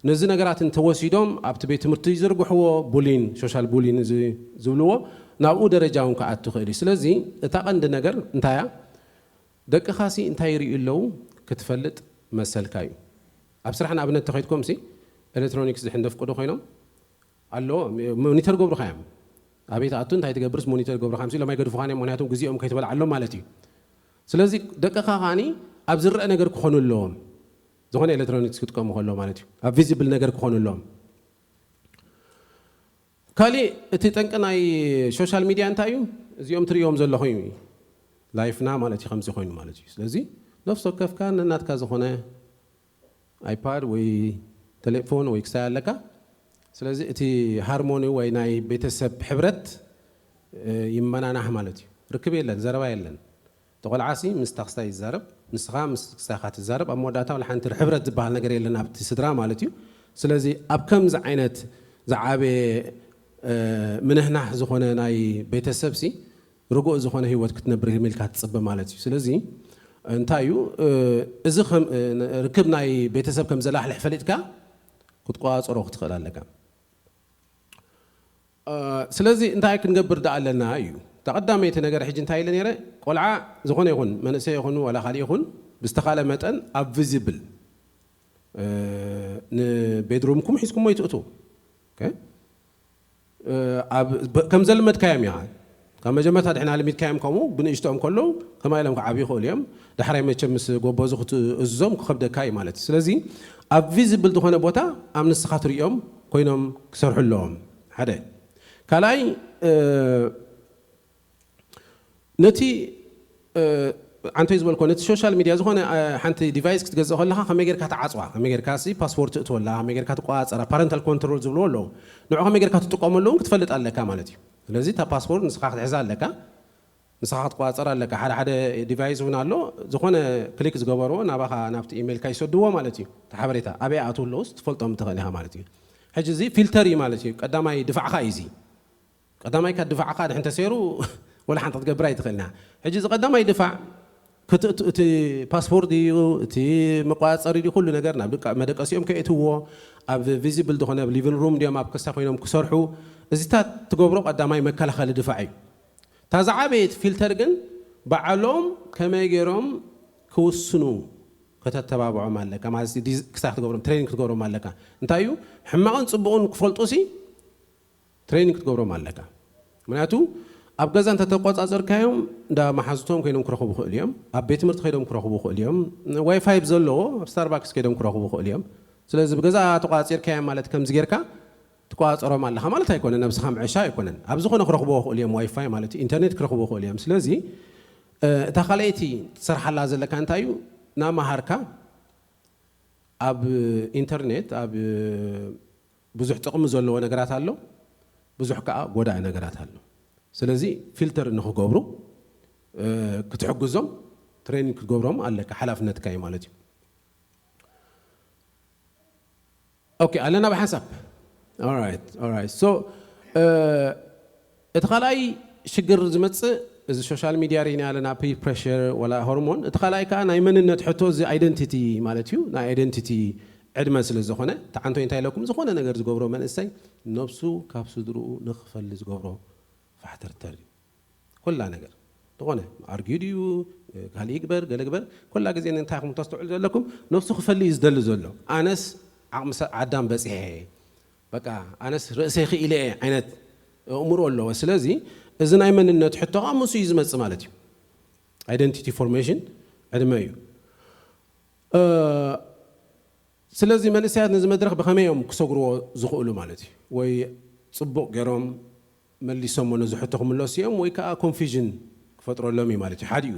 ነዚ ነገራት እንተወሲዶም ኣብቲ ቤት ትምህርቲ ይዝርግሕዎ ቡሊን ሶሻል ቡሊን እዚ ዝብልዎ ናብኡ ደረጃ እውን ክኣቱ ይኽእል እዩ። ስለዚ እታ ቀንዲ ነገር እንታይ እያ? ደቅኻሲ እንታይ ይርእዩ ኣለዉ ክትፈልጥ መሰልካ እዩ። ኣብ ስራሕ ንኣብነት ተኸይድኮምሲ ኤሌክትሮኒክስ ድሕን ደፍቅዱ ኮይኖም ኣለዎ ሞኒተር ገብሩኻ እዮም። ኣበይ ትኣቱ እንታይ ትገብርስ ሞኒተር ገብሩኻ እዮም ኢሎም ኣይገድፉኻን እዮም። ምክንያቱም ግዜኦም ከይትበልዓሎም ማለት እዩ። ስለዚ ደቅኻ ከዓኒ ኣብ ዝረአ ነገር ክኾኑ ኣለዎም። ዝኾነ ኤሌክትሮኒክስ ክጥቀሙ ከሎ ማለት እዩ። ኣብ ቪዚብል ነገር ክኾኑ ኣለዎም። ካሊእ እቲ ጠንቂ ናይ ሶሻል ሚድያ እንታይ እዩ? እዚኦም ትርእዮም ዘለኹም እዩ ላይፍና ማለት እዩ ከምዚ ኮይኑ ማለት እዩ። ስለዚ ነፍሲ ወከፍካ ነናትካ ዝኾነ ኣይፓድ ወይ ቴሌፎን ወይ ክሳይ ኣለካ። ስለዚ እቲ ሃርሞኒ ወይ ናይ ቤተሰብ ሕብረት ይመናናህ ማለት እዩ። ርክብ የለን፣ ዘረባ የለን። ተቆልዓሲ ምስ ታክስታይ ይዛረብ፣ ንስኻ ምስ ክሳኻ ትዛረብ። ኣብ መወዳእታ ወላ ሓንቲ ሕብረት ዝበሃል ነገር የለን ኣብቲ ስድራ ማለት እዩ። ስለዚ ኣብ ከምዚ ዓይነት ዝዓበየ ምንህናህ ዝኾነ ናይ ቤተሰብሲ ርጉእ ዝኾነ ህይወት ክትነብር ኢልካ ትፅበ ማለት እዩ። ስለዚ እንታይ እዩ እዚ ርክብ ናይ ቤተሰብ ከም ዘላሕልሕ ፈሊጥካ ክትቆፃፀሮ ክትኽእል ኣለካ። ስለዚ እንታይ ክንገብር ደኣ ኣለና እዩ እታ ቀዳመይቲ ነገር። ሕጂ እንታይ ኢለ ነይረ፣ ቆልዓ ዝኾነ ይኹን መንእሰይ ይኹን ዋላ ካልእ ይኹን ብዝተኻለ መጠን ኣብ ቪዚብል ንቤድሩምኩም ሒዝኩሞ ይትእቱ። ከም ዘለመድካዮም ኢኻ ካብ መጀመርታ ድሕና ልሚድካዮም ከምኡ ብንእሽቶኦም ከለዉ ከማ ኢሎም ክዓብዩ ይኽእሉ እዮም። ዳሕራይ መቸም ምስ ጎበዙ ክትእዝዞም ክኸብደካ እዩ ማለት እዩ። ስለዚ ኣብ ቪዚብል ዝኾነ ቦታ ኣብ ንስኻ ትርእዮም ኮይኖም ክሰርሑ ኣለዎም። ሓደ ካልኣይ ነቲ ዓንተይ ዝበልኮ ነቲ ሶሻል ሚድያ ዝኾነ ሓንቲ ዲቫይስ ክትገዝእ ከለኻ ከመይ ጌርካ ትዓፅዋ ከመይ ጌርካ ሲ ፓስፖርት ትእትወላ ከመይ ጌርካ ትቆፃፀራ ፓረንታል ኮንትሮል ዝብልዎ ኣለዉ። ንዑ ከመይ ጌርካ ትጥቀመሉ እውን ክትፈልጥ ኣለካ ማለት እዩ። ስለዚ እታ ፓስፖርት ንስኻ ክትሕዛ ኣለካ። ንስኻ ክትቆፃፀር ኣለካ። ሓደ ሓደ ዲቫይስ እውን ኣሎ ዝኾነ ክሊክ ዝገበርዎ ናባኻ ናብቲ ኢሜይልካ ይሰድዎ ማለት እዩ። እቲ ሓበሬታ ኣበይ ኣትው ኣለውስ ትፈልጦም ትኽእል ኢኻ ማለት እዩ። ሕጂ እዚ ፊልተር እዩ ማለት እዩ። ቀዳማይ ድፋዕካ እዩ እዚ። ቀዳማይ ካ ድፋዕካ ድሕን ተሰይሩ ወላ ሓንቲ ክትገብር ኣይትኽእልና። ሕጂ እዚ ቀዳማይ ድፋዕ እቲ ፓስፖርት እዩ እቲ መቆፃፀሪ እዩ ኩሉ ነገር ናብ መደቀሲኦም ከየእትዎ ኣብ ቪዚብል ዝኾነ ሊቪን ሩም ድዮም ኣብ ክሳ ኮይኖም ክሰርሑ እዚታት ትገብሮ ቀዳማይ መከላኸሊ ድፋዕ እዩ። እታ ዝዓበየት ፊልተር ግን ባዕሎም ከመይ ገይሮም ክውስኑ ከተተባብዖም ኣለካ። ክሳብ ክትገብሮም ትሬኒንግ ክትገብሮም ኣለካ። እንታይ እዩ ሕማቕን ፅቡቕን ክፈልጡ ሲ ትሬኒንግ ክትገብሮም ኣለካ። ምክንያቱ ኣብ ገዛ እንተተቆፃፀርካዮም እንዳ መሓዝቶም ኮይኖም ክረኽቡ ክእሉ እዮም። ኣብ ቤት ትምህርቲ ከይዶም ክረኽቡ ክእሉ እዮም። ዋይፋይ ዘለዎ ኣብ ስታርባክስ ከይዶም ክረኽቡ ክእሉ እዮም። ስለዚ ብገዛ ተቆፃፂርካዮም ማለት ከምዚ ጌርካ ትቆፃፀሮም ኣለኻ ማለት ኣይኮነን። ነብስኻ ምዕሻ ኣይኮነን። ኣብ ዝኾነ ክረኽብዎ ክእሉ እዮም። ዋይፋይ ማለት እዩ። ኢንተርኔት ክረኽብዎ ክእሉ እዮም። ስለዚ እታ ካልኣይቲ ትሰርሓላ ዘለካ እንታይ እዩ? ናመሃርካ ኣብ ኢንተርኔት ኣብ ብዙሕ ጥቕሚ ዘለዎ ነገራት ኣሎ፣ ብዙሕ ከዓ ጎዳኢ ነገራት ኣሎ። ስለዚ ፊልተር ንክገብሩ ክትሕግዞም ትሬኒንግ ክትገብሮም ኣለካ፣ ሓላፍነትካ እዩ ማለት እዩ። ኦኬ ኣለና ብሓንሳብ። ኦራይት ኦራይት። ሶ እቲ ካልኣይ ሽግር ዝመፅእ እዚ ሶሻል ሚድያ ርኢና ኣለና፣ ፒር ፕሬሽር ወላ ሆርሞን። እቲ ካልኣይ ከዓ ናይ መንነት ሕቶ እዚ ኣይደንቲቲ ማለት እዩ። ናይ ኣይደንቲቲ ዕድመ ስለ ዝኾነ ተዓንቶ እንታይ ኢለኩም፣ ዝኾነ ነገር ዝገብሮ መንእሰይ ነብሱ ካብ ስድርኡ ንክፈሊ ዝገብሮ ፋሕተርተር እዩ። ኩላ ነገር ዝኾነ ኣርጊዩ ድዩ ካልእ ይግበር ገለ ግበር፣ ኩላ ግዜ እንታይ ኢኹም ተስተውዕሉ ዘለኩም፣ ነብሱ ክፈሊ እዩ ዝደሊ ዘሎ። ኣነስ ዓቕሚ ሰብ ኣዳም በፂሐ እየ፣ በቃ ኣነስ ርእሰይ ክኢለ እየ ዓይነት ኣእምሮ ኣለዎ። ስለዚ እዚ ናይ መንነት ሕቶ ከዓ ምስኡ እዩ ዝመፅእ ማለት እዩ። ኣይደንቲቲ ፎርሜሽን ዕድመ እዩ። ስለዚ መንእሰያት ነዚ መድረኽ ብኸመይ እዮም ክሰግርዎ ዝኽእሉ ማለት እዩ? ወይ ፅቡቕ ገይሮም መሊሶሞ ነዚ ሕቶ ክምለሱ እዮም ወይ ከዓ ኮንፊዥን ክፈጥረሎም እዩ ማለት እዩ። ሓዲኡ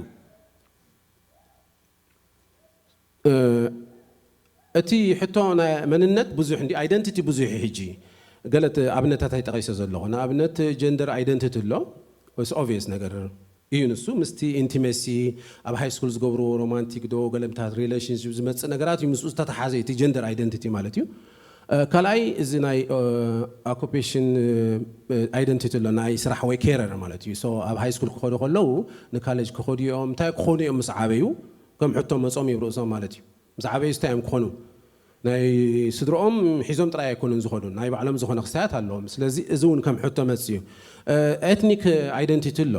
እቲ ሕቶ ናይ መንነት ብዙሕ እንዲ ኣይደንቲቲ ብዙሕ እዩ። ሕጂ ገለ ኣብነታት ኣይጠቒሰ ዘለኹ፣ ንኣብነት ጀንደር ኣይደንቲቲ ኣሎ፣ ኦብቪየስ ነገር እዩ። ንሱ ምስቲ ኢንቲሜሲ ኣብ ሃይ ስኩል ዝገብርዎ ሮማንቲክ ዶ ገለምታት ሪሌሽንሽፕ ዝመፅእ ነገራት እዩ። ምስኡ ዝተተሓዘ እቲ ጀንደር ኣይደንቲቲ ማለት እዩ። ካልኣይ እዚ ናይ ኦኩፔሽን ኣይደንቲቲ ኣሎ፣ ናይ ስራሕ ወይ ኬረር ማለት እዩ። ኣብ ሃይ ስኩል ክኸዱ ከለዉ ንካሌጅ ክኸዱ እዮም፣ እንታይ ክኾኑ እዮም ምስ ዓበዩ ከም ሕቶ መፆም እዩ ርእሶም ማለት እዩ። ምስ ዓበዩ እንታይ እዮም ክኾኑ? ናይ ስድርኦም ሒዞም ጥራይ ኣይኮኑን ዝኾኑ፣ ናይ ባዕሎም ዝኾነ ክስታያት ኣለዎም። ስለዚ እዚ እውን ከም ሕቶ መፅእ እዩ። ኤትኒክ ኣይደንቲቲ ኣሎ፣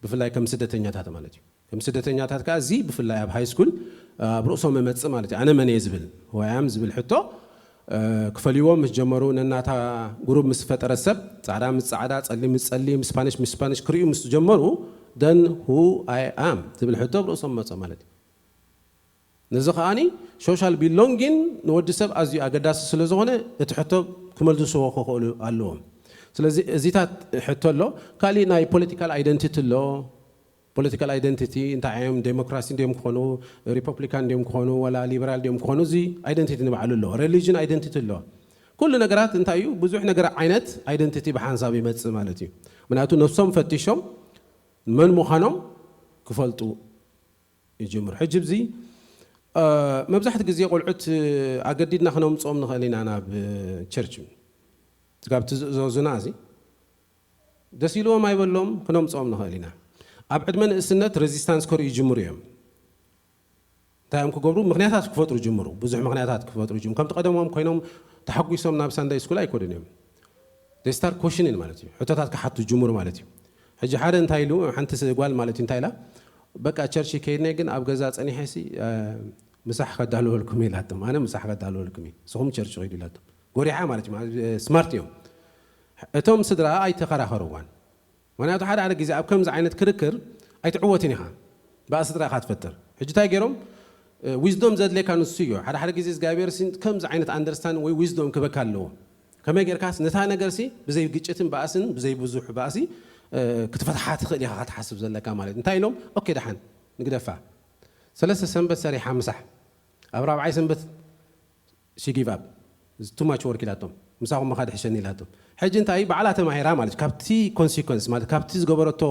ብፍላይ ከም ስደተኛታት ማለት እዩ። ከም ስደተኛታት ከዓ እዚ ብፍላይ ኣብ ሃይ ስኩል ኣብ ርእሶም መመፅእ ማለት እዩ። ኣነ መን እየ ዝብል፣ ወያም ዝብል ሕቶ ክፈልይዎ ምስ ጀመሩ፣ ነናታ ግሩብ ምስ ፈጠረ ሰብ፣ ፃዕዳ ምስ ፃዕዳ፣ ፀሊም ምስ ፀሊም፣ ስፓኒሽ ምስ ስፓኒሽ ክርእዩ ምስ ጀመሩ፣ ደን ሁ ኣይ ኣም ዝብል ሕቶ ኣብ ርእሶም መፀ ማለት እዩ። ነዚ ከዓኒ ሶሻል ቢሎንጊን ንወዲ ሰብ ኣዝዩ ኣገዳሲ ስለ ዝኾነ እቲ ሕቶ ክመልስዎ ክኽእሉ ኣለዎም። ስለዚ እዚታት ሕቶ ኣሎ። ካሊእ ናይ ፖለቲካል ኣይደንቲቲ ኣሎ። ፖለቲካል ኣይደንቲቲ እንታይ እዮም? ዴሞክራሲ እንዲዮም ክኾኑ፣ ሪፐብሊካን እንዲዮም ክኾኑ፣ ወላ ሊበራል እንዲዮም ክኾኑ፣ እዚ ኣይደንቲቲ ንባዕሉ ኣሎ። ሪሊጅን ኣይደንቲቲ ኣሎ። ኩሉ ነገራት እንታይ እዩ? ብዙሕ ነገር ዓይነት ኣይደንቲቲ ብሓንሳብ ይመጽእ ማለት እዩ። ምክንያቱ ነብሶም ፈቲሾም መን ምዃኖም ክፈልጡ ይጅምሩ። ሕጂ እዚ መብዛሕቲ ግዜ ቆልዑት ኣገዲድና ክነምፅኦም ንኽእል ኢና ናብ ቸርች። ስጋብ እቲ ዝእዘዙና እዚ ደስ ኢልዎም ኣይበሎም ክነምፅኦም ንኽእል ኢና። ኣብ ዕድመ ንእስነት ሬዚስታንስ ከርእዩ ይጅምሩ እዮም። እንታይ እዮም ክገብሩ? ምክንያታት ክፈጥሩ ይጅምሩ። ብዙሕ ምክንያታት ክፈጥሩ ይጅምሩ። ከምቲ ቀደሞም ኮይኖም ተሓጒሶም ናብ ሳንዳይ ስኩል ኣይኮዱን እዮም። ስታር ኮሽንን ማለት እዩ። ሕቶታት ክሓቱ ይጅምሩ ማለት እዩ። ሕጂ ሓደ እንታይ ኢሉ፣ ሓንቲ ስ- ጓል ማለት እዩ እንታይ ኢላ፣ በቃ ቸርች ከይድነ ግን ኣብ ገዛ ፀኒሐ ሲ ምሳሕ ከዳልወልኩም ኢላቶም። ኣነ ምሳሕ ከዳልወልኩም እዩ፣ ንስኹም ቸርች ኸይዱ ኢላቶም። ጎሪሓ ማለት እዩ። ስማርት እዮም። እቶም ስድራ ኣይተኸራኸርዋን። ምክንያቱ ሓደ ሓደ ግዜ ኣብ ከምዚ ዓይነት ክርክር ኣይትዕወትን ኢኻ። ብኣ ስድራ ኢኻ ትፈጥር። ሕጂ እንታይ ገይሮም? ዊዝዶም ዘድልየካ ንሱ እዩ። ሓደ ሓደ ግዜ እግዚኣብሔር ሲ ከምዚ ዓይነት ኣንደርስታንድ ወይ ዊዝዶም ክበካ ኣለዎ። ከመይ ጌርካስ ነታ ነገር ሲ ብዘይ ግጭትን ባእስን ብዘይ ብዙሕ ባእሲ ክትፈትሓ ትኽእል ኢኻ ክትሓስብ ዘለካ ማለት እዩ። እንታይ ኢሎም? ኦኬ ደሓን ንግደፋ። ሰለስተ ሰንበት ሰሪሓ ምሳሕ፣ ኣብ ራብዓይ ሰንበት she give up, too much work ኢላቶም፣ ምሳኹም ምኻድ ሕሸኒ ኢላቶም። ሕጂ እንታይ ባዕላ ተማሂራ ማለት እዩ። ካብቲ ኮንሲኮንስ ማለት ካብቲ ዝገበረቶ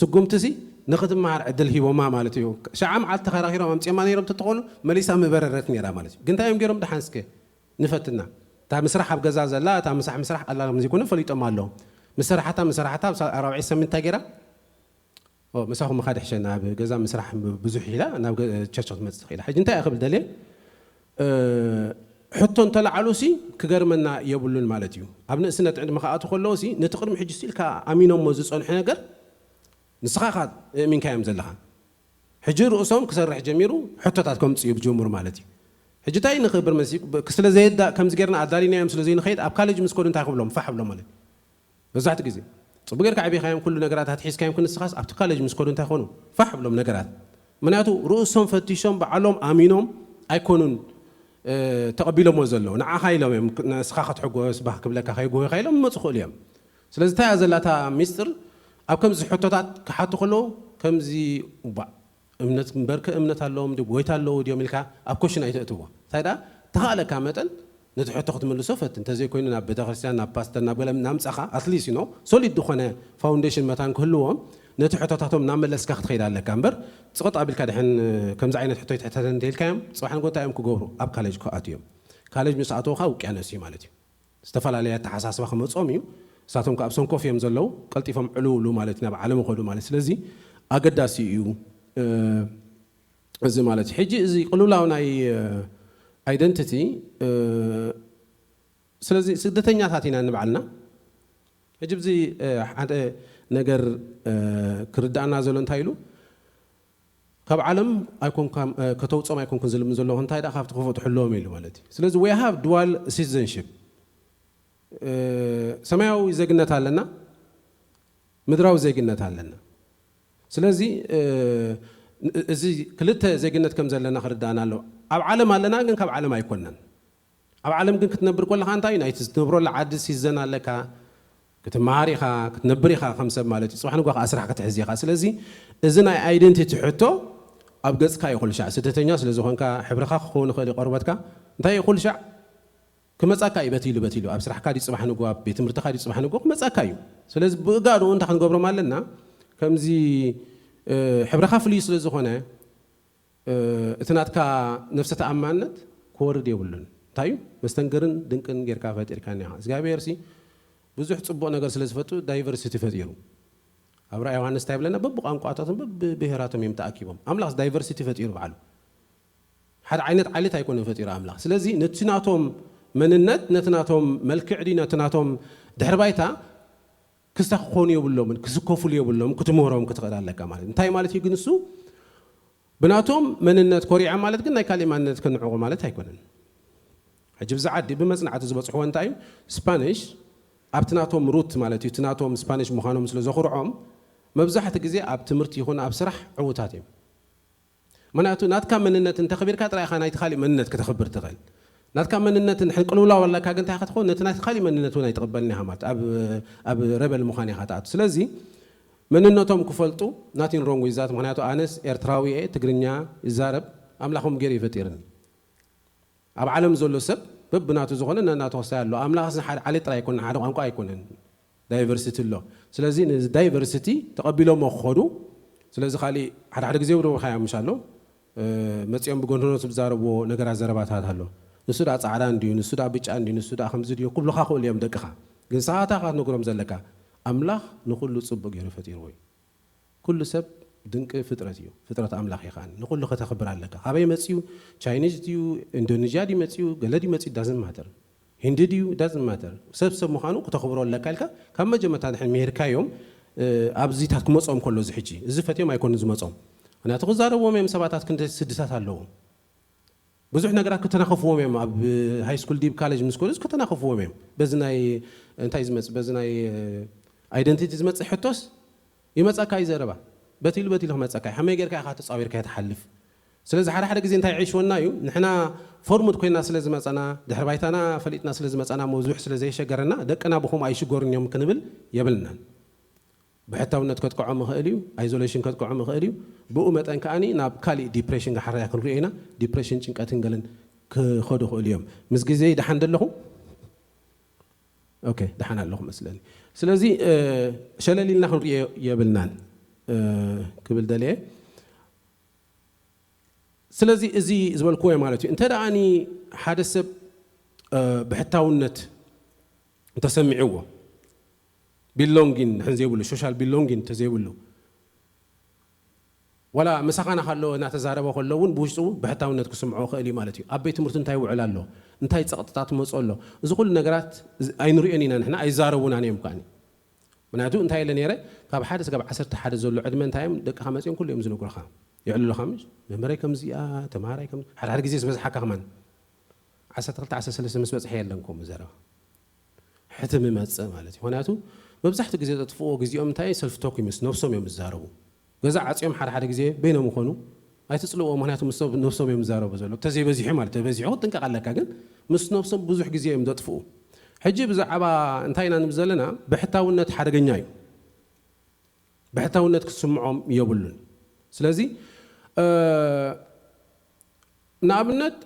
ስጉምቲ ሲ ንኽትመሃር ዕድል ሂቦማ ማለት እዩ። ሸዓ መዓልቲ ተኸራኺሮም ኣምፅኦማ ነይሮም ተትኾኑ መሊሳ ምበረረት ነይራ ማለት እዩ። ግን እንታይ እዮም ገይሮም? ደሓን እስከ ንፈትና። እታ ምስራሕ ኣብ ገዛ ዘላ እታ ምሳሕ ምስራሕ ቀላል ከምዘይኮነ ፈሊጦም ኣለዉ። ምሰራሓታ ምሰራሓታ ኣብ ራብዒ ሰሚንት እንታይ ገይራ? ምሳኹም ምኻድ ሕሸና ኣብ ገዛ ምስራሕ ብዙሕ ኢላ ናብ ቸርች ክትመፅእ ትኽእል። ሕጂ እንታይ ክብል ደልየ? ሕቶ እንተለዓሉ ሲ ክገርመና የብሉን ማለት እዩ። ኣብ ንእስነት ዕድመ ክኣቱ ከለዉ ሲ ነቲ ቅድሚ ሕጂ ስኢልካ ኣሚኖሞ ዝፀንሑ ነገር ንስኻ ኢኻ እሚንካዮም ዘለኻ። ሕጂ ርእሶም ክሰርሕ ጀሚሩ ሕቶታት ከምፅኡ ብጀምሩ ማለት እዩ። ሕጂ እንታይ ንኽብር መሲ ስለ ዘየዳእ ከምዚ ጌርና ኣዳሊናዮም ስለ ዘይንኸይድ ኣብ ካሌጅ ምስ ከዱ እንታይ ክብሎም ፋሕ ብሎም ማለት እዩ። መብዛሕትኡ ግዜ ፅቡቅ ጌርካ ዓቢኻዮም ኩሉ ነገራት ኣትሒዝካዮም ክንስኻስ ኣብቲ ካሌጅ ምስ ከዱ እንታይ ኮኑ ፋሕ ብሎም ነገራት። ምክንያቱ ርእሶም ፈቲሾም ባዕሎም ኣሚኖም ኣይኮኑን ተቐቢሎሞ ዘለዉ። ንዓኻ ኢሎም እዮም ንስኻ ክትሕጎስ ባህ ክብለካ ከይጎይኻ ኢሎም ይመፁ ክእሉ እዮም። ስለዚ እንታይ እያ ዘላታ ሚስጥር? ኣብ ከምዚ ሕቶታት ክሓቱ ከለዉ ከምዚ እባ እምነት እምበርከ እምነት ኣለዎም ድ ጎይታ ኣለዉ ድዮም ኢልካ ኣብ ኮሽን ኣይተእትዎ። እንታይ ደኣ ተኻእለካ መጠን ነቲ ሕቶ ክትምልሶ ፈትን። እንተዘይኮይኑ ናብ ቤተክርስትያን ናብ ፓስተር ናብ ገለ ናምፃኻ ኣትሊስ ኖ ሶሊድ ዝኾነ ፋውንዴሽን መታን ክህልዎም ነቲ ሕቶታቶም እናመለስካ ክትኸይድ ኣለካ እምበር ፅቕጥ ኣቢልካ ድሕን ከምዚ ዓይነት ሕቶ ይትሕተተን እንተኢልካዮም ፅባሕ ንጎ እንታይ እዮም ክገብሩ? ኣብ ካሌጅ ክኣትዮም። ካሌጅ ምስ ኣተውካ ውቅያኖስ እዩ ማለት እዩ። ዝተፈላለየ ኣተሓሳስባ ክመፆም እዩ። ንሳቶም ካብ ሰንኮፍ እዮም ዘለዉ ቀልጢፎም ዕሉ ውሉ ማለት ናብ ዓለም ይኸዱ ማለት ስለዚ ኣገዳሲ እዩ። እዚ ማለት ሕጂ እዚ ቅልውላው ናይ ኣይደንቲቲ ስለዚ ስደተኛታት ኢና ንባዕልና። ሕጂ ብዚ ሓደ ነገር ክርዳእና ዘሎ እንታይ ኢሉ ካብ ዓለም ኣይኮንካም ከተውፅኦም ኣይኮንኩን ዝልምን ዘለኹ እንታይ ደኣ ካብቲ ክፉእ ትሕልዎም ኢሉ ማለት እዩ። ስለዚ we have dual citizenship ሰማያዊ ዜግነት ኣለና፣ ምድራዊ ዜግነት ኣለና። ስለዚ እዚ ክልተ ዜግነት ከም ዘለና ክርዳእና ኣለዎ። ኣብ ዓለም ኣለና ግን ካብ ዓለም ኣይኮናን። ኣብ ዓለም ግን ክትነብር ከለኻ እንታይ እዩ ናይቲ ዝነብረሉ ዓዲ ሲዘን ኣለካ፣ ክትመሃር ኢኻ፣ ክትነብር ኢኻ ከም ሰብ ማለት እዩ። ፅባሕ ንጓ ከዓ ስራሕ ክትሕዝ ኢኻ። ስለዚ እዚ ናይ ኣይደንቲቲ ሕቶ ኣብ ገፅካ እዩ ኩሉ ሻዕ። ስደተኛ ስለ ዝኾንካ ሕብርኻ ክኸውን ይኽእል እዩ ቆርበትካ። እንታይ እዩ ኩሉ ሻዕ ክመጻካ እዩ በቲሉ በቲሉ። ኣብ ስራሕካ ድዩ ጽባሕ ንግሆ፣ ኣብ ቤት ትምህርትኻ ድዩ ጽባሕ ንግሆ ክመጻካ እዩ። ስለዚ ብእጋድኡ እንታይ ክንገብሮም ኣለና? ከምዚ ሕብረኻ ፍልዩ ስለ ዝኾነ እቲ ናትካ ነፍሰ ተኣማንነት ክወርድ የብሉን። እንታይ እዩ? መስተንገርን ድንቅን ጌርካ ፈጢርካኒ ኢኻ እግዚኣብሔር ሲ። ብዙሕ ፅቡቕ ነገር ስለ ዝፈጡ ዳይቨርሲቲ ፈጢሩ። ኣብ ራእይ ዮሃንስ እንታይ ብለና? በብቋንቋታቶም በብብሔራቶም እዮም ተኣኪቦም። ኣምላኽ ዳይቨርሲቲ ፈጢሩ በዓሉ። ሓደ ዓይነት ዓሌት ኣይኮነን ፈጢሩ ኣምላኽ። ስለዚ ነቲ ናቶም መንነት፣ ነቲ ናቶም መልክዕ ድዩ፣ ነቲ ናቶም ድሕሪ ባይታ ክስታ ክኾኑ የብሎምን፣ ክስከፉሉ የብሎም፣ ክትምህሮም ክትኽእል ኣለካ ማለት እዩ። እንታይ ማለት እዩ ግን እሱ? ብናቶም መንነት ኮሪዓ ማለት ግን ናይ ካሊእ ማንነት ከንዕቑ ማለት ኣይኮነን። ሕጂ ብዛ ዓዲ ብመጽናዕቲ ዝበጽሕዎ እንታይ እዩ? ስፓኒሽ ኣብቲ ናቶም ሩት ማለት እዩ፣ እቲ ናቶም ስፓኒሽ ምዃኖም ስለ ዘኹርዖም መብዛሕቲ ግዜ ኣብ ትምህርቲ ይኹን ኣብ ስራሕ ዕዉታት እዮም። ምክንያቱ ናትካ መንነት እንተኽቢርካ ጥራይ ኢኻ ናይቲ ካሊእ መንነት ክተኽብር ትኽእል። ናትካ መንነት እንድሕር ቅልውላው ኣለካ ግን እንታይ ክትኸውን ነቲ ናይቲ ካሊእ መንነት እውን ኣይትቕበልን ኢኻ ማለት ኣብ ኣብ ረበል ምዃን ኢኻ ትኣቱ። ስለዚ መንነቶም ክፈልጡ ናቲን ሮንግ ዊዛት ምክንያቱ ኣነስ ኤርትራዊ እየ ትግርኛ ይዛረብ ኣምላኾም ገይሩ ይፈጢርኒ። ኣብ ዓለም ዘሎ ሰብ በብናቱ ዝኾነ ነናቱ ክሳይ ኣሎ። ኣምላኽ ሓደ ዓሌት ጥራይ ኣይኮነን፣ ሓደ ቋንቋ ኣይኮነን። ዳይቨርሲቲ ኣሎ። ስለዚ ነዚ ዳይቨርሲቲ ተቐቢሎሞ ክኸዱ። ስለዚ ካሊእ ሓደ ሓደ ግዜ ውድውኻያ ምሽ ኣሎ መፂኦም ብጎንኖት ዝዛረብዎ ነገራት ዘረባታት ኣሎ። ንሱ ዳ ፃዕዳ እንድዩ፣ ንሱ ዳ ብጫ እንድዩ፣ ንሱ ዳ ከምዚ ድዩ ክብሉኻ ክእሉ እዮም ደቅኻ። ግን ንስኻ እታ ክትነግሮም ዘለካ ኣምላኽ ንኹሉ ፅቡቅ ገይሩ ፈጢርዎ እዩ። ኩሉ ሰብ ድንቂ ፍጥረት እዩ። ፍጥረት ኣምላኽ እዩ ከኣ ንኹሉ ከተኽብር ኣለካ። ካበይ መፅዩ? ቻይኒዝ ድዩ? ኢንዶኔዥያ ድዩ መፅዩ? ገለ ድዩ መፅዩ? ዳዝን ማተር። ሂንዲ ድዩ? ዳዝን ማተር። ሰብ ሰብ ምዃኑ ክተኽብሮ ኣለካ ኢልካ ካብ መጀመርታ ድሕን ምሂርካዮም ኣብዚታት ክመፅኦም ከሎ እዚ ሕጂ እዚ ፈትዮም ኣይኮኑ ዝመፅኦም። ምክንያቱ ክዛረብዎም እዮም ሰባታት ክንደ ስድታት ኣለዎም። ብዙሕ ነገራት ክተናኸፍዎም እዮም ኣብ ሃይ ስኩል ዲብ ካሌጅ ምስ ኮለጅ ክተናኸፍዎም እዮም። በዚ ናይ እንታይ ዝመፅ በዚ ናይ ኣይደንቲቲ ዝመፅእ ሕቶስ ይመፃካ እዩ ዘረባ። በቲሉ በቲሉ ክመፀካ እዩ። ከመይ ጌርካ ኢኻ ተፃዊርካ ትሓልፍ? ስለዚ ሓደ ሓደ ግዜ እንታይ ይዕሽወና እዩ ንሕና ፎርሙድ ኮይና ስለ ዝመፀና ድሕሪ ባይታና ፈሊጥና ስለ ዝመፀና መብዙሕ ስለ ዘይሸገረና ደቅና ብኹም ኣይሽገሩን እዮም ክንብል የብልናን። ብሕታውነት ከጥቅዖም ይኽእል እዩ፣ ኣይዞሌሽን ከጥቅዖም ይኽእል እዩ። ብኡ መጠን ከኣ ናብ ካሊእ ዲፕሬሽን ክሓርያ ክንሪኦ ኢና። ዲፕሬሽን ጭንቀትን ገለን ክኸዱ ይኽእሉ እዮም። ምስ ግዜ ይደሓን ደለኹ ኦኬ ደሓን ኣለኹ መስለኒ። ስለዚ ሸለል ኢልና ክንሪኦ የብልናን ክብል ደልየ። ስለዚ እዚ ዝበልክዎ ማለት እዩ እንተ ደኣኒ ሓደ ሰብ ብሕታውነት እንተሰሚዕዎ ቢሎንጊን ንሕን ዘይብሉ ሶሻል ቢሎንጊን እንተዘይብሉ ዋላ ምሳኻና ካሎ እናተዛረበ ከሎ እውን ብውሽጡ ብሕታውነት ክስምዖ ክእል እዩ ማለት እዩ። ኣብ ቤት ትምህርቲ እንታይ ይውዕል ኣሎ፣ እንታይ ፀቕጥታት መፁ ኣሎ፣ እዚ ኩሉ ነገራት ኣይንሪኦን ኢና ንሕና ኣይዛረቡናን እዮም ከዓኒ። ምክንያቱ እንታይ ኢለ ነይረ ካብ ሓደ ስጋብ ዓሰርተ ሓደ ዘሎ ዕድመ እንታይ እዮም ደቅኻ መፅኦም ኩሉ እዮም ዝነግሩኻ። የዕልሉኻ ምሽ መምህረይ ከምዚኣ ተምሃራይ ከም ሓደ ሓደ ግዜ ዝበዝሓካ ከማን ዓሰርተ ክልተ ዓሰርተ ሰለስተ ምስ በፅሐ የለን ከምኡ ዘረባ ሕትም ይመፅእ ማለት እዩ። ምክንያቱ መብዛሕትኡ ግዜ ዘጥፍእዎ ግዜኦም እንታይ ሰልፍ ቶክ ምስ ነብሶም እዮም ዝዛረቡ። ገዛ ዓፅዮም ሓደ ሓደ ግዜ በይኖም ይኾኑ ኣይትፅልእዎ ምክንያቱ ምስ ነብሶም እዮም ዝዛረቡ ዘሎ ተዘይበዚሑ ማለት ተበዚሑ ክትጥንቀቕ ኣለካ ግን ምስ ነብሶም ብዙሕ ግዜ እዮም ዘጥፍኡ። ሕጂ ብዛዕባ እንታይ ኢና ንብል ዘለና ብሕታውነት ሓደገኛ እዩ። ብሕታውነት ክስምዖም የብሉን። ስለዚ ንኣብነት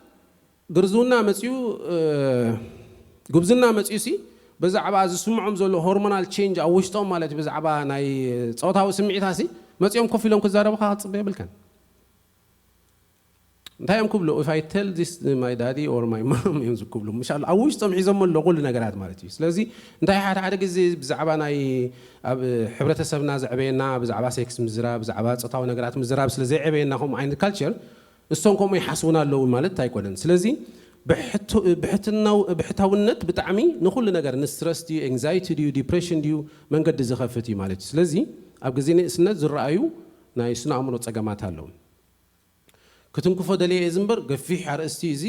ግርዝውና መፅዩ ጉብዝና መፅዩ ሲ ብዛዕባ ዝስምዖም ዘሎ ሆርሞናል ቼንጅ ኣብ ውሽጦም ማለት ብዛዕባ ናይ ፆታዊ ስምዒታ ሲ መፅኦም ኮፍ ኢሎም ክዛረቡካ ክትፅበ የብልካን። እንታይ እዮም ክብሉ if I tell this my daddy or my mom እዮም ዝክብሉ ምሻሉ ኣብ ውሽጦም ሒዞም ኣሎ ኩሉ ነገራት ማለት እዩ። ስለዚ እንታይ ሓደ ሓደ ግዜ ብዛዕባ ናይ ኣብ ሕብረተሰብና ዘዕበየና ብዛዕባ ሴክስ ምዝራብ ብዛዕባ ፆታዊ ነገራት ምዝራብ ስለ ዘይዕበየና ከምኡ ዓይነት ካልቸር እሶም ከምኡ ይሓስቡና ኣለዉ ማለት ኣይኮነን። ስለዚ ብሕታውነት ብጣዕሚ ንኩሉ ነገር ንስትረስ ድዩ ኤንግዛይቲ ድዩ ዲፕሬሽን ድዩ መንገዲ ዝኸፍት እዩ ማለት እዩ። ስለዚ ኣብ ግዜ ንእስነት ዝረኣዩ ናይ ስነ ኣእምሮ ፀገማት ኣለዉ። ክትንክፎ ደልየ እየ ዝምበር ገፊሕ ኣርእስቲ እዚ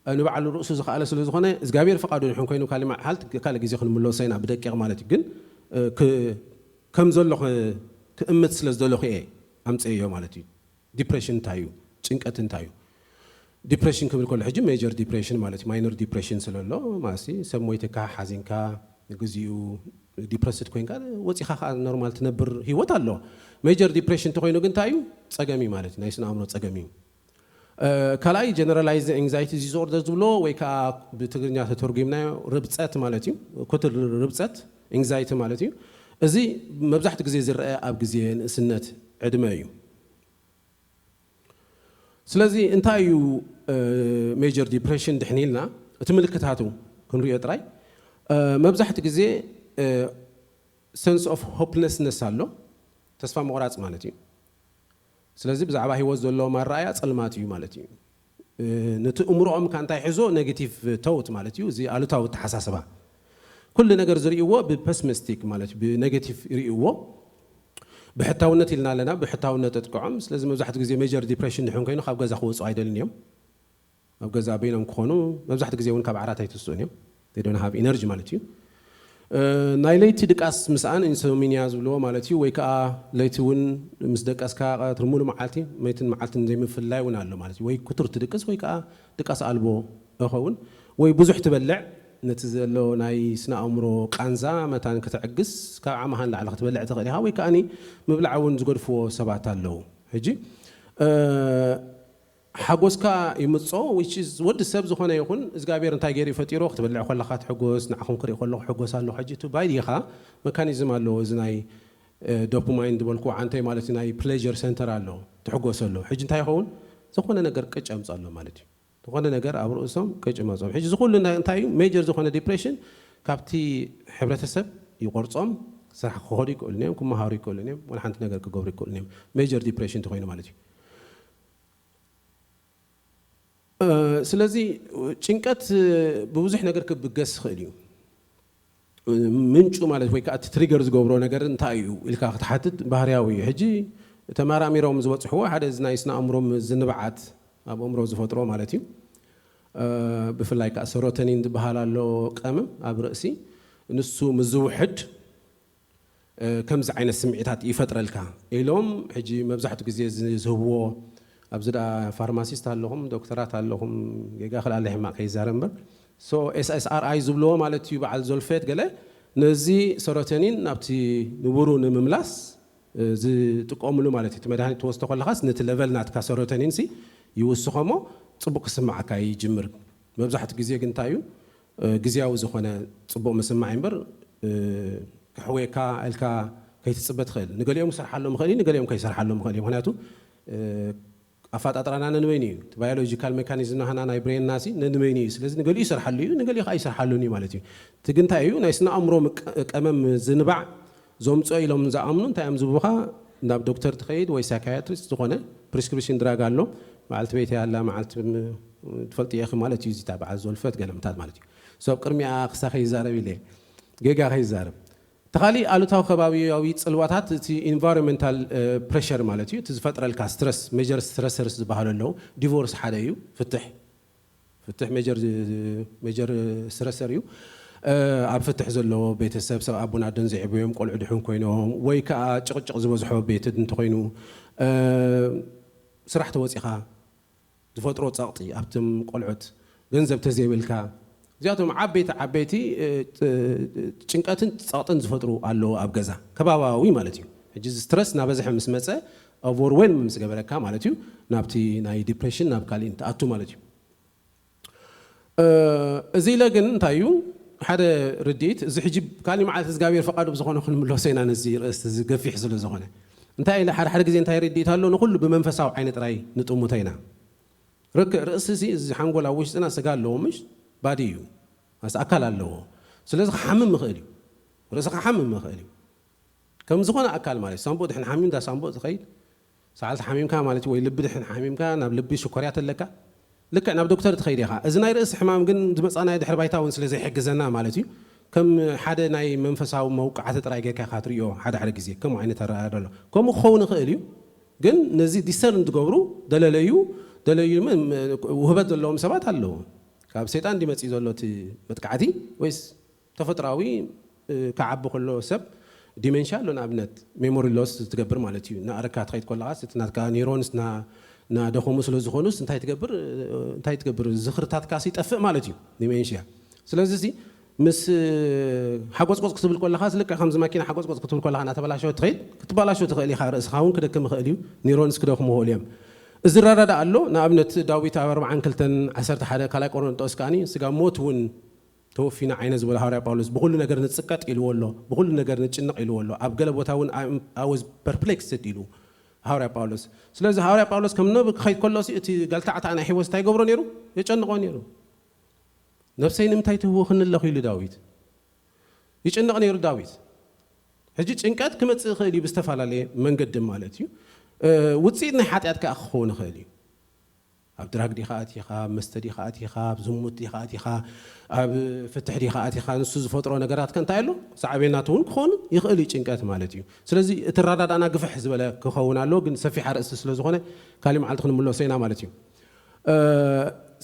ንባዕሉ ርእሱ ዝኸኣለ ስለ ዝኾነ እግዚኣብሔር ፍቓዱ ድሕን ኮይኑ ካሊእ መዓልቲ ካልእ ግዜ ክንምለሶ ኢና ብደቂቕ ማለት እዩ። ግን ከም ዘሎ ክእምት ስለ ዝደለኹ እየ ኣምፀዮ ማለት እዩ። ዲፕሬሽን እንታይ እዩ? ጭንቀት እንታይ እዩ? ዲፕሬሽን ክብል ከሎ ሕጂ ሜጀር ዲፕሬሽን ማለት እዩ። ማይነር ዲፕሬሽን ስለሎ ማለት ሰብ ሞይትካ ሓዚንካ ንግዚኡ ዲፕረስድ ኮይንካ ወፂኻ ከዓ ኖርማል ትነብር ህይወት ኣሎ። ሜጀር ዲፕሬሽን እንተኮይኑ ግን እንታይ እዩ? ፀገም እዩ ማለት እዩ። ናይ ስነ ኣእምሮ ፀገም እዩ። ካልኣይ ጀነራላይዝ ኤንግዛይቲ ዲስኦርደር ዝብሎ ወይ ከዓ ብትግርኛ ተተርጉምናዮ ርብፀት ማለት እዩ። ኩትር ርብፀት ኤንግዛይቲ ማለት እዩ። እዚ መብዛሕትኡ ግዜ ዝረአ ኣብ ግዜ ንእስነት ዕድመ እዩ። ስለዚ እንታይ እዩ major depression ድሕን ኢልና እቲ ምልክታቱ ክንሪኦ ጥራይ፣ መብዛሕትኡ ግዜ sense of hopelessness ኣሎ፣ ተስፋ ምቑራፅ ማለት እዩ። ስለዚ ብዛዕባ ህይወት ዘሎ ኣረኣእያ ፀልማት እዩ ማለት እዩ። ነቲ እምሮኦም ከ እንታይ ሒዞ? negative thought ማለት እዩ። እዚ ኣሉታዊ ኣተሓሳስባ፣ ኩሉ ነገር ዝርእይዎ ብ pessimistic ማለት እዩ፣ ብ negative ይርእይዎ። ብሕታውነት ኢልና ኣለና፣ ብሕታውነት ኣጥቅዖም። ስለዚ መብዛሕትኡ ግዜ major depression ድሕን ኮይኑ ካብ ገዛ ክወፁ ኣይደልን እዮም። ኣብ ገዛ በይኖም ክኾኑ፣ መብዛሕትኡ ግዜ እውን ካብ ዓራት ኣይትስኡን እዮም። They don't have energy ማለት እዩ። ናይ ለይቲ ድቃስ ምስኣን insomnia ዝብልዎ ማለት እዩ። ወይ ከዓ ለይቲ እውን ምስ ደቀስካ ቀትሪ ሙሉ መዓልቲ፣ መይትን መዓልትን ዘይምፍላይ እውን ኣሎ ማለት እዩ። ወይ ክቱር ትድቅስ ወይ ከዓ ድቃስ ኣልቦ ይኸውን። ወይ ብዙሕ ትበልዕ፣ ነቲ ዘሎ ናይ ስነ ኣእምሮ ቃንዛ መታን ክትዕግስ ካብ ዓማኻ ንላዕሊ ክትበልዕ ትኽእል ኢኻ። ወይ ከዓኒ ምብላዕ እውን ዝገድፍዎ ሰባት ኣለዉ። ሕጂ ሓጎስካ ይምጾ፣ which is ወዲ ሰብ ዝኾነ ይኹን እግዚኣብሔር እንታይ ገይሩ ፈጢሮ፣ ክትበልዕ ከለኻ ትሕጎስ፣ ንዓኹም ክርኢ ከለኹ ሕጎስ ኣለኹ። ሕጂ እቲ ባይ ዲኻ መካኒዝም ኣለዎ፣ እዚ ናይ dopamine ዝበልኩ ዓንተይ ማለት እዩ፣ ናይ pleasure center ኣሎ፣ ትሕጎስ ኣሎ። ሕጂ እንታይ ይኸውን? ዝኾነ ነገር ቅጭ ኣምጽእ ኣሎ ማለት እዩ። ዝኾነ ነገር ኣብ ርእሶም ቅጭ መጾም። ሕጂ ዝኹሉ እንታይ እዩ? major ዝኾነ depression ካብቲ ሕብረተሰብ ይቆርጾም። ስራሕ ክኸዱ ይክእሉ እዮም፣ ክመሃሩ ይክእሉ እዮም፣ ወላ ሓንቲ ነገር ክገብሩ ይክእሉ እዮም። major depression እንተኾይኑ ማለት እዩ። ስለዚ ጭንቀት ብብዙሕ ነገር ክብገስ ይኽእል እዩ። ምንጩ ማለት ወይ ከዓ እቲ trigger ዝገብሮ ነገር እንታይ እዩ ኢልካ ክትሓትት ባህርያዊ እዩ። ሕጂ ተመራሚሮም ዝበፅሕዎ ሓደ እዚ ናይ ስነ ኣእምሮ ዝንባዓት ኣብ ኣእምሮ ዝፈጥሮ ማለት እዩ። ብፍላይ ከዓ serotonin ዝበሃል ኣሎ ቀመም ኣብ ርእሲ፣ ንሱ ምዝውሕድ ከምዚ ዓይነት ስምዒታት ይፈጥረልካ ኢሎም። ሕጂ መብዛሕትኡ ግዜ ዝህብዎ ኣብዚ ደኣ ፋርማሲስት ኣለኹም፣ ዶክተራት ኣለኹም፣ ጌጋ ክልኣለ ሕማቕ ከይዛረብ እምበር፣ so SSRI ዝብልዎ ማለት እዩ፣ በዓል ዞልፌት ገለ ነዚ serotonin ናብቲ ንቡሩ ንምምላስ ዝጥቀምሉ ማለት እዩ። እቲ መድሃኒት ትወስዶ ከለኻስ ነቲ level ናትካ serotonin ሲ ይውስኸሞ፣ ፅቡቅ ክስምዓካ ይጅምር። መብዛሕትኡ ግዜ ግን እንታይ እዩ፣ ግዝያዊ ዝኾነ ፅቡቅ ምስማዕ እምበር፣ ከሕወየካ ኢልካ ከይትፅበ ትኽእል። ንገሊኦም ይሰርሓሎም ይኽእል እዩ፣ ንገሊኦም ከይሰርሓሎም ይኽእል እዩ። ምክንያቱ ኣፈጣጥራና ነንበይኑ እዩ። እቲ biological mechanism ናህና ናይ brain ናሲ ነንበይኑ እዩ። ስለዚ ንገሊኡ ይሰርሓሉ እዩ፣ ንገሊኡ ከዓ ይሰርሓሉን እዩ ማለት እዩ። እቲ ግን እንታይ እዩ፣ ናይ ስነ ኣእምሮ ቀመም ዝንባዕ ዘምፅኦ ኢሎም ዝኣምኑ እንታይ እዮም ዝብሉኻ? ናብ ዶክተር ትኸይድ ወይ psychiatrist፣ ዝኾነ prescription drug ኣሎ። መዓልቲ ቤት ያላ መዓልቲ ትፈልጥ ኢኺ ማለት እዩ። እዚታ በዓል ዞልፈት ገለምታት ማለት እዩ። ሰብ ቅድሚኣ ክሳ ከይዛረብ ኢለ ጌጋ ከይዛረብ። ተኻሊ ኣሉታዊ ከባቢያዊ ፅልዋታት እቲ environmental pressure ማለት እዩ። እቲ ዝፈጥረልካ stress፣ major stressors ዝበሃሉ ኣለዉ። ዲቮርስ ሓደ እዩ። ፍትሕ ፍትሕ major major stressor እዩ። ኣብ ፍትሕ ዘለዎ ቤተሰብ ሰብ ኣቦን ኣደን ዘይዕበዮም ቆልዑ ድሕን ኮይኖም ወይ ከዓ ጭቕጭቕ ዝበዝሖ ቤት እንተኮይኑ፣ ስራሕ ተወፂኻ ዝፈጥሮ ፀቕጢ ኣብቶም ቆልዑት፣ ገንዘብ ተዘይብልካ፣ እዚኣቶም ዓበይቲ ዓበይቲ ጭንቀትን ፀቕጥን ዝፈጥሩ ኣለዉ ኣብ ገዛ ከባባዊ ማለት እዩ። ሕጂ እዚ stress እናበዝሐ ምስ መፀ፣ overwhelm ምስ ገበረካ ማለት እዩ፣ ናብቲ ናይ depression ናብ ካሊእን ትኣቱ ማለት እዩ። እዚ ኢለ ግን እንታይ እዩ ሓደ ርድኢት፣ እዚ ሕጂ ካሊእ መዓልቲ እግዚኣብሔር ፈቃዱ ብዝኾነ ክንምለሶ ኢና ነዚ ርእስቲ እዚ ገፊሕ ስለ ዝኾነ። እንታይ ኢለ ሓደ ሓደ ግዜ እንታይ ርድኢት ኣሎ፣ ንኹሉ ብመንፈሳዊ ዓይኒ ጥራይ ንጥምቶ ኢና። ርክእ ርእሲ እዚ እዚ ሓንጎል ኣብ ውሽጥና ስጋ ኣለዎ ምሽ ባዲ እዩ፣ ኣስ ኣካል ኣለዎ። ስለዚ ክሓምም ይኽእል እዩ፣ ርእሲ ክሓምም ይኽእል እዩ። ከም ዝኾነ ኣካል ማለት ሳምቡእ ድሕን ሓሚም ዳ ሳምቡእ ትኸይድ፣ ሰዓልቲ ሓሚምካ ማለት እዩ፣ ወይ ልቢ ድሕን ሓሚምካ ናብ ልቢ ሽኮርያት ኣለካ፣ ልክዕ ናብ ዶክተር ትኸይድ ኢኻ። እዚ ናይ ርእሲ ሕማም ግን ዝመፃናዮ ድሕሪ ባይታ እውን ስለ ዘይሕግዘና ማለት እዩ፣ ከም ሓደ ናይ መንፈሳዊ መውቃዕቲ ጥራይ ጌርካ ኢኻ ትርእዮ። ሓደ ሓደ ግዜ ከምኡ ዓይነት ኣረኣእያ ኣሎ። ከምኡ ክኸውን ይኽእል እዩ፣ ግን ነዚ discern ዝገብሩ ደለለዩ ደለዩ ም- ም- ውህበት ዘለዎም ሰባት ኣለዉ። ካብ ሰይጣን ድዩ መፂኡ ዘሎ እቲ መጥቃዕቲ ወይስ ተፈጥራዊ ክዓቢ ከሎ ሰብ ዲሜንሽያ ኣሎ። ንኣብነት ሜሞሪ ሎስ ትገብር ማለት እዩ። እናኣረካ ትኸይድ ከለኻስ እቲ ናትካ ኒውሮንስ እናደኸሙ ስለ ዝኾኑስ እንታይ ትገብር እንታይ ትገብር ዝኽርታትካስ ይጠፍእ ማለት እዩ ዲሜንሽያ። ስለዚ እዚ ምስ ሓጎፅቆፅ ክትብል ከለኻስ ልክዕ ከምዚ ማኪና ሓጎፅቆፅ ክትብል ከለኻ እናተበላሸወ ትኸይድ ክትበላሾ ትኽእል ኢኻ። ርእስኻ እውን ክደክም ይኽእል እዩ። ኒውሮንስ ክደኽሙ ይኽእሉ እዮም። እዚ ይረዳዳእ ኣሎ። ንኣብነት ዳዊት ኣብ ኣርብዓን ክልተን ዓሰርተ ሓደ ካልኣይ ቆሮንጦስ ከዓኒ ስጋ ሞት እውን ተወፊና ዓይነ ዝበሎ ሃዋርያ ጳውሎስ ብኹሉ ነገር ንጽቀጥ ኢልዎ ኣሎ፣ ብኹሉ ነገር ንጭነቕ ኢልዎ ኣሎ። ኣብ ገለ ቦታ እውን I was perplexed ኢሉ ሃዋርያ ጳውሎስ። ስለዚ ሃዋርያ ጳውሎስ ከም ነብ ክኸይድ ከሎ ሲ እቲ ገልታዕታ ናይ ህይወት እንታይ ይገብሮ ነይሩ? የጨንቆ ነይሩ። ነብሰይ ንምንታይ ትህውኽኒ ኣለኹ ኢሉ ዳዊት። ይጭነቕ ነይሩ ዳዊት። ሕጂ ጭንቀት ክመጽእ ይኽእል እዩ ብዝተፈላለየ መንገዲ ማለት እዩ። እ፣ ውጽኢት ናይ ሓጢኣት ከኣ ክኸውን ይኽእል እዩ። ኣብ ድራግ ዲኻ ኣቲኻ፣ ኣብ መስተ ዲኻ ኣቲኻ፣ ኣብ ዝሙት ዲኻ ኣቲኻ፣ ኣብ ፍትሕ ዲኻ ኣቲኻ፣ ንሱ ዝፈጥሮ ነገራት ከ እንታይ ኣሎ? ሳዕቤናት እውን ክኸውን ይኽእል እዩ ጭንቀት ማለት እዩ። ስለዚ እቲ ኣረዳድኣና ግፍሕ ዝበለ ክኸውን ኣለዎ፣ ግን ሰፊሕ ኣርእስቲ ስለ ዝኾነ ካሊእ መዓልቲ ክንምለሶ ኢና ማለት እዩ። እ፣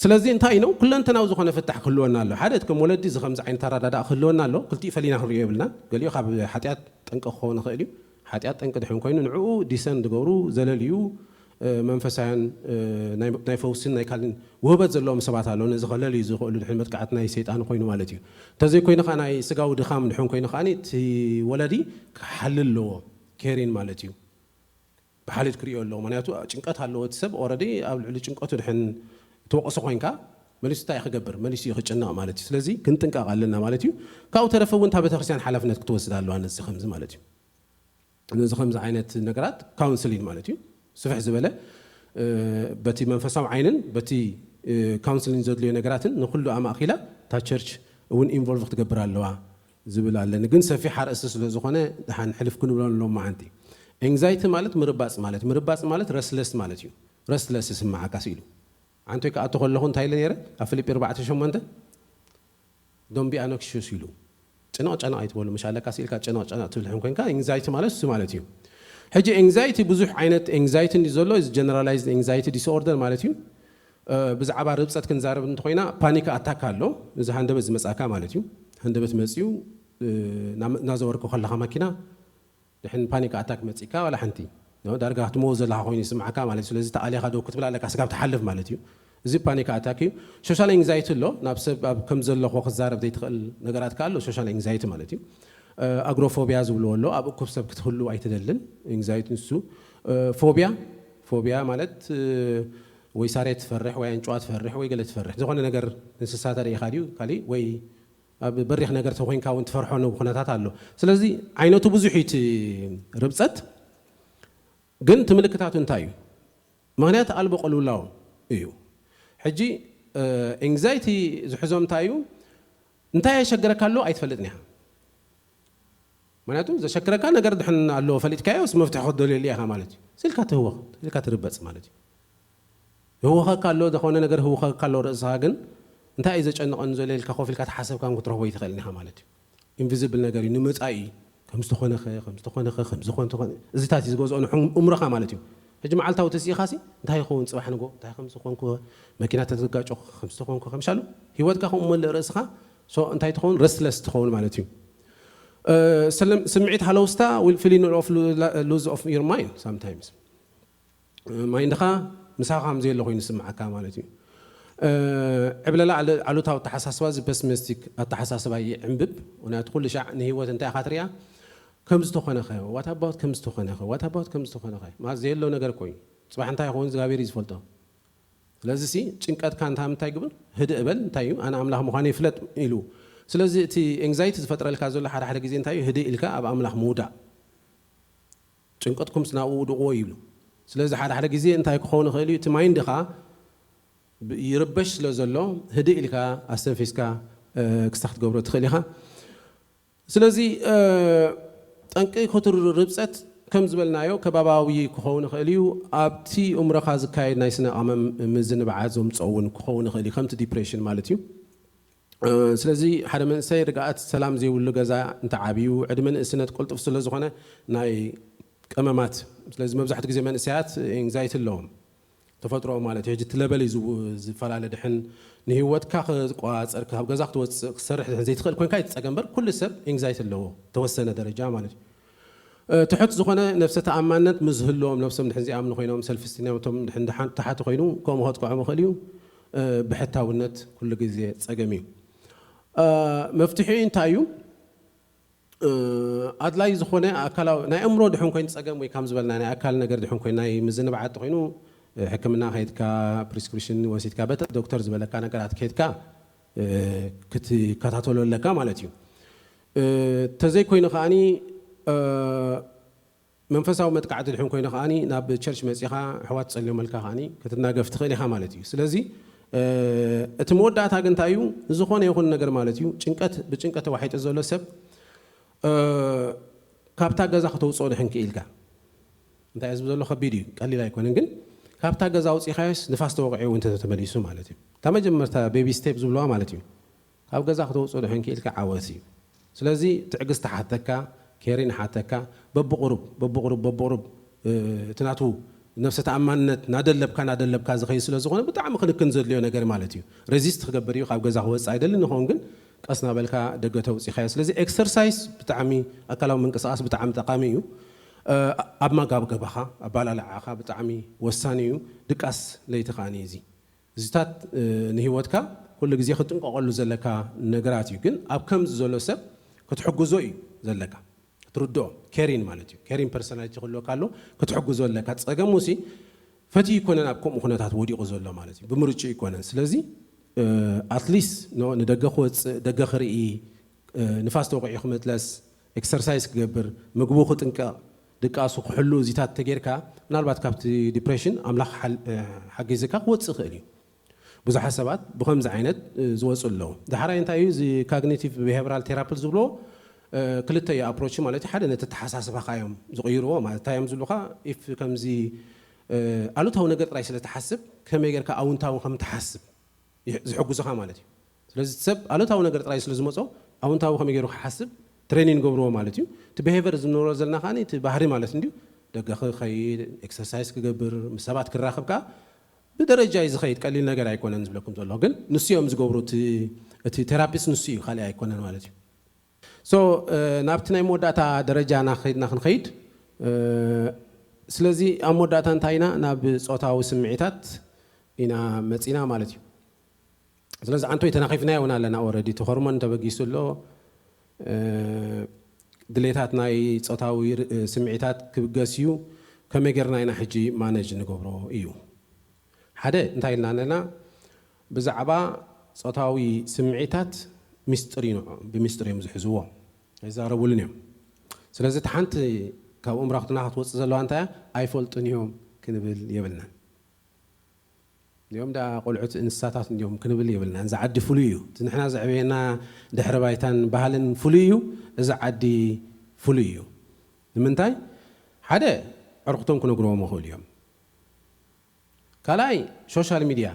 ስለዚ እንታይ ኢኖ ኩለንተናዊ ዝኾነ ፍታሕ ክህልወና ኣሎ። ሓደ እቲ ከም ወለዲ እዚ ከምዚ ዓይነት ኣረዳድኣ ክህልወና ኣሎ። ክልቲኡ ፈሊና ክንሪኦ የብልና። ገሊኡ ካብ ሓጢኣት ጠንቂ ክኸውን ይኽእል እዩ። ሓጢኣት ጠንቂ ድሕን ኮይኑ ንዕኡ ዲሰን ዝገብሩ ዘለልዩ፣ እ፣ መንፈሳውያን፣ እ፣ ናይ ናይ ፈውስን ናይ ካልእን ውህበት ዘለዎም ሰባት ኣለዉ። ነዚ ከለልዩ ዝኽእሉ ድሕን መጥቃዕቲ ናይ ሰይጣን ኮይኑ ማለት እዩ። እንተዘይኮይኑ ከዓ ናይ ስጋዊ ድኻም ድሕን ኮይኑ ከዓ እቲ ወለዲ ክሓልል ኣለዎ። ኬሪን ማለት እዩ። ብሓልዮት ክርእዮ ኣለዎ። ምክንያቱ ጭንቀት ኣለዎ እቲ ሰብ ኦረዲ ኣብ ልዕሊ ጭንቀቱ ድሕን ትወቕሶ ኮይንካ መሊሱ እንታይ ክገብር? መሊሱ እዩ ክጭነቕ ማለት እዩ። ስለዚ ክንጥንቀቕ ኣለና ማለት እዩ። ካብኡ ተረፈ እውን እታ ቤተክርስትያን ሓላፍነት ክትወስድ ኣለዋ ነዚ ከምዚ ማለት እዩ። ነዚ ከምዚ ዓይነት ነገራት ካውንስሊን ማለት እዩ። ስፍሕ ዝበለ፣ እ፣ በቲ መንፈሳዊ ዓይንን በቲ፣ እ፣ ካውንስሊን ዘድልዮ ነገራትን ንኹሉ ኣማእኪላ እታ ቸርች እውን ኢንቮልቭ ክትገብር ኣለዋ ዝብል ኣለኒ። ግን ሰፊሕ ኣርእስቲ ስለ ዝኾነ ደሓን ሕልፍ ክንብሎ ሎማዓንቲ። ኤንግዛይቲ ማለት ምርባጽ ማለት፣ ምርባጽ ማለት ረስለስ ማለት እዩ። ረስለስ ይስምዓካ ስኢሉ። ኣንቶይ ክኣቱ ከለኹ እንታይ ኢለ ነይረ? ኣብ ፊልጲ ኣርባዕተ ሸሞንተ፣ "Don't be anxious" ኢሉ። ጨነቕ ጨነቕ ኣይትበሉ፣ ምሽ ኣለካ ስኢልካ ጨነቕ ጨነቕ ትብል ሕን ኮንካ፣ ኤንግዛይቲ ማለት እሱ ማለት እዩ። ሕጂ ኤንግዛይቲ ብዙሕ ዓይነት ኤንግዛይቲ እንዲ ዘሎ፣ እዚ ጀነራላይዝድ ኤንግዛይቲ ዲስኦርደር ማለት እዩ። እ፣ ብዛዕባ ርብጸት ክንዛረብ እንተኾይና፣ ፓኒክ ኣታክ ኣሎ። እዚ ሃንደበት ዝመጻካ ማለት እዩ። ሃንደበት መጽዩ፣ እ፣ ናም-፣ እናዘወርኩ ከለኻ መኪና፣ ድሕን ፓኒክ ኣታክ መጺካ፣ ዋላ ሓንቲ፣ ኖ፣ ዳርጋ ክትመው ዘለኻ ኮይኑ ይስምዓካ ማለት እዩ። ስለዚ ተኣሊኻ ደው ክትብል ኣለካ፣ ስጋብ ትሓልፍ ማለት እዩ። እዚ ፓኒክ ኣታክ እዩ። ሶሻል ኤንግዛይቲ ኣሎ፣ ናብ ሰብ ኣብ ከም ዘለኹ ክዛረብ ዘይትኽእል ነገራት ከኣ ኣሎ፣ ሶሻል ኤንግዛይቲ ማለት እዩ። እ፣ ኣግሮፎቢያ ዝብልዎ ኣሎ፣ ኣብ እኩብ ሰብ ክትህሉ ኣይትደልን፣ ኤንግዛይቲ ንሱ። እ፣ ፎቢያ፣ ፎቢያ ማለት፣ እ፣ ወይ ሳሬት ትፈርሕ፣ ወይ ኣንጭዋ ትፈርሕ፣ ወይ ገለ ትፈርሕ። ዝኾነ ነገር እንስሳ ተሪኢኻ ድዩ፣ ካሊእ ወይ ኣብ በሪኽ ነገር ተኾይንካ እውን ትፈርሖ ነው ኩነታት ኣሎ። ስለዚ ዓይነቱ ብዙሕ እዩ እቲ ርብጸት፣ ግን እቲ ምልክታቱ እንታይ እዩ? ምኽንያት ኣልቦ ቅልውላው እዩ። ሕጂ፣ እ፣ ኤንግዛይቲ ዝሕዞም እንታይ እዩ? እንታይ የሸግረካ ኣሎ ኣይትፈልጥን ኢኻ። ምኽንያቱ ዘሸግረካ ነገር ድሕን ኣሎ ፈሊጥካዮስ መፍትሒ ክትደልየሉ ኢኻ ማለት እዩ። ስልካ ትህወኽ፣ ስልካ ትርበጽ ማለት እዩ። ይህወኸካ ኣሎ፣ ዝኾነ ነገር ይህወኸካ ኣሎ ርእስኻ፣ ግን እንታይ እዩ ዘጨንቐኒ ዘሎ ኢልካ ኮፍ ኢልካ ተሓሰብካ እውን ክትረኽቦ ኣይትኽእልን ኢኻ ማለት እዩ። ኢንቪዚብል ነገር እዩ፣ ንመጻኢ ከም ዝተኾነኸ፣ ከም ዝተኾነኸ፣ ከም ዝኾን ተኾነ፣ እዚታት እዩ ዝገዝኦ ንሕም-፣ እምሮኻ ማለት እዩ። ሕጂ መዓልታዊ ተስኢኻሲ እንታይ ይኸውን ጽባሕ ንጎ፣ እንታይ ከም ዝኾንኩ፣ መኪና ተትጋጮ ከም ዝተኾንኩ፣ ከምሻሉ ህይወትካ ከምኡ መልእ ርእስኻ፣ ሶ እንታይ ትኸውን? ረስትለስ ትኸውን ማለት እዩ። እ፣ ስልም-፣ ስምዒት ሃለውስታ will feel of lo-, lose of your mind sometimes። ማይንድኻ ምሳኻ ከም ዘየሎ ኮይኑ ዝስምዓካ ማለት እዩ። እ፣ ዕብለላ ኣለ-፣ ኣሉታዊ ኣተሓሳስባ፣ እዚ ፐሲሚስቲክ ኣተሓሳስባ ይዕንብብ። ምኽንያቱ ኩሉ ሻዕ ንህይወት እንታይ ኢኻ ትሪኣ? ከም ዝተኾነኸ፣ ዋት ኣባውት ከም ዝተኾነኸ፣ ዋት ኣባውት ከም ዝተኾነኸ። ማለት ዘየሎ ነገር እኮ እዩ። ጽባሕ እንታይ ይኸውን እግዚኣብሔር እዩ ዝፈልጦ። ስለዚ ሲ ጭንቀትካ እንታይ ምንታይ ግብር? ህድእ እበል፣ እንታይ እዩ? ኣነ ኣምላኽ ምዃነይ ይፍለጥ ኢሉ። ስለዚ እቲ ኤንግዛይቲ ዝፈጥረልካ ዘሎ ሓደ ሓደ ግዜ እንታይ እዩ? ህድእ ኢልካ ኣብ ኣምላኽ ምውዳእ። ጭንቀትኩምስ ናብኡ ውድቕዎ ይብሉ። ስለዚ ሓደ ሓደ ግዜ እንታይ ክኸውን ይኽእል እዩ? እቲ ማይንድኻ ብ-፣ ይርበሽ ስለ ዘሎ ህድእ ኢልካ ኣስተንፊስካ፣ እ፣ ክስታ ክትገብሮ ትኽእል ኢኻ። ስለዚ፣ እ፣ ጠንቂ ክቱር ርብጸት ከም ዝበልናዮ ከባባዊ ክኸውን ይኽእል እዩ። ኣብቲ እምሮኻ ዝካየድ ናይ ስነ ቀመም ምዝንባዓት ዘምጽኦ እውን ክኸውን ይኽእል እዩ፣ ከምቲ ዲፕሬሽን ማለት እዩ። እ፣ ስለዚ ሓደ መንእሰይ ርግኣት ሰላም ዘይብሉ ገዛ እንተዓብዩ፣ ዕድመ ንእስነት ቅልጡፍ ስለ ዝኾነ ናይ ቀመማት፣ ስለዚ መብዛሕትኡ ግዜ መንእሰያት ኤንግዛይቲ ኣለዎም። ተፈጥሮኦም ማለት እዩ። ሕጂ እቲ ለበል እዩ ዝው-፣ ዝፈላለ። ድሕን ንህይወትካ ክቆጻጸር፣ ካብ ገዛ ክትወጽእ፣ ክትሰርሕ ድሕን ዘይትኽእል ኮንካ እዩ እቲ ጸገም እምበር፣ ኩሉ ሰብ ኤንግዛይቲ ኣለዎ፣ ተወሰነ ደረጃ ማለት እዩ። እ፣ ትሑት ዝኾነ ነብሰ ተኣማንነት ምስ ዝህልዎም፣ ነብሶም ድሕን ዘይኣምኑ ኮይኖም፣ ሰልፍ ስቲም ናቶም ድሕን ድሓን-፣ ተሓቲ ኮይኑ፣ ከምኡ ከጥቅዖም ይኽእል እዩ። እ፣ ብሕታውነት ኩሉ ግዜ ጸገም እዩ። እ፣ መፍትሒኡ እንታይ እዩ? እ፣ ኣድላይ ዝኾነ ኣካላዊ፣ ናይ ኣእምሮ ድሕን ኮይኑ ጸገም ወይ ከም ዝበልና ናይ ኣካል ነገር ድሕን ኮይኑ ናይ ምዝንባዓት ኮይኑ፣ እ፣ ሕክምና ከይድካ፣ ፕሪስክሪፕሽን ወሲድካ፣ በቲ ዶክተር ዝበለካ ነገራት ከይድካ፣ እ፣ ክትከታተሎ ኣለካ ማለት እዩ። እ፣ ተዘይኮይኑ ከኣኒ፣ እ፣ መንፈሳዊ መጥቃዕቲ ድሕን ኮይኑ ከዓኒ ናብ ቸርች መጺኻ ኣሕዋት ጸልዮመልካ ከዓኒ ክትናገፍ ትኽእል ኢኻ ማለት እዩ። ስለዚ እቲ መወዳእታ ግን እንታይ እዩ? ዝኾነ ይኹን ነገር ማለት እዩ ጭንቀት ብጭንቀት ተዋሒጡ ዘሎ ሰብ ካብታ ገዛ ክተውፅኦ ድሕን ክኢልካ እንታይ ዝብ ዘሎ ከቢድ እዩ፣ ቀሊል ኣይኮነን። ግን ካብታ ገዛ ኣውፂኻዮስ ንፋስ ተወቂዑ እውን ተተመሊሱ ማለት እዩ። እታ መጀመርታ ቤቢ ስቴፕ ዝብለዋ ማለት እዩ። ካብ ገዛ ክተውፅኦ ድሕን ክኢልካ ዓወት እዩ። ስለዚ ትዕግስቲ ሓተካ፣ ኬሪን ሓተካ፣ በብቁሩብ በብቁሩብ በብቁሩብ እቲ ናቱ ነፍሰ ተኣማንነት ናደለብካ ናደለብካ ዝኸይድ ስለ ዝኾነ ብጣዕሚ ክንክን ዘድልዮ ነገር ማለት እዩ። ሬዚስት ክገብር እዩ፣ ካብ ገዛ ክወፅእ ኣይደልን። ንኸውን ግን ቀስ ናበልካ ደገ ተውፂኻዮ። ስለዚ ኤክሰርሳይስ ብጣዕሚ ኣካላዊ ምንቅስቃስ ብጣዕሚ ጠቃሚ እዩ። ኣብ መጋብገባኻ ኣባላልዓኻ ብጣዕሚ ወሳኒ እዩ። ድቃስ ለይቲ ከዓኒ እዚ እዚታት ንህይወትካ ኩሉ ግዜ ክትጥንቀቀሉ ዘለካ ነገራት እዩ። ግን ኣብ ከምዚ ዘሎ ሰብ ክትሕግዞ እዩ ዘለካ፣ ክትርድኦ። ኬሪን ማለት እዩ። ኬሪን ፐርሶናሊቲ ክህልወካ ኣሎ፣ ክትሕግዞ ኣለካ። ፀገሙ ሲ ፈትዩ ይኮነን ኣብ ከምኡ ኩነታት ወዲቁ ዘሎ ማለት እዩ፣ ብምርጭኡ ይኮነን። ስለዚ ኣትሊስት ንደገ ክወፅእ፣ ደገ ክርኢ፣ ንፋስ ተወቂዑ ክመለስ፣ ኤክሰርሳይዝ ክገብር፣ ምግቡ ክጥንቀቕ፣ ድቃሱ ክሕሉ፣ እዚታት ተጌርካ ምናልባት ካብቲ ዲፕሬሽን ኣምላኽ ሓል- ሓጊዝካ ክወፅእ ይኽእል እዩ። ብዙሓት ሰባት ብኸምዚ ዓይነት ዝወፁ ኣለዉ። ዳሕራይ እንታይ እዩ እዚ ካግኒቲቭ ቢሄቨራል ቴራፕል ዝብልዎ? ክልተ እዩ ኣፕሮች ማለት እዩ። ሓደ ነቲ ኣተሓሳስባኻ እዮም ዝቕይርዎ ማለት እንታይ እዮም ዝብሉኻ? ኢፍ ከምዚ ኣሉታዊ ነገር ጥራይ ስለ ትሓስብ ከመይ ጌርካ ኣውንታዊ ከም ትሓስብ ዝሕግዙኻ ማለት እዩ። ስለዚ ሰብ ኣሉታዊ ነገር ጥራይ ስለ ዝመጾ ኣውንታዊ ከመይ ገይሩ ክሓስብ ትሬኒን ገብርዎ ማለት እዩ። እቲ ቢሄቨር ዝንብሮ ዘለና ከኣ እቲ ባህሪ ማለት እንድዩ። ደገ ክኸይድ፣ ኤክሰርሳይዝ ክገብር፣ ምስ ሰባት ክራኸብ ከኣ ብደረጃ እዩ ዝኸይድ፣ ቀሊል ነገር ኣይኮነን ዝብለኩም ዘለኹ። ግን ንሱ እዮም ዝገብሩ፣ እቲ እቲ ቴራፒስት ንሱ እዩ፣ ካልእ ኣይኮነን ማለት እዩ። ሶ ናብቲ ናይ መወዳእታ ደረጃና ከይድና ክንኸይድ፣ ስለዚ ኣብ መወዳእታ እንታይ ኢና ናብ ጾታዊ ስምዒታት ኢና መጺና ማለት እዩ። ስለዚ ኣንቶይ ተናኺፍና እውን ኣለና። ኦረዲ እቲ ሆርሞን ተበጊሱ ኣሎ። ድሌታት ናይ ጾታዊ ስምዒታት ክብገስ እዩ። ከመይ ጌርና ኢና ሕጂ ማነጅ ንገብሮ እዩ። ሓደ እንታይ ኢልና ኣለና? ብዛዕባ ጾታዊ ስምዒታት ሚስጥር እዩ ንዕኦም፣ ብሚስጥር እዮም ዝሕዝዎ፣ ኣይዛረቡሉን እዮም። ስለዚ እቲ ሓንቲ ካብ እምራኽትና ክትወፅእ ዘለዋ እንታይ እያ? ኣይፈልጡን እዮም ክንብል የብልናን። እዚኦም ዳ ቆልዑት እንስሳታት እንዲዮም ክንብል የብልናን። እዚ ዓዲ ፍሉይ እዩ። እቲ ንሕና ዘዕበየና ድሕሪ ባይታን ባህልን ፍሉይ እዩ። እዚ ዓዲ ፍሉይ እዩ። ንምንታይ? ሓደ ዕርክቶም ክነግርዎም ይኽእሉ እዮም። ካልኣይ ሶሻል ሚድያ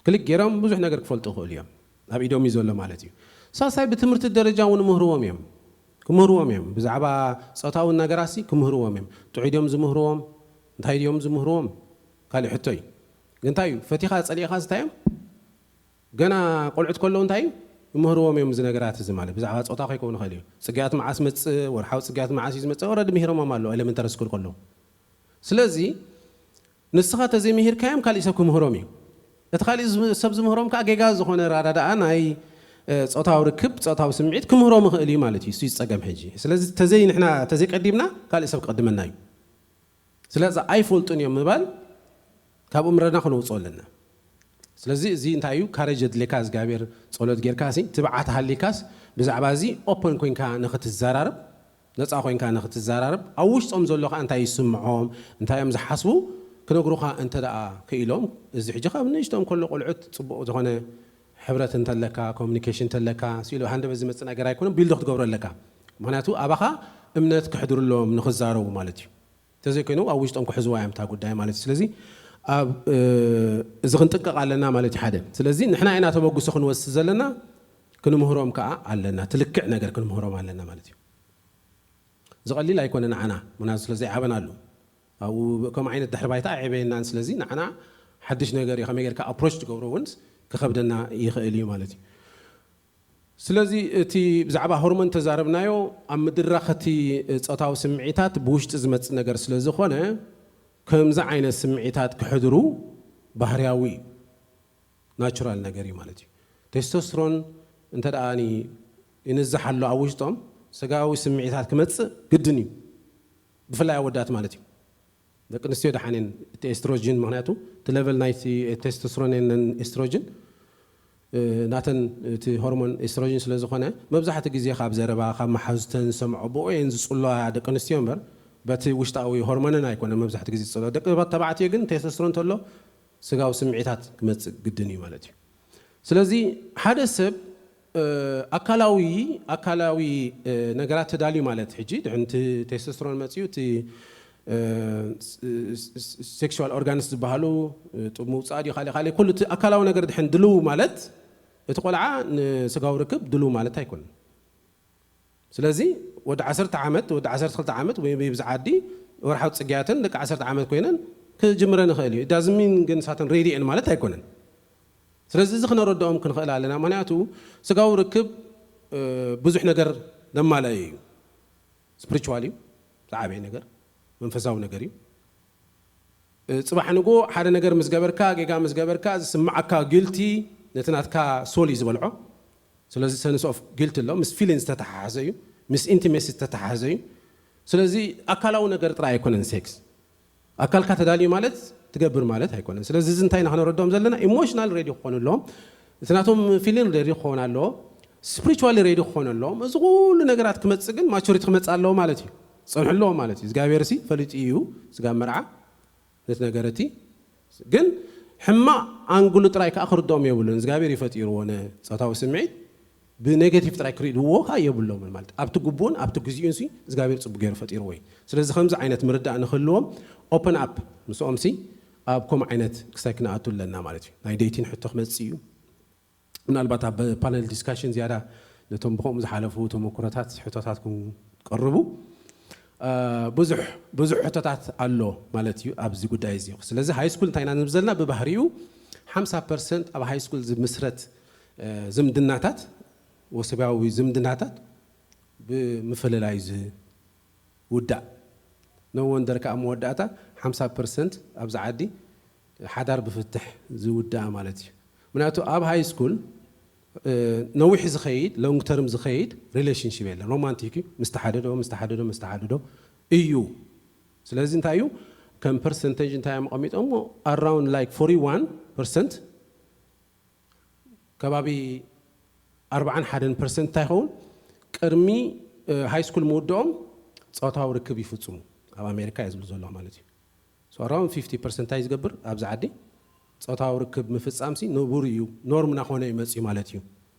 ክሊክ ገይሮም ብዙሕ ነገር ክፈልጡ ይኽእሉ እዮም። ኣብ ኢዶም እዩ ዘሎ ማለት እዩ። ሳልሳይ ብትምህርቲ ደረጃ እውን ምህርዎም እዮም። ክምህርዎም እዮም። ብዛዕባ ጾታዊ ነገራሲ ክምህርዎም እዮም። ጥዑይ ድዮም ዝምህርዎም? እንታይ ድዮም ዝምህርዎም? ካልእ ሕቶ እዩ። ግን እንታይ እዩ? ፈቲኻ ጸሊእኻ እንታይ እዮም? ገና ቆልዑት ከለዉ እንታይ እዩ? ይምህርዎም እዮም እዚ ነገራት እዚ ማለት ብዛዕባ ጾታ ከይከውን ይኽእል እዩ። ጽግያት መዓስ መጽእ፣ ወርሓዊ ጽግያት መዓስ እዩ ዝመጽእ? ኦረዲ ምሂሮሞም ኣለዉ ኤሌመንተሪ ስኩል ከለዉ። ስለዚ ንስኻ ተዘይምሂርካዮም ካሊእ ሰብ ክምህሮም እዩ። እቲ ካሊእ ዝም- ሰብ ዝምህሮም ከዓ ጌጋ ዝኾነ ራዳዳኣ ናይ እ፣ ጾታዊ ርክብ፣ ጾታዊ ስምዒት ክምህሮም ይኽእል እዩ ማለት እዩ። እሱ እዩ ጸገም ሕጂ። ስለዚ ተዘይ ንሕና ተዘይቀዲምና ካልእ ሰብ ክቐድመና እዩ። ስለዚ ኣይፈልጡን እዮም ምባል ካብ እምረና ክነውፅኦ ኣለና። ስለዚ እዚ እንታይ እዩ? ካሬጅ የድልየካ እግዚኣብሔር ጸሎት ጌርካ ሲ ትብዓት ሃሊካስ ብዛዕባ እዚ ኦፐን ኮይንካ ንኽትዘራረብ ነፃ ኮይንካ ንኽትዘራረብ ኣብ ውሽጦም ዘሎ ከዓ እንታይ ይስምዖም እንታይ እዮም ዝሓስቡ ክነግሩኻ እንተ ደኣ ክኢሎም እዚ ሕጂ ካብ ንእሽቶም ከሎ ቆልዑት ፅቡቕ ዝኾነ ሕብረት እንተለካ ኮሚኒኬሽን እንተለካ ስኢሉ ሃንደበት ዝመፅእ ነገር ኣይኮነን ቢልዶ ክትገብሮ ኣለካ ምክንያቱ ኣባኻ እምነት ክሕድርሎም ንኽዛረቡ ማለት እዩ እንተዘይኮይኑ ኣብ ውሽጦም ክሕዝዋ እዮም እታ ጉዳይ ማለት እዩ ስለዚ ኣብ እዚ ክንጥንቀቕ ኣለና ማለት እዩ ሓደ ስለዚ ንሕና ኢና ተበግሶ ክንወስድ ዘለና ክንምህሮም ከዓ ኣለና ትልክዕ ነገር ክንምህሮም ኣለና ማለት እዩ ዝቐሊል ኣይኮነ ንዓና ምክንያቱ ስለ ዘይዓበናሉ ኣብኡ ከም ዓይነት ድሕሪ ባይታ ኣይዕበየናን ስለዚ ንዓና ሓድሽ ነገር እዩ ከመይ ጌርካ ኣፕሮች ትገብሮ እውን ክኸብደና ይኽእል እዩ ማለት እዩ ስለዚ እቲ ብዛዕባ ሆርሞን ተዛረብናዮ ኣብ ምድራኸቲ ፆታዊ ስምዒታት ብውሽጢ ዝመፅእ ነገር ስለ ዝኾነ ከምዚ ዓይነት ስምዒታት ክሕድሩ ባህርያዊ እዩ ናቹራል ነገር እዩ ማለት እዩ ቴስቶስትሮን እንተ ደኣ ይንዛሕ ኣሎ ኣብ ውሽጦም ስጋዊ ስምዒታት ክመፅእ ግድን እዩ ብፍላይ ኣወዳት ማለት እዩ ደቂ ኣንስትዮ ደሓንን እቲ ኤስትሮጅን ምክንያቱ እቲ ለቨል ናይ ቴስቶስትሮን ኤስትሮጅን ናተን እቲ ሆርሞን ኤስትሮጅን ስለ ዝኾነ መብዛሕትኡ ግዜ ካብ ዘረባ ካብ መሓዙተን ዝሰምዖ ብኡ እየን ዝፅልዋ ደቂ ኣንስትዮ እምበር በቲ ውሽጣዊ ሆርሞንን ኣይኮነን መብዛሕትኡ ግዜ ዝጸልኦ። ደቂ ተባዕትዮ ግን ቴስቶስትሮን እንተሎ ስጋዊ ስምዒታት ክመጽእ ግድን እዩ ማለት እዩ። ስለዚ ሓደ ሰብ ኣካላዊ ኣካላዊ ነገራት ተዳልዩ ማለት ሕጂ ድሕንቲ ቴስቶስትሮን መፅኡ እቲ ሴክሹዋል ኦርጋንስ ዝበሃሉ ጡብ ምውፃእ ድዩ ካልእ ካልእ ኩሉ እቲ ኣካላዊ ነገር ድሕን ድልው ማለት እቲ ቆልዓ ንስጋዊ ርክብ ድልው ማለት ኣይኮነን። ስለዚ ወዲ ዓሰርተ ዓመት ወዲ ዓሰርተ ክልተ ዓመት ወይ ብብዝዓ ዓዲ ወርሓዊ ፅግያተን ደቂ ዓሰርተ ዓመት ኮይነን ክጅምረን ይኽእል እዩ። ዳዝሚን ግን ሳተን ሬዲ እየን ማለት ኣይኮነን። ስለዚ እዚ ክነረድኦም ክንኽእል ኣለና። ምክንያቱ ስጋዊ ርክብ ብዙሕ ነገር ዘማልአ እዩ። ስፕሪቹዋል እዩ ዝዓበየ ነገር፣ መንፈሳዊ ነገር እዩ። ጽባሕ ንጎ ሓደ ነገር ምስ ገበርካ፣ ጌጋ ምስ ገበርካ ዝስምዓካ ጊልቲ ነቲ ናትካ ሶል እዩ ዝበልዖ። ስለዚ ሰንስ ኦፍ ጊልቲ ኣሎ፣ ምስ ፊሊንግ ዝተተሓሓዘ እዩ፣ ምስ ኢንቲሜሲ ዝተተሓሓዘ እዩ። ስለዚ ኣካላዊ ነገር ጥራይ ኣይኮነን ሴክስ። ኣካልካ ተዳልዩ ማለት ትገብር ማለት ኣይኮነን። ስለዚ እዚ እንታይ ኢና ክነረድኦም ዘለና? ኢሞሽናል ሬዲ ክኾኑ ኣለዎም፣ እቲ ናቶም ፊሊንግ ሬዲ ክኾን ኣለዎ፣ ስፕሪቹዋሊ ሬዲ ክኾኑ ኣለዎም። እዚ ኩሉ ነገራት ክመፅእ ግን ማቹሪቲ ክመፅእ ኣለዎ ማለት እዩ። ፀንሑ ኣለዎ ማለት እዩ። እግዚኣብሔር ሲ ፈሊጡ እዩ ስጋ መርዓ ነቲ ነገር እቲ ግን ሕማቕ ኣንግሉ ጥራይ ከዓ ክርድኦም የብሉን። እግዚኣብሔር ይፈጢርዎ ንፆታዊ ስምዒት ብኔጌቲቭ ጥራይ ክርእይዎ ከዓ የብሎምን ማለት ኣብቲ ግቡን ኣብቲ ግዜኡን ሲ እግዚኣብሔር ፅቡቅ ገይሩ ፈጢርዎ እዩ። ስለዚ ከምዚ ዓይነት ምርዳእ ንክህልዎም ኦፕን ኣፕ ምስኦም ሲ ኣብ ከምኡ ዓይነት ክሳይ ክነኣቱ ኣለና ማለት እዩ። ናይ ዴቲን ሕቶ ክመፅእ እዩ። ምናልባት ኣብ ፓነል ዲስካሽን ዝያዳ ነቶም ብከምኡ ዝሓለፉ ተመክሮታት ሕቶታት ክቀርቡ ብዙሕ ብዙሕ ሕቶታት ኣሎ ማለት እዩ ኣብዚ ጉዳይ እዚ። ስለዚ ሃይ ስኩል እንታይ ኢና ንብል ዘለና ብባህሪኡ ሓምሳ ፐርሰንት ኣብ ሃይ ስኩል ዝምስረት ዝምድናታት ወሰባዊ ዝምድናታት ብምፍልላይ ዝውዳእ ነወንደር ከዓ መወዳእታ ሓምሳ ፐርሰንት ኣብዚ ዓዲ ሓዳር ብፍትሕ ዝውዳእ ማለት እዩ። ምክንያቱ ኣብ ሃይ ስኩል ነዊሕ ዝኸይድ ሎንግ ተርም ዝኸይድ ሪሌሽንሽፕ የለን። ሮማንቲክ እዩ። ምስ ተሓደዶ ምስ ተሓደዶ ምስ ተሓደዶ እዩ። ስለዚ እንታይ እዩ ከም ፐርሰንቴጅ እንታይ እዮም ኣቐሚጦሞ ኣራውንድ ላይክ ፎርቲ ዋን ፐርሰንት ከባቢ ኣርባዓን ሓደን ፐርሰንት እንታይ ይኸውን ቅድሚ ሃይ ስኩል ምውድኦም ፆታዊ ርክብ ይፍፅሙ። ኣብ ኣሜሪካ እየ ዝብል ዘለኹ ማለት እዩ። ኣራውንድ ፊፍቲ ፐርሰንት እንታይ ዝገብር ኣብዚ ዓዲ ፆታዊ ርክብ ምፍፃም ሲ ንቡር እዩ፣ ኖርም ናኾነ ይመፅእ ማለት እዩ።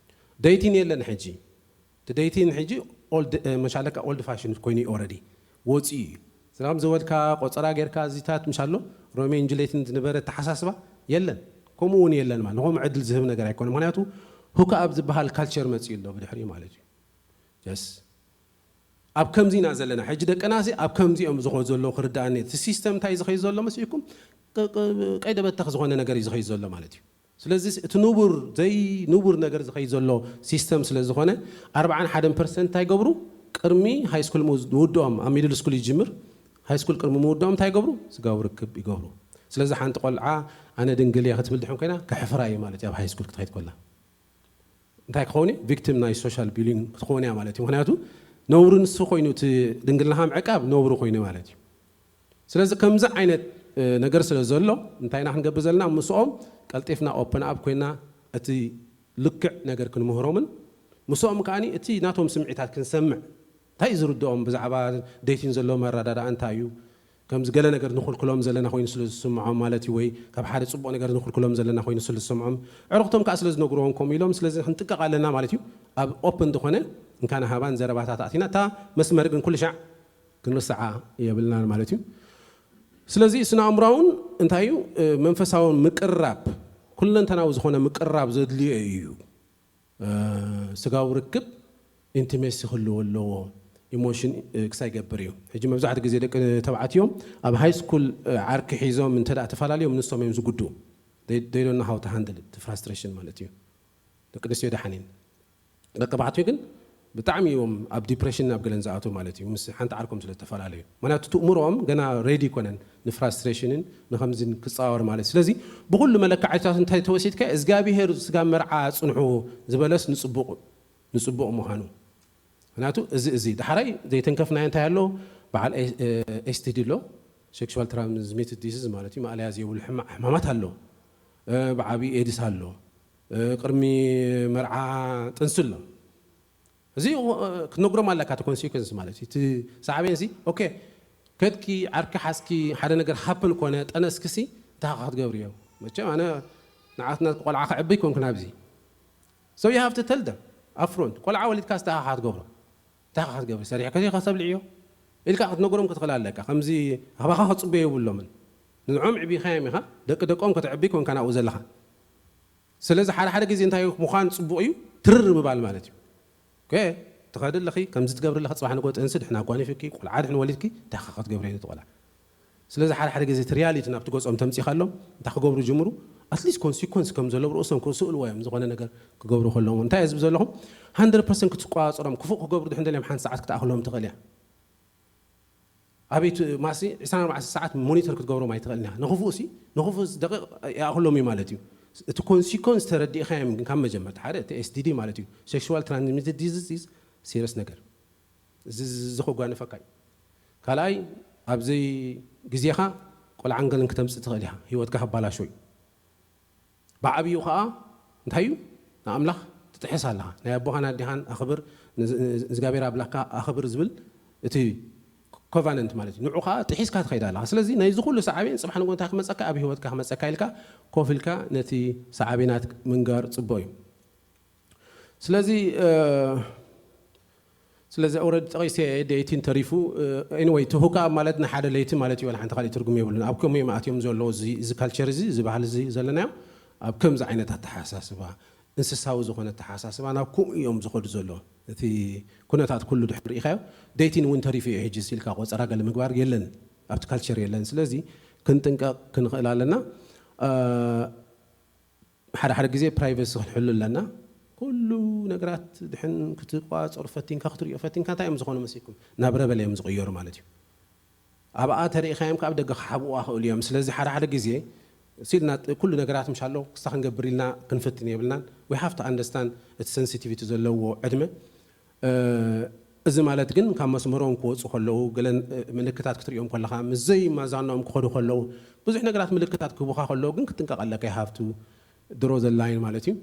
ደይቲን የለን ሕጂ እቲ ደይቲን ሕጂ መሻለካ ኦልድ ፋሽን ኮይኑ እዩ ኦረዲ ወፂኡ እዩ። ስላም ዝበልካ ቆፀራ ጌርካ እዚታት ምሻሎ ሮሜን ጁሌትን ዝነበረ ተሓሳስባ የለን። ከምኡ እውን የለን ማለት ንኸምኡ ዕድል ዝህብ ነገር ኣይኮነ። ምክንያቱ ሁካ ኣብ ዝበሃል ካልቸር መፅኡ ኣሎ ብድሕሪኡ ማለት እዩ። ጀስ ኣብ ከምዚ ኢና ዘለና ሕጂ ደቀናሲ ኣብ ከምዚ እዮም ዝኾ ዘለዉ ክርዳእኒ እቲ ሲስተም እንታይ ዝኸይ ዘሎ መስኢኩም ቀይደበተኽ ዝኾነ ነገር እዩ ዝኸይ ዘሎ ማለት እዩ። ስለዚ እቲ ንቡር ዘይ ንቡር ነገር ዝኸይ ዘሎ ሲስተም ስለ ዝኾነ ኣርባዓን ሓደን ፐርሰንት እንታይ ገብሩ ቅድሚ ሃይ ስኩል ምውድኦም ኣብ ሚድል ስኩል ይጅምር ሃይ ስኩል ቅድሚ ምውድኦም እንታይ ገብሩ ስጋዊ ርክብ ይገብሩ። ስለዚ ሓንቲ ቆልዓ ኣነ ድንግል እየ ክትብል ድሕን ኮይና ከሕፍራ እዩ ማለት እዩ ኣብ ሃይ ስኩል ክትኸይድ ኮላ እንታይ ክኸውን እዩ ቪክቲም ናይ ሶሻል ቢሊንግ ክትኸውን እያ ማለት እዩ። ምክንያቱ ነውሪ ንሱ ኮይኑ እቲ ድንግልናኻ ምዕቃብ ነውሪ ኮይኑ ማለት እዩ። ስለዚ ከምዚ ዓይነት ነገር ስለ ዘሎ እንታይ ኢና ክንገብር ዘለና ምስኦም ቀልጢፍና ኦፕን ኣፕ ኮይና እቲ ልክዕ ነገር ክንምህሮምን ምስኦም ከዓኒ እቲ ናቶም ስምዒታት ክንሰምዕ እንታይ እዩ ዝርድኦም ብዛዕባ ዴቲን ዘሎ መረዳዳኣ እንታይ እዩ ከምዚ ገለ ነገር ንኽልክሎም ዘለና ኮይኑ ስለ ዝስምዖም ማለት እዩ ወይ ካብ ሓደ ፅቡቕ ነገር ንኽልክሎም ዘለና ኮይኑ ስለ ዝስምዖም ዕርኽቶም ከዓ ስለ ዝነግርዎም ከምኡ ኢሎም ስለዚ ክንጥቀቕ ኣለና ማለት እዩ። ኣብ ኦፕን ዝኾነ እንካን ሃባን ዘረባታት ኣቲና እታ መስመር ግን ኩሉ ሻዕ ክንርስዓ የብልናን ማለት እዩ። ስለዚ ስነ ኣእምራውን እንታይ እዩ መንፈሳውን ምቅራብ ኩለንተናዊ ዝኾነ ምቅራብ ዘድልዮ እዩ። ስጋዊ ርክብ ኢንቲሜሲ ክህልዎ ኣለዎ። ኢሞሽን ክሳይ ገብር እዩ። ሕጂ መብዛሕትኡ ግዜ ደቂ ተባዕትዮም ኣብ ሃይ ስኩል ዓርኪ ሒዞም እንተ ደኣ ተፈላለዮም ንሶም እዮም ዝጉድኡ። They don't know how to handle it ፍራስትሬሽን ማለት እዩ። ደቂ ኣንስትዮ ደሓን እየን። ደቂ ተባዕትዮ ግን ብጣዕሚ እዮም ኣብ ዲፕሬሽን ናብ ገለን ዝኣትዉ ማለት እዩ። ምስ ሓንቲ ዓርኮም ስለ ዝተፈላለዩ ምክንያቱ ትእምሮኦም ገና ሬዲ ይኮነን ንፍራስትሬሽንን ንከምዝን ክፃወር ማለት ስለዚ ብኩሉ መለካዕታት እንታይ ተወሲድካ እግዚኣብሄር ስጋ መርዓ ፅንሑ ዝበለስ ንፅቡቅ ንፅቡቅ ምዃኑ ምክንያቱ እዚ እዚ ዳሕራይ ዘይተንከፍናዮ እንታይ ኣሎ በዓል ኤስቲዲ ኣሎ ሴክሹዋል ትራንስሚትድ ዲዚዝ ማለት እዩ ማእለያ ዘይብሉ ሕማቅ ሕማማት ኣሎ ብዓብዩ ኤድስ ኣሎ ቅድሚ መርዓ ጥንሲ ኣሎ እዚ ክትነግሮም ኣለካ እቲ ኮንሲኮንስ ማለት እዩ እቲ ሳዕቤን እዚ ኦኬ ከድኪ ዓርኪ ሓዝኪ ሓደ ነገር ሃፕን ኮነ ጠነስክሲ እንታይ ኢኻ ክትገብርዮ? መቸም ኣነ ንዓት ናትኩ ቆልዓ ከዕቢ ይኮንኩ ናብዚ። So you have to tell them upfront። ቆልዓ ወሊድካ እንታይ ኢኻ ክትገብሮ? እንታይ ኢኻ ክትገብሪ? ሰሪሕካ ከዚ ከተብልዕዮ ኢልካ ክትነግሮም ክትኽእል ኣለካ። ከምዚ ኣባኻ ክጽበዩ የብሎምን። ንዕኦም ዕቢኻዮም ኢኻ፣ ደቂ ደቆም ከተዕቢ ኮንካ ናብኡ ዘለኻ። ስለዚ ሓደ ሓደ ግዜ እንታይ ምዃን ጽቡቕ እዩ፣ ትርር ምባል ማለት እዩ። ኦኬ፣ ትኸዲ ኣለኺ፣ ከምዚ ትገብሪ ኣለኺ፣ ጽባሕ ንጎ ጥንሲ ድሕና ኣጓኒፍኪ፣ ቆልዓ ድሕን ወሊድኪ፣ እንታይ ኢኻ ክትገብሪ ነቲ ቆልዓ? ስለዚ ሓደ ሓደ ግዜ እቲ ሪያሊቲ ናብቲ ገጾም ተምጺኻሎም እንታይ ክገብሩ ጅምሩ? ኣትሊስት ኮንሲኮንስ ከም ዘሎ ብርእሶም ክስእልዎ እዮም። ዝኾነ ነገር ክገብሩ ከለዎም እንታይ እየ ዝብ ዘለኹም? ሃንድረድ ፐርሰንት ክትቆጻጸሮም፣ ክፉእ ክገብሩ ድሕን ደልዮም ሓንቲ ሰዓት ክትኣኽሎም ትኽእል እያ። ኣቤት ማሲ ዕስራን ኣርባዕተን ሰዓት ሞኒተር ክትገብሮም ኣይትኽእልን እያ። ንኽፉእ ሲ ንኽፉእ ደቂቕ ይኣኽሎም እዩ ማለት እዩ። እቲ ኮንሲኮንስ ተረዲእኻዮም ግን ካብ መጀመርታ ሓደ እቲ ኤስቲዲ ማለት እዩ፣ ሴክሹዋል ትራንስሚትድ ዲዚዝ፣ ሲሪየስ ነገር እዚ እዚ ከጓንፈካ እዩ። ካልኣይ ኣብዚ ግዜኻ ቆልዓን ገልን ክተምፅእ ትኽእል ኢኻ፣ ህይወትካ ከባላሾ እዩ። ብዓብዩ ከዓ እንታይ እዩ ንኣምላኽ ትጥሕስ ኣለኻ። ናይ ኣቦኻን ኣዴኻን ኣኽብር፣ ንእግዚኣብሔር ኣምላኽካ ኣኽብር ዝብል እቲ ኮቫነንት ማለት እዩ። ንዑ ከዓ ጥሒስካ ትኸይድ ኣለኻ። ስለዚ ናይዚ ኩሉ ሳዕቤን ፅባሕ ንጎ እንታይ ክመፀካ፣ ኣብ ህይወትካ ክመፀካ ኢልካ ኮፍ ኢልካ ነቲ ሳዕቤናት ምንጋር ፅቡቅ እዩ። ስለዚ ስለዚ ኦረዲ ጠቂሰ ዴይቲን ተሪፉ። ኤኒወይ እቲ ሁካ ማለት ንሓደ ለይቲ ማለት እዩ፣ ሓንቲ ካልእ ትርጉም የብሉን። ኣብ ከምኡ እዮም ኣትዮም ዘለዉ። እዚ ካልቸር እዚ፣ እዚ ባህል እዚ ዘለናዮ ኣብ ከምዚ ዓይነት ኣተሓሳስባ፣ እንስሳዊ ዝኾነ ኣተሓሳስባ ናብ ከምኡ እዮም ዝኸዱ ዘለዉ። እቲ ኩነታት ኩሉ ድሕር ርኢኻዮ ዴይቲን እውን ተሪፉ እዩ። ሕጂ ኢልካ ቆፀራ ገለ ምግባር የለን፣ ኣብቲ ካልቸር የለን። ስለዚ ክንጥንቀቕ ክንኽእል ኣለና። ሓደ ሓደ ግዜ ፕራይቨሲ ክንሕሉ ኣለና። ኩሉ ነገራት ድሕን ክትቋፀሩ ፈቲንካ ክትሪኦ ፈቲንካ እንታይ እዮም ዝኾኑ መሲልኩም ናብ ረበል እዮም ዝቕየሩ ማለት እዩ። ኣብኣ ተሪኢኻዮም ካብ ደገ ክሓብኡ ኣኽእሉ እዮም። ስለዚ ሓደ ሓደ ግዜ ሲልና ኩሉ ነገራት ምሻሎ ክስታ ክንገብር ኢልና ክንፍትን የብልናን። We have to understand እቲ ሰንሲቲቪቲ ዘለዎ ዕድመ። እዚ ማለት ግን ካብ መስመሮም ክወፁ ከለዉ ገለን ምልክታት ክትሪኦም ከለኻ ምስ ዘይማዛኖም ክኸዱ ከለዉ ብዙሕ ነገራት ምልክታት ክህቡኻ ከለዉ ግን ክትጥንቀቕ ኣለካ። You have to draw the line ማለት እዩ።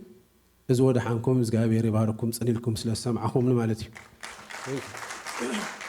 እዚ ወደሓንኩም እግዚኣብሔር ይባርኩም ጽኒልኩም ስለ ዝሰምዓኹምኒ ማለት እዩ።